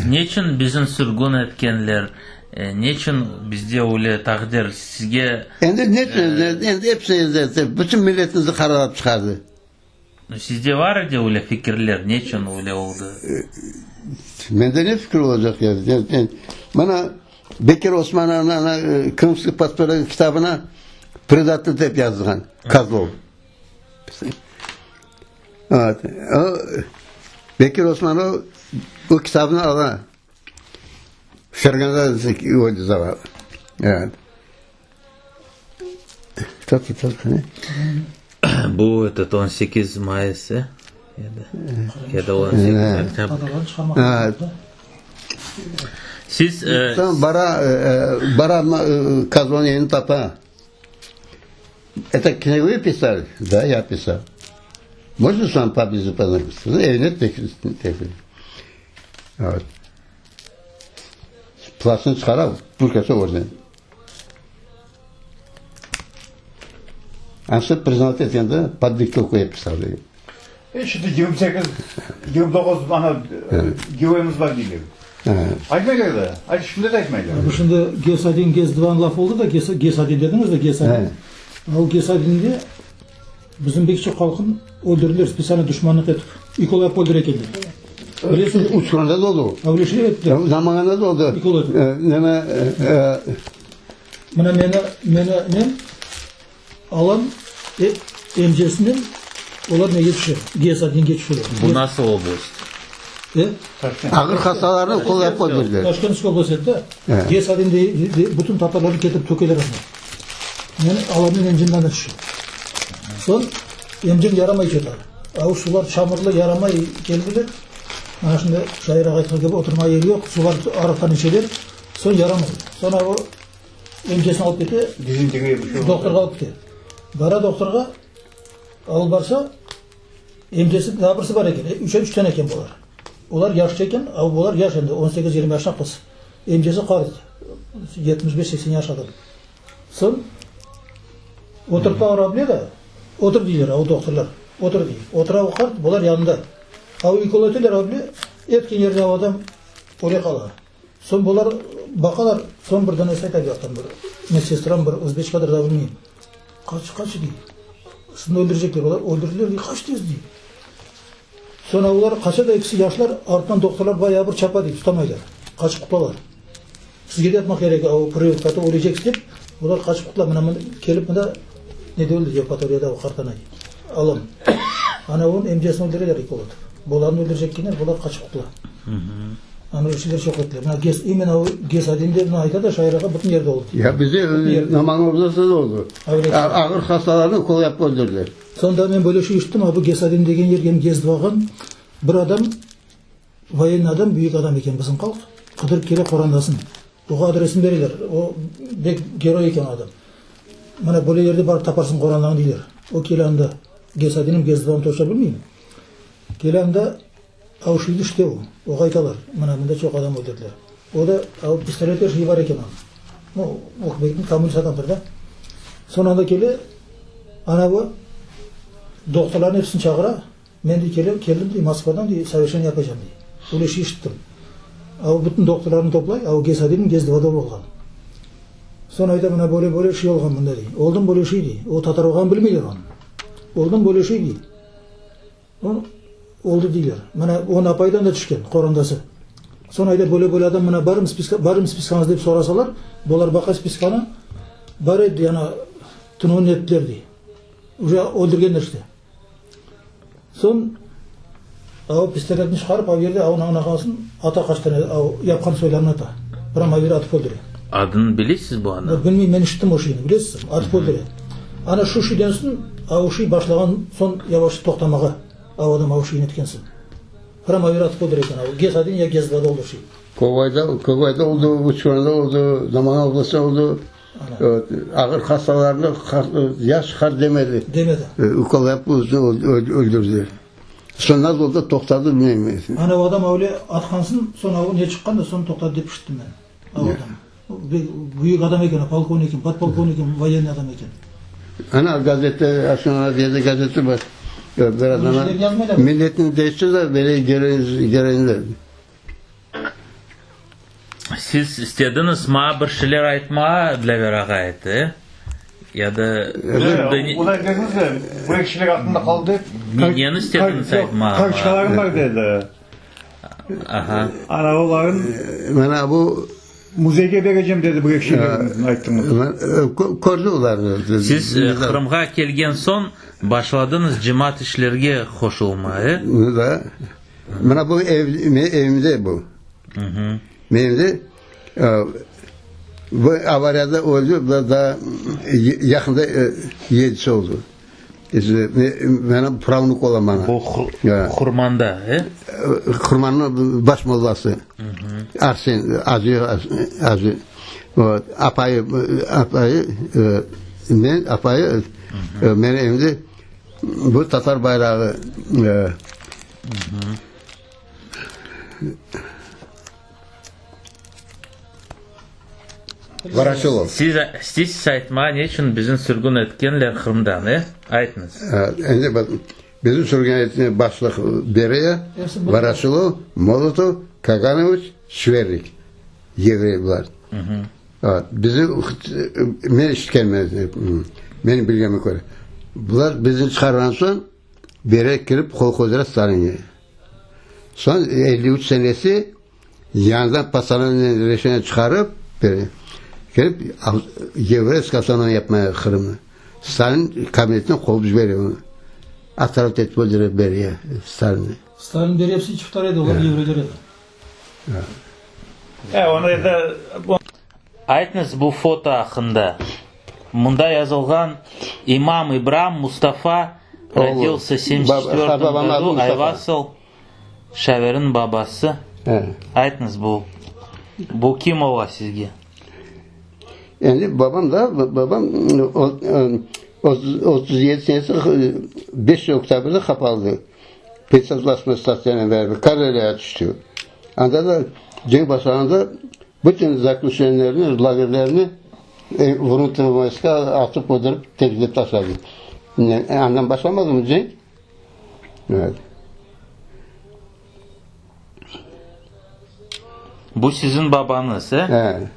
neçün bizni sürgün etkenler, neçün bizde öyle taqdir, sizge. Endi neçün, endi episi, bütün milletimizni qaralap çıqardı. Sizde var edi öyle fikirler, neçün öyle oldı? Mende ne fikir olacaq ya? Mana Bekir Osmanovnıñ Krımskiy podpolye kitabına predatel dep yazılğan, Kozlov. Evet. O, Bekir Osmanov o kitabını ala. Ferganada öldi zavallı. Evet. Tatlı tatlı ne? Bu этот 18 mayıs ya da ya da 18 oktyabr. Evet. Siz e, Tamam, bara e, bara e, Kazon yeni tapa. Это книгу вы писали? Да, я писал. Можно с вами поближе познакомиться? Evine tek Evet. Plasını çıqara, burkası oradan. Ansa признать etkende pod diktовку я писал. E şimdi 28, 29 ana geroyımız var deyler. Aytmaylar da. Ay şimdi de aytmaylar. Bu şimdi GES-1, GES-2 laf oldı da GES, GES-1 dediniz de GES-1. Evet. O GES-1'de bizim pek çoq halqın öldürdiler, специально duşmanlıq etip. Ukolap öldüre ekenler. Bilesiñ, Uçuranda da oldu. öyle şey ettiler. Namanganda da oldu. Ukol etip. E, Neme, e, e, Mına meni, meni, men alam e, emcesinen olar nege tüşe? GES-1'ge tüşeler. bu nasıl oblast? E? ağır hastalarını ukollap öldürdüler. Taşkent область edi da. Evet. GES-1'de bütün tatarlarnı ketirip tökeler anda. Men alamnen emcemden de tüşe. Soñ emcem yaramay kete. A o suvlar çamurlı yaramay keldiler. Mana şimdi Şair ağa aytqan kibi oturmağa yer yoq. Suvlar arıqtan içeler. Soñ yaramay. Soñ o emcesini alıp kete. Dizenteriya bir şey oldu. Doktorğa alıp kete. Bara doktorğa alıp barsa emcesi daa birisi bar eken. Üçer üç tane eken bular. Olar yaşça eken, a bular yaş endi 18-20 yaşında qız. Emcesi qart, 75-80 yaş adam. Soñ oturtpa ura bile de, otur deyler, o doktorlar. Otur dey. Otura o qart, bular yanında. A ukol eteler o bile, etken yerde o adam öle qala. Soñ bular baqalar, soñ bir danesi ayta buyaqtan bir medsestram bir özbeçkadır da bilmeyim. Qaç, qaç dey. Sizni öldürecekler. Olar öldürdiler dey, qaç tez dey. Soñ olar qaça da ekisi yaşlar, artından doktorlar bayağı bir çapa dey, tutamaylar. Qaçıp qutulalar. Sizge de yapmaq kerek, o prıvıkata öleceksiz dep, olar qaçıp qutula. Mına mında kelip mında nede öldi, Yevpatoriyada o qartanay. Alam. Ana onıñ emcesini öldüreler eki olıp. Bularnı öldürecekkenler, bular qaçıp qutula. Ana öyle şeyler çoq ettiler. Mına GES, imенно o GES adinde mına ayta da şair ağa bütün yerde oldı. Ya bizde Namangan oblastında da oldı. Ağır hastalarnı ukol yapıp öldürdiler. Soñ men böyle şey işittim, a bu GES adin degen yerge em GES doğğan bir adam, voyenniy adam, büyük adam eken bizim halq, qıdırıp kele qorandasın. Oğa adresini bereler. O bek geroy eken o adam. Mına böyle yerde barıp taparsıñ qorandañı deyler. O kele anda. GES adinmi, GES dvamı toçno bilmeyim. Kele anda. Avşıydı işte o. Oğa aytalar, mına mında çoq adam öldürdiler. O da, av pistolet er şeyi bar eken onıñ. Nu, ükümetniñ kommunist adamdır da. Soñ anda kele, anavı doktorlarnıñ episini çağıra, men dey kelem, keldim dey, Moskvadan dey, soveşeniye yapacam dey. Öyle şey işittim. Av bütün doktorlarnı toplay, av gez odin, gez dvada bolğan. Soñ ayta, mına böyle böyle şey olğan mında dey. Oldım böyle şey dey. O tatar olğanın bilmeyler onıñ. Oldım böyle şey dey. O, oldı deyler. Mına, onıñ apaydan da tüşken, qorandası. Soñ ayta, böyle-böyle adam, mına, barmı spiska, barmı spiskañız dep sorasalar, bular baqa spiskanı, bar edi dey, ana, tünevin ettiler dey. Uje öldürgenler işte. Soñ, av pistoletni çıqarıp, av yerde avnı añlağan ata qaç tane av yapqan soylarını ata. Prâm av yerde atıp öldüre. Adını bilesiz bu adamnıñ? Bilmeyim, men işittim o şeyni, bilesizmi, atıp öldüre. Ana şu şeyden soñ av şey başlağan soñ yavaş toqtamağa, av adam av şeyni etken soñ. Prâm av yerde atıp öldüre eken av, gez odin ya gez dva oldı şey. Kovayda, Kovayda oldı, Uçkanda oldı, Namangan oblastında oldı. Ağır hastalarnı yaş qart demedi. Demedi. Ukol yapıp öldürdi. Soñ nasıl oldı toqtadı bilmeyim. Ana o adam öyle atqan soñ, soñ av ne çıqqan da soñ toqtadı dep işittim men. Av adam. Büyük adam eken o, polkovnik eken, podpolkovnik eken, voyenniy adam eken. Ana gazette, aslında bir yerde gazette bar. Bir adama milletini değiştirdiler, böyle gelenler. Siz istediñiz maña bir şeyler aytmağa, Dlâver ağa ayttı, e? Ya da şimdi. Olar dediñiz de, bu kişiler aklımda qaldı dep. Neni istediñiz aytmağa? Kartoçkalarım bar dedi. Aha. Ana oların. Mana bu. Muzeyge berecem dedi bu kişilerni ayttıñız. Kördi olarnı. Siz Qırımğa kelgen soñ başladıñız cemaat işlerge qoşulmağa, e? Da. Mına bu ev, menim evimde bu. Menim evimde bu avariyada öldü, daa yaqında yedisi oldu. Menim pravnuk ola maña. Bu Qurmanda, e? Qurmannıñ baş mollası. Arsen, acı, acı. Apayı, apayı, men, apayı, menim evimde bu tatar bayrağı. Voroşilov. Siz, siz aytmağa ne içün bizni sürgün etkenler Qırımdan, e? Aytıñız. Endi bak, bizni sürgün etken başlıq Beriya, Voroşilov, Molotov, Kaganoviç, Şverrik. Yevrey bular. Bizi, men işitkenime, menim bilgenime köre, bular bizni çıqarğan soñ, Beri kirip qol qoydıra Stalinge. Soñ 53 senesi yañıdan postanovnıy reşeniye çıqarıp, beri kirip yevreyskiy avtonomiya yapmaya Qırımnı. Stalin kabinetinden qovıp jibere onı. Otravit etip öldüre Beriya Stalinni. Stalin Beriya episi çiftar edi, olar yevreyler edi. E, onı endi. Aytıñız bu foto aqqında. Mında yazılğan, İmam İbram Mustafa rodilsâ semdesât çetvertom godu, Ayvasıl Şaverniñ babası. Aytıñız bu, bu kim ola sizge? Endi babam da, babam 37 senesi 5 oktâbrde qapaldı. Peçatlaşma statsiyanen beraber Kareliyağa tüşti. Anda da cenk başlağanda bütün zaklüçenlerni, lagerlerni vnutrenniy voyska atıp öldürip temizlep taşladı. Andan başlamadımı cenk? Evet. Bu siziñ babañız, e? E.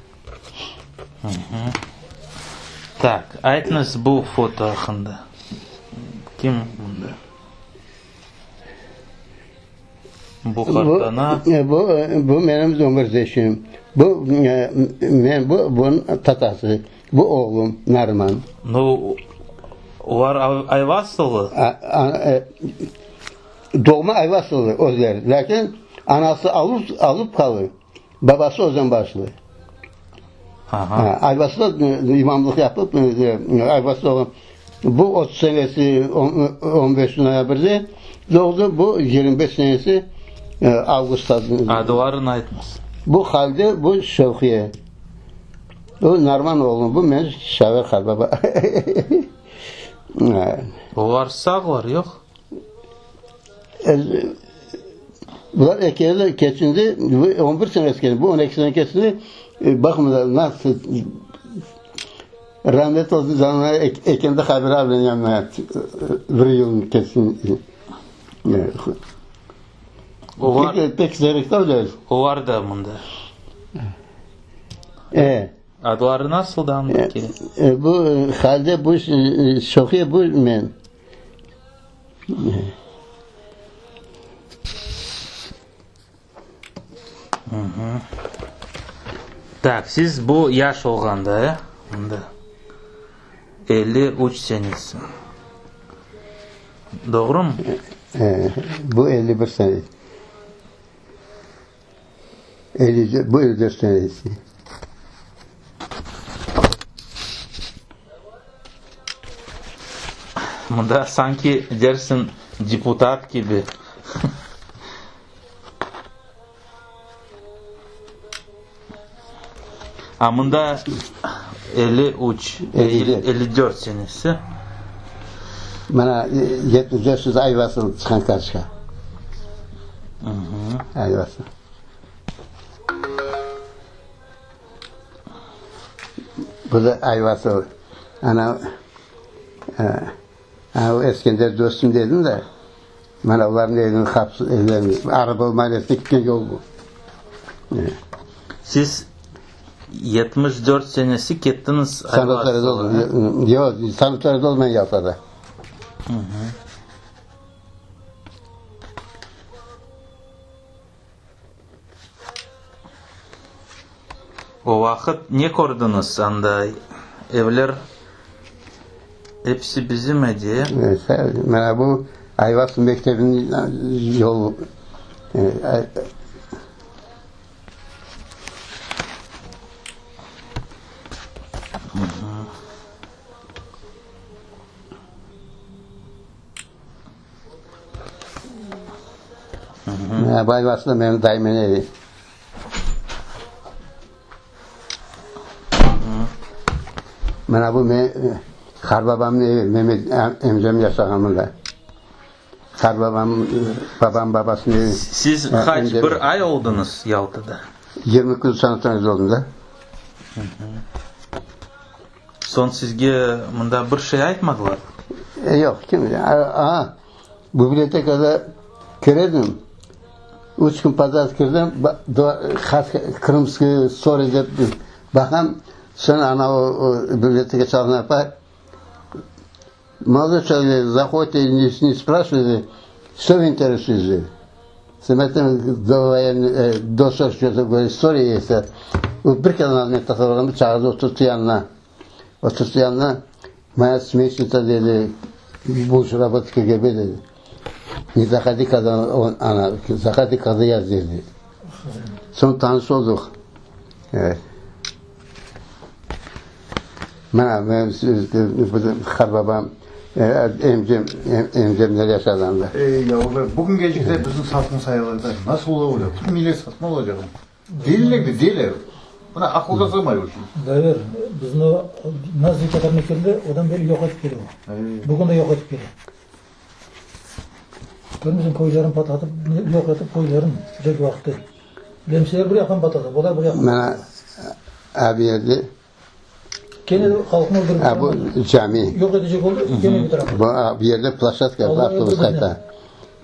Tak, aytıñız bu foto aqqında. Kim bunda? Bu qartana. Bu, bu menim ömürdeşim. Bu, men, bu, bunıñ tatası. Bu oğlum, Nariman. Nu, olar Ayvasılı? Doğma Ayvasılı özleri, lâkin anası Alupkalı, babası Özenbaşlı. Ayvasıda imamlıq yapıp, Ayvasıda bu 30 senesi 15 noyabrde doğdı, bu 25 senesi avgustta. Adlarını aytmız. Bu Halide, bu Şevqiye. Bu Narman oğlum, bu men Şaver qarbaba. Olar sağlar, yoq? Bular ekevi keçindi, bu on bir senesi keçindi, bu on eki sene keçindi. Baqıñız, nasıl rahmet olsun canına ekende haber alın yanına bir yıl keçsin. Olar, pek, pek zerikli oluyor. Olar da mında. E. Adları nasıl da andaki? E, bu halde bu Sofiya bu men. Tak, siz bu yaş olğanda, e? Mında. 53 senesi. Doğrumı? E, bu 51 senesi. 54, bu 54 senesi. Mında sanki dersiñ deputat kibi. A mında 53, 54 senesi. Mana 74 Ayvasıl çıqqan kartoçka. Ayvasıl. Bu da Ayvasıl. Ana, o Eskender dostum dedim de, mana olarnıñ eviniñ qapısı, evleriniñ araba mahallesine ketken yol bu. Siz 74 senesi kettiñiz Ayvasılğa? Yoq, sanatoriyada olmayan Yaltada. O vaqıt ne kördiñiz anda? Evler episi bizim edi, e? Mana bu Ayvasıl mektebiniñ yolu. Bayvasılda menim dayımın evi. Mına bu men qarbabamnıñ evi, Memet emcem yaşağan mında. Qarbabam, babam babasınıñ evi. Siz qaç, bir ay oldıñız Yaltada? 20 kün sanatoriyada oldım da. Soñ sizge mında bir şey aytmadılar? Yoq, kim? A, bibliotekada kiredim, üç kün podrad kirdim, Krımskiy story dep baqam, soñ ana o biblioteka çalışqan apay, Молодой человек, заходите, не спрашивайте, что вы интересуете? Довоенный, до 44 истории есть. Bir kere men tasavurlandım, çağırdı, oturttı yanına. Oturttı yanına, Моя сменщица, dedi, будешь работать в КГБ, dedi. Не заходи, когда он, она, заходи, когда я здесь, dedi. Soñ tanış olduq. Evet. Mana, men qarbabam, emcem, emcemler yaşadı anda. Ey, yavrular, bugün gecikte bizim satqın sayılır da. Nasıl ola öyle? Bütün millet satqın olacaq. Deliler de deli. Mına aqılğa sığmay o şey. Zaver, bizni nasıl kötermek keldi, odan beri yoq etip kele o. Bugün de yoq etip kele. Körmeysiñ, köylerini patlatıp, yoq etip köylerini cenk vaqtı. Lemseler bir yaqtan patlata, olar bir yaqtan. Mına abi yerde. Kene de halqnı öldürip. A, bu cami. Yoq etecek oldı, kene bir taraftan. Bu, bu yerde ploşadka, avtobus qayta.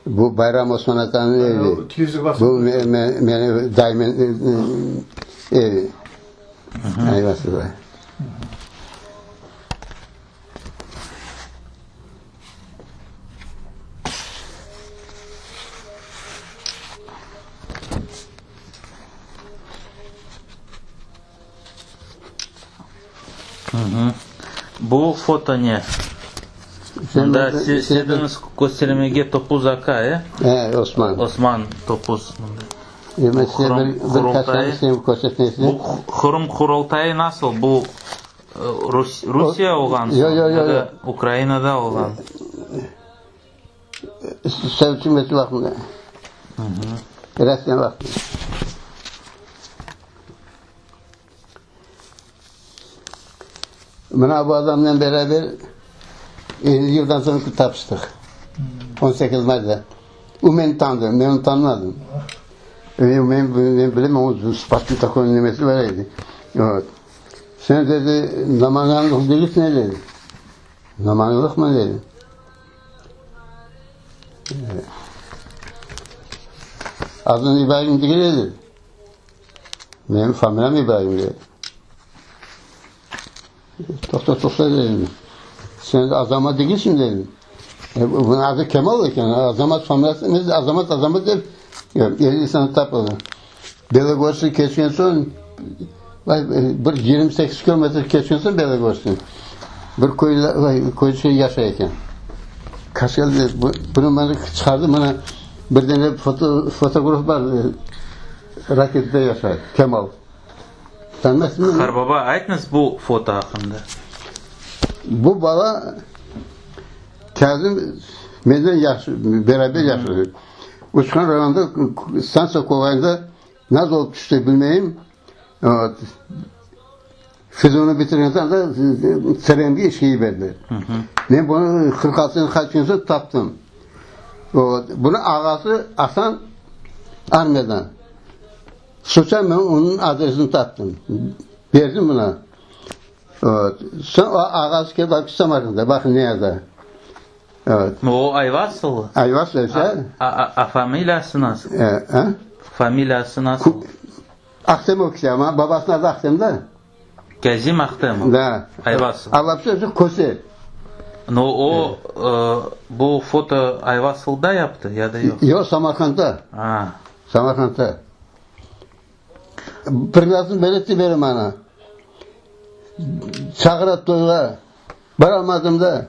Bu Bayram Osman atanıñ evi. Bu menim dayımın evi. Ayvasılda. Bu foto ne? Mında istediñiz köstermege Topuz aka, e? E, Osman. Osman Topuz. Demek size bir, bir qaç tane köstermesini. Bu Qırım Qurultayı nasıl? Bu Rus, Rusiye olğan Yo, yo, yo, yo. Ukrainada olğan? Sovet hükümeti vaqtında. Rusiye vaqtında. Mına bu adamnen beraber 50 yıldan soñ tapıştıq. 18 mayda. O meni tanıdı, men onı tanımadım. Men, men, men bilem, o sıfatlı takoy nemesi bar edi. Vot. Sen dedi, namanganlıq degilsin dedi. Namanganlıqmı dedi. Adın İbrahim degil edi. Menim familiyam İbrahim dedi. Toqta, toqta dedim. Sen Azamat degilsin dedim. E, bunun adı Kemal eken. Azamat familiyası ne? Azamat, Azamat dep. 50 sene tapıldı. Belogorsk'ı keçken soñ bir 28 kilometr keçken soñ Belogorsk'ı bir köy, köy yaşay eken. Kaşel bunı bana çıqardı, bana bir dene foto, fotograf bar, Raketde yaşay, Kemal. Tanımaysıñmı? Qarbaba, aytıñız bu foto aqqında. Bu bala Kâzim menden yaş, beraber yaşadı. Uçqan rayonında stantsiya kolayında nasıl olıp tüşti bilmeyim. Vot. Fizonı bitirgen soñ da TRMge işke yiberdiler. Men bunı 46 qaçqan soñ taptım. Vot. Bunıñ ağası Asan armiyadan. Soñra men onıñ adresini taptım. Berdim buna. Vot. Soñ o ağası kelip alıp ketti Samarqand'a. Baqın ne yaza. Evet. O Ayvasılı? Ayvasılı, a, a, a familiyası nasıl? E, a? Familiyası nasıl? Ahtemov kişi ama babasının adı Ahtem da. Kazim Ahtemov? Da. Ayvasılı. A вообще özü Köse. No, o, e, bu foto Ayvasılda yaptı ya da yoq? Yoq, Samarqandda. A. Samarqandda. Prikazını beredi bere bana. Çağıra toyğa. Baramadım da.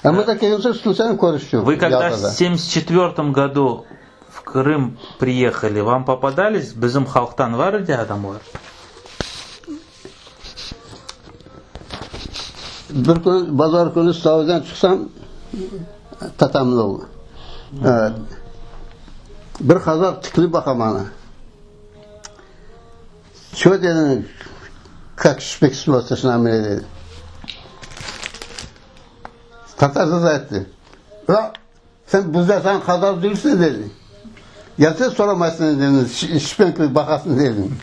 Ama da kelgen soñ случайно körüştik. Вы когда в 74 году в Крым приехали, вам попадались bizim halqtan var edi adamlar? Bir kün, bazar künü stavdan çıqsam, tatamnıñ oğlu. Bir qazaq tikilip baqa maña. Ço dedim, kak şüpek смотришь na mene dedi. Tatarca da ayttı. Ula, sen bizde sen qazaq degilsiñ dedi. Ya sen soramaysıñ dedim, şüpek kibi baqasıñ dedim.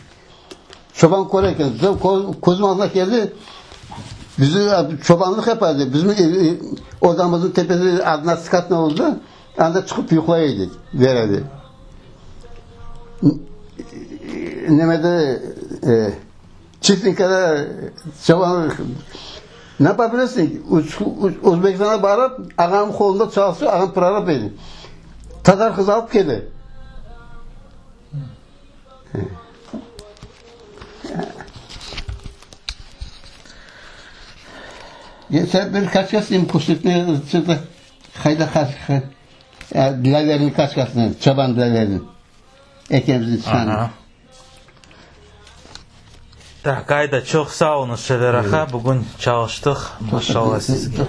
Çoban kör eken, közüm aldına keldi, bizi çobanlıq yapardı, bizim odamıznıñ tepesinde adına skatna oldı, anda çıqıp yuqlay edik, der edi. Nemede, Çiftinkada çobanlıq, ne yapa bilesiñ, Özbekistanğa barıp, ağam qolunda çalıştı, ağam prorab edi. Tatar qızı alıp keldi. Sen bir kaçkasın köstertmeye çıktı. Hayda Dilaver'in kaçkasını, çoban Dilaver'in. Ekemizin çıqanı. Tak, ayda, çoq sağ oluñız, Şever aqa. Bugün çalıştıq, maşallah sizge.